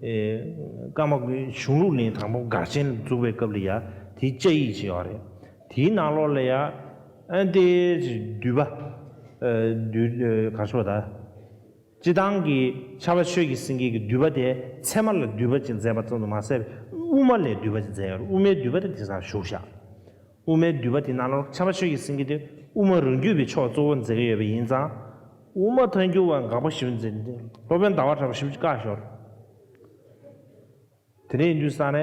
ཨེ། ཀརྨ་གཞུང་ལུགས་གླིང་དང་པོ་སྒར་ཆེན་བཙུགས་པའི་སྐབས་ལ་ཡ་དེའི་བཅའ་ཡིག་ཅིག་ཡོད་རེད། དེའི་ནང་ལོགས་ལ་ཡ། ཨ་དེ་བསྡུས་པ། ཨ། བསྡུས། ཨ། ག་རེ་ཟེར་ད། སྤྱིར་བཏང་གི་ཕྱྭ་པ་ཆོས་ཀྱི་སེང་གེ་གི་བསྡུས་པ་དེ་ཚད་མ་ལ་བསྡུས་པ་ཅིག་མཛད་པ་ཙམ་དུ་མ་ཟད་པའི་དབུ་མ་ལ་བསྡུས་པ་ཅིག་མཛད་ཡོད་རེད། དབུ་མའི་བསྡུས་པ་དེ་དེང་སང་བཞུགས་ཤག་དབུ་མའི་བསྡུས་པ་དེ་ནང་ལོགས་ཕྱྭ་པ་ཆོས་ཀྱི་སེང་གེ་དེ་དབུ་མ་རང་རྒྱུད་པའི་ཕྱོགས་གཙོ་བོ་མཛད་ཀྱི་ཡོད་པ་ཡིན་ཙང་། དབུ་མ་ཐལ་འགྱུར་བ་དགག་པ་ཞིབ་མཛད་དེ་སློབ་དཔོན་ཟླ་བ་གྲགས་པ་ཞིབ་ཅིག་བཀག་ཞོར། དེ་ནས་ཡིན་དུས་ས་ནས།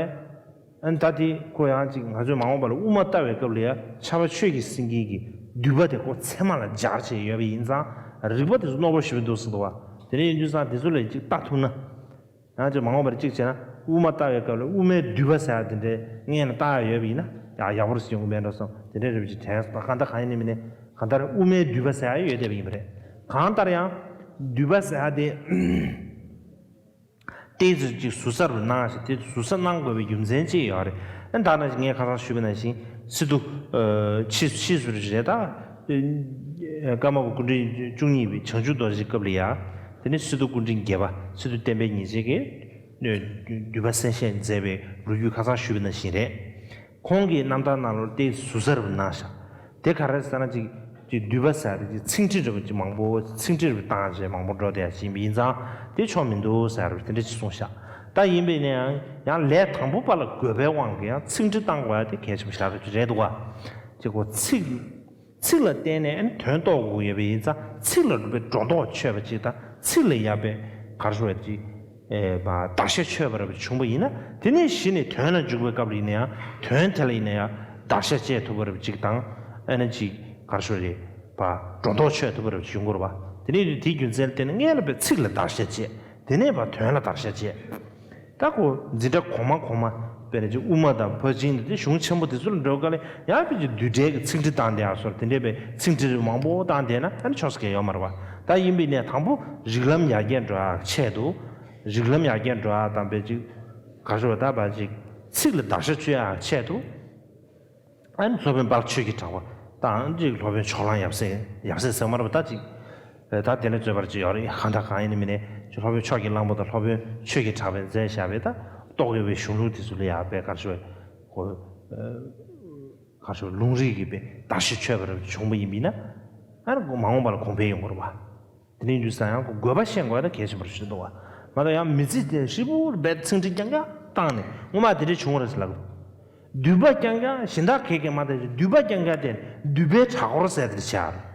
ཨ་ནི་ད་དེ་ཁོ་ཡང་ཅིག་ང་ཚོས་མ་འོངས་པ་ལ་དབུ་མ་ལྟ་བའི་སྐབས་ལ་ཡ་ཕྱྭ་པ་ཆོས་ཀྱི་སེང་གེ་གི་བསྡུས་པ་དེ་ཁོ་ཚད་མ་ལ་སྦྱར་བྱས་ཡོད་པ་ཡིན་ཙང་རིགས་པ་དེ་ཚོ་རྣོ་པོ་ཞེ་པོ་འདུག་ཟེར་འདུག་བ། དེ་ནས་ཡིན་དུས་ཙང་དེ་ཚོ་ལ་ཅིག་ལྟ་ཐུབ་ན། ཡང་ཅིག་མ་འོངས་པར་ཅིག་བྱས་ན་དབུ་མ་ལྟ་བའི་སྐབས་ལ་དབུ་མའི་བསྡུས་པ་ཟེར་ཡ་དེ་འདྲའི་སྔོན་ལ་བལྟ་ཡ་ཡོད་པ་ཡིན་ན་ཡང་ཡག་པོ་རེད་ཟེར་ཡོང་གི་མེད་འགྲོ་བསམ། དེ་འདྲའི་རེ་བ་ཅིག་དྲན་སོང་། གང་ལྟར་གང་ཡིན་ནའི་མིན་ནའི་གང་ལྟར་དབུ་མའི་བསྡུས་པ་ཟེར་ཡ་ཡོད་བསྡད་པ་ཡིན་པ་རེད། གང་ལྟར་ཡང་བསྡུས་པ་ཟེར་ཡ་དེ། ཏོག་ཙམ་ཅིག་ཟུར་ཟ་རུ་སྣང་ཞིང་དེ་ཟུར་ཟ་གནང་དགོས་པའི་རྒྱུ་མཚན་ཅིག་ཡོད་རེད། ཨ་ད་ནང་བཞིན་ངས་ཁ་སང་ཞུས་པ་ནང་བཞིན་སི་ཏུ། ཨ། ཕྱིས་ཕྱིས་སུ་རེད་ད། ཨ། ཀརྨ་པ་སྐུ་ཕྲེང་བཅུ་གཉིས་པའི་བྱང་ཆུབ་རྡོ་རྗེའི་སྐབས་ལ་ཡ། དེ་ནས་སི་ཏུ་སྐུ་ཕྲེང་བརྒྱད་པ་སི་ཏུ་བསྟན་པའི་ཉི་ཟེར་གྱིས། ཨ། བསྡུས་པ་གསན་བཞེས་མཛད་པའི་ལོ་རྒྱུས་ཁ་སང་ཞུས་པ་ནང་བཞིན་རེད། ཁོང་གི་རྣམ་ཐར་ནང་ལོགས་ཏོག་ཙམ་ཟུར་ཟ་རུ་སྣང་ཤག་དེ་ག་རེ་ཟེར་ན་ཅིག་ཅིག་བསྡུས་པ་ཟེར་ཡ་དེ་ཅིག་ཚིག་འགྲེལ་འདྲ་པོ་ཅིག་མང་པོ་ཚིག་འགྲེལ་བཏང་བྱས་མང་པོ་འགྲོ་བསྡད་ཡ་ཅིག་ཡིན་པ་ཡིན་ཙང་དེ་ཆོ་མི་འདུག་ཟེར་བ་དེ་འདྲ་ཅིག་གསུངས་ཤག་ད་ཡིན་པས་ན་ཡང་ཡང་ལས་དང་པོ་པ་ལ་དགོས་པའི་དབང་གིས་ཡང་ཚིག་འགྲེལ་བཏང་དགོས་ཡ་དེ་གལ་ཆེན་པོ་ཞེ་དྲག་རེད་འདུག་བ། ཅིག་གོ་ཚིག་ཚིག་ལ་བརྟེན་ནས་དོན་རྟོགས་དགོས་ཡོད་པ་ཡིན་ཙང་ཚིག་ལ་རུ་པའི་སྒྲོ་འདོགས་ཆོད་པ་ཅིག་དང་ཚིག་ལ་ཡ་པའི་ག་རེ་ཞུ་བ་ཅིག་ཨེ། བདག་གཞག་ཆོད་པ་རབ་བྱུང་བ་ཡིན་ན་དེ་ནས་གཞི་ནས་དོན་ལ་འཇུག་པའི་སྐབས་ལ་ཡིན་ན་ཡང་དོན་དེ་ལ་ཡིན་ན་ཡང་བདག་གཞག་བཅས་ཐུབ་པ་རབ་ཅིག་དང་ཨ་ནི་ཅིག་ག་རེ་ཞུ་རེད་པ་སྒྲོ་འདོགས་ཆོད་ཐུབ་པ་རབ་ཅིག་ཡོང་དགོས་རེད་པ། དེ་ནས་དེའི་རྒྱུ་མཚན་ལ་བརྟེན་ནས་སྔོན་ལ་པའི་ཚིག་ལ་བདག་གཞག་བཅས་དེ་ནས་པ་དོན་ལ་བདག་གཞག་བཅས། ད་ཁོ་འཛིན་གྲྭ་གོང་མ་གོང་མ་དཔེར་ན་ཅིག་དབུ་མ་དང་ཕར་ཕྱིན་དེ་གཞུང་ཆེན་པོ་དེ་ཚོ་ལ་འགྲོ་ག་ལ་ཡང་དཔེ་ཅིག་བསྡུས་གྲྭའི་གི་ཚིག་འགྲེལ་བཏང་བསྡད་ཡ་སོགས་དེ་འདྲའི་པའི་ཚིག་འགྲེལ་མང་པོ་བཏང་བསྡད་ན་ཨ་ནི་ཆོག་ས་གལ་ཡོད་མ་རེད་པ། ད་ཡིན་པའི་ནས་དང་པོ་རིགས་ལམ་ཡར་རྒྱས་འགྲོ་ཡ་ཆེད་དུ། རིགས་ལམ་ཡར་རྒྱས་འགྲོ་ཡ་དང་པའི་ཅིག་ག་རེ་ཞུ་བ་ད་བ་ཅིག་ཚིག་ལ་བདག་གཞག་བཅོས་ཡ་ཆེད་དུ། ཨ་ནི་སློབ་དཔོན་དཔལ་ཆོས་ཀྱི་གྲགས་པ་དང་ཅིག་སློབ་དཔོན་ཕྱོགས་གླང་ཡབ་སྲས་ཡབ་སྲས་ཟེར་མ་རེད་པ་ད་ཅིག་ད་དེ་ལས་རྩོད་པར་ཅི་ཡོད་རེད། གང་དང་གང་ཡིན་མིན་ནས་ཅི་སློབ་དཔོན་ཕྱོགས་ཀྱི་གླང་པོ་དང་སློབ་དཔོན་ཆོས་ཀྱི་གྲགས་པས་མཛད་བཞག་པའི་ད་རྟོགས་ཡོད་པའི་གཞུང་ལུགས་དེ་ཚོ་ལ་ཡག་པའི་གར་ཞུ་བའི་གོ། གར་ཞུ་བའི་ལུང་རིགས་ཀྱི་པའི་དར་ཞིང་ཆོད་པར་བྱུང་བ་ཡིན་པས་ན། ཨ་ནི་མ་འོངས་པ་ལ་གོང་འཕེལ་ཡོང་དགོས་རེད་བ། དེ་ནས་འདུག་ས་ཡང་དགོས་པ་ཤེས་དགོས་ན་གལ་ཆེན་པོར་ཤེས་འདུག་བ། མ་གཏོགས་ཡང་མི་ཚེ་དེ་ཧྲིལ་པོར་རྦད་ཚིག་འབྲི་རྐྱང་རྐྱང་བཏང་ནས་ངོ་མ་དེ་འདྲ་བྱུང་བ་རེད་ཟེར་ལབ། འདུས་པ་རྐྱང་རྐྱང་གཞན་དག་གས་ཀྱང་མ་བལྟས་ཀྱི་འདུས་པ་རྐྱང་རྐྱང་དེ་འདུས་པའི་གྲྭ་སྐོར་ཟེར་དེ་བྱ།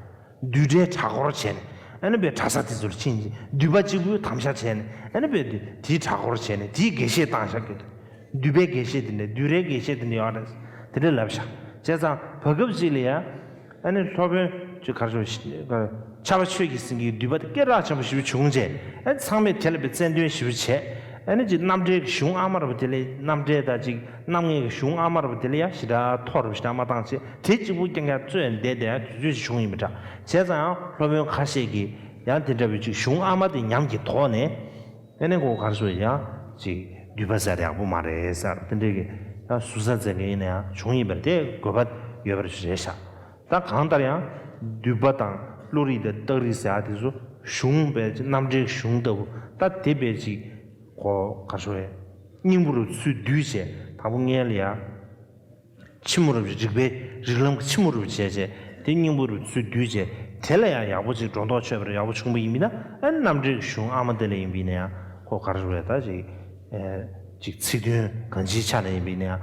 འདུས་གྲྭའི་གྲྭ་སྐོར་བྱས་ནས་ཨ་ནི་པའི་གྲྭ་ས་དེ་ཚོར་ཕྱིན་ཅིང་འདུས་པ་གཅིག་པུའི་དམ་བཞག་བྱས་ནས་ཨ་ནི་པའི་དེའི་གྲྭ་སྐོར་བྱས་ནས་དེའི་དགེ་བཤེས་བཏང་བཞག་གི་འདུས་པའི་དགེ་བཤེས་དེ་འདྲ་འདུས་རའི་དགེ་བཤེས་དེ་འདྲ་ཡོད་རེད། དེ་འདྲ་ལབ་བཞག་བྱས་ཙང་བར་སྐབས་ཅིག་ལ་ཡ། ཨ་ནི་སློབ་དཔོན་ཅིག་གར་ཞོག་ཕྱྭ་པ་ཆོས་ཀྱི་སེང་གེའི་འདུས་པ་དེ་སྐད་གྲགས་ཆེན་པོ་ཞེ་པོ་བྱུང་རྗེས་ཨ་ནི་ཚང་མས་དེ་ལ་བའི་རྩལ་འདོན་ཞེ་པོ་བྱས། ཨ་ནི་ཅིག་རྣམ་འགྲེལ་གྱི་གཞུང་ཨ་མ་ར་བ་དེ་ལས་རྣམ་འགྲེལ་དང་ཅིག་རྣམ་ངེས་ཀྱི་གཞུང་ཨ་མ་ར་བ་དེ་ལས་ཡ་ཞེ་དྲག་མཐོ་རུ་ཞེ་དྲག་མ་བཏང་བྱས་དེ་གཅིག་པུ་རྐྱང་རྐྱང་རྩོད་བསྡད་བསྡད་ཡ་དུས་ཚོད་ཅིག་བྱུང་ཡིན་པ་འདྲ། བྱས་ཙང་ཡང་སློབ་དཔོན་ཁ་ཤས་ཀྱིས་ཡང་དེ་འདྲ་བའི་ཅིག་གཞུང་ཨ་མ་དེ་ཉམས་ཀྱིས་དོགས་ནས། ཨ་ནི་ཁོ་གར་སོང་ཡང་ཅིག་འདུས་པ་ཟེར་ཡག་པོ་མ་རེད་ཟེར་དེ་འདྲའི་གི་ཡང་ཟུར་ཟ་མཛད་མཁན་ཡིན་ན་ཡང་བྱུང་ཡིན་པ་རེད། དེ་དགོས་པ་ཡོད་པ་རེད་ཤག་ད་གང་ལྟར་ཡང་འདུས་པ་དང་བློ་རིག་དང་རྟགས་རིགས་ཟེར་ཡག་དེ་ཚོ་གཞུང་པའི་ཅིག་རྣམ་འགྲེལ་གཞུང་ལྟ་བུ་ད་དེ་པའི་ཅིག་གོ་གར་སོང་བའི་སྙིང་པོ་རུ་ཚུར་བསྡུས་བྱས་དང་པོ་སྔོན་ལ་ཡང་། ཕྱི་མོ་རུ་རིག་པའི་རིགས་ལམ་གྱི་ཕྱི་མོ་རུ་བྱས་བྱས་དེ་སྙིང་པོ་རུ་ཚུར་བསྡུས་བྱས་དེ་ལ་ཡང་ཡག་པོ་ཅིག་སྒྲོ་འདོགས་ཆོད་པར་ཡག་པོ་བྱུང་བ་ཡིན་པས་ན་ཨ་རྣམ་འགྲེལ་གཞུང་ཨ་མ་དེ་ལ་ཡིན་པས་ན་ཡང་ཁོ་ག་རེ་རེད་ད་ཅིག་ཨེ་ཅིག་ཚིག་དོན་གང་ཅིའི་ཆ་ནས་ཡིན་པས་ན་ཡང་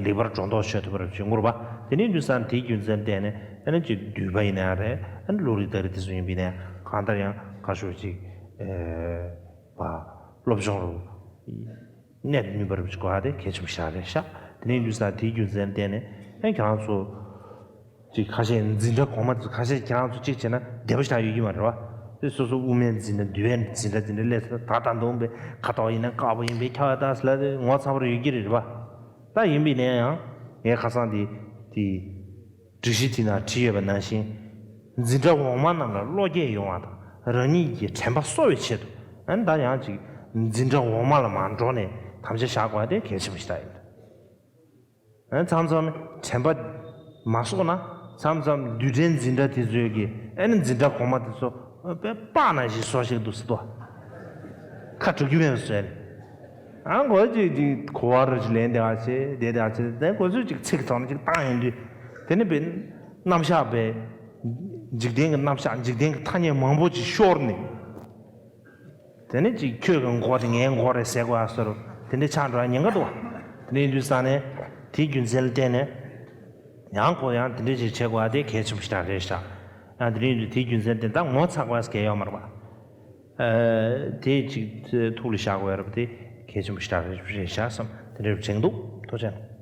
ལེགས་པར་སྒྲོ་འདོགས་ཆོད་ཐུབ་པར་བྱུང་ངོ་། དེ་ནས་རྒྱུ་མཚན་དེའི་རྒྱུ་མཚན་བརྟེན་ནས་ཨ་ནི་ཅིག་འདུས་པ་ཡིན་ན་ཡང་རེད། ཨ་ནི་བློ་རིག་རྟགས་རིགས་དེ་ཚོ་ཡིན་པས་ན་ཡང་གང་ལྟར་ཡང་ག་ཞུ་ཅིག་ཨེ་བ་སློབ་སྦྱོང་རུ། གནད་དུ་སྨིན་པར་གོ་བ་དེ་གལ་ཆེན་པོ་ཞིག་རེད་ཤག་དེ་ནས་འདུག་ས་དེའི་རྒྱུ་མཚན་བརྟེན་ནས་ཨེ་ཁྱེད་རང་ཚོ་ཅིག་ཁ་ཤས་འཛིན་གྲྭ་གོང་མ་དེ་ཁ་ཤས་ཁྱེད་རང་ཚོ་གཅིག་བྱས་ན་བདེ་པོ་ཞིག་ཡོད་ཀྱི་མ་རེད་བ། དེ་སོ་སོ་དབུ་མའི་འཛིན་གྲྭ་འདུལ་བའི་འཛིན་གྲྭ་དེ་འདྲ་སླེབས་ད་ད་འདོམས་པའི་ཁ་དོག་ཡིན་ན་དཀར་པོ་ཡིན་པའི་ཁྱབ་ཡ་ད་ཟེར་ལ་དེ་ངོ་ཚ་བར་ཡོད་ཀྱི་རེད་བ། ད་ཡིན་པས་ན་ཡང་ངས་ཁ་སང་དེ་དེ། སྒྲིག་གཞི་དེ་ན་བྲིས་ཡོད་པ་ནང་བཞིན། འཛིན་གྲྭ་འོག་མ་རྣམས་ལ་བློ་སྐྱེད་ཡོང་བ་དང་རང་ཉིད་ཀྱི་དྲན་པ་གསོ་བའི་ཆེད་དུ་ཨ་ནི་ད་ཡང་ཅིག་འཛིན་གྲྭ་འོག་མ་ལ་མར་འགྲོ་ནས་དམ་བཅའ་བཞག་དགོས་པ་དེ་གལ་ཆེན་པོ་ཞིག་ད་ཡིན། ཨ་ནི་མཚམས་མཚམས་དྲན་པ་མ་གསོ་ན་མཚམས་མཚམས་རྡུལ་ཕྲན་འཛིན་གྲྭ་དེ་ཚོའི་གི་ཨ་ནི་འཛིན་གྲྭ་གོང་མ་དེ་ཚོ་དཔེ་སྤགས་ནང་བཞིན་བཟོ་ཞིག་འདུག་སྲིད་དོ། ཁ་གྲུ་རྒྱུ་མེད་པ་བཟོས་ནས། ཨ་ཁོ་ཅིག་ཅིག་གོ་བ་རུ་ཅིག་ལེན་བསྡད་པ་བྱས་བསྡད་བསྡད་པ་བྱས་དེ་ཁོ་ཚོས་ཅིག་ཚིག་ཐོག་ནས་ཅིག་བཏང་ཡོང་དུས་དེ་ནི་བས་རྣམ་གཞག་པས་འཇིག་རྟེན་གྱི་རྣམ་གཞག་འཇིག་རྟེན་གྱི་ཐ་སྙད་མང་པོ་ཅིག་ཤོར་ནས་དེ་ནི་ཅིག་ཁྱོད་ཀྱི་མགོ་དེ་ངའི་མགོ་རེད་ཟེར་དགོས་ཨ་སོ་རུ་དེ་འདྲའི་ཆགས་འགྲོ་ཡ་ཉེན་ཁ་འདུག་བ། དེ་འདྲའི་དུས་ས་ནས་དེའི་རྒྱུ་མཚན་ལ་བརྟེན་ནས་ཡང་ཁོ་ཡང་དེ་འདྲའི་ཅིག་བྱེད་དགོས་ཨ་དེ་གལ་ཆེན་པོ་ཞིག་རེད་ཤག་ཡང་དེ་འདྲའི་དུས་དེའི་རྒྱུ་མཚན་དེ་ད་ངོ་ཚ་དགོས་ཨ་གལ་ཡོད་མ་རེད་བ། དེ་ཅིག་ཐུགས་ལ་བཞག་དགོས་རབས་དེ་གལ་ཆེན་པོ་ཞིག་རེད་ཤག་བསམ་དེ་འདྲ་དྲན་འདུག་ཐུགས་རྗེ་ཆེ།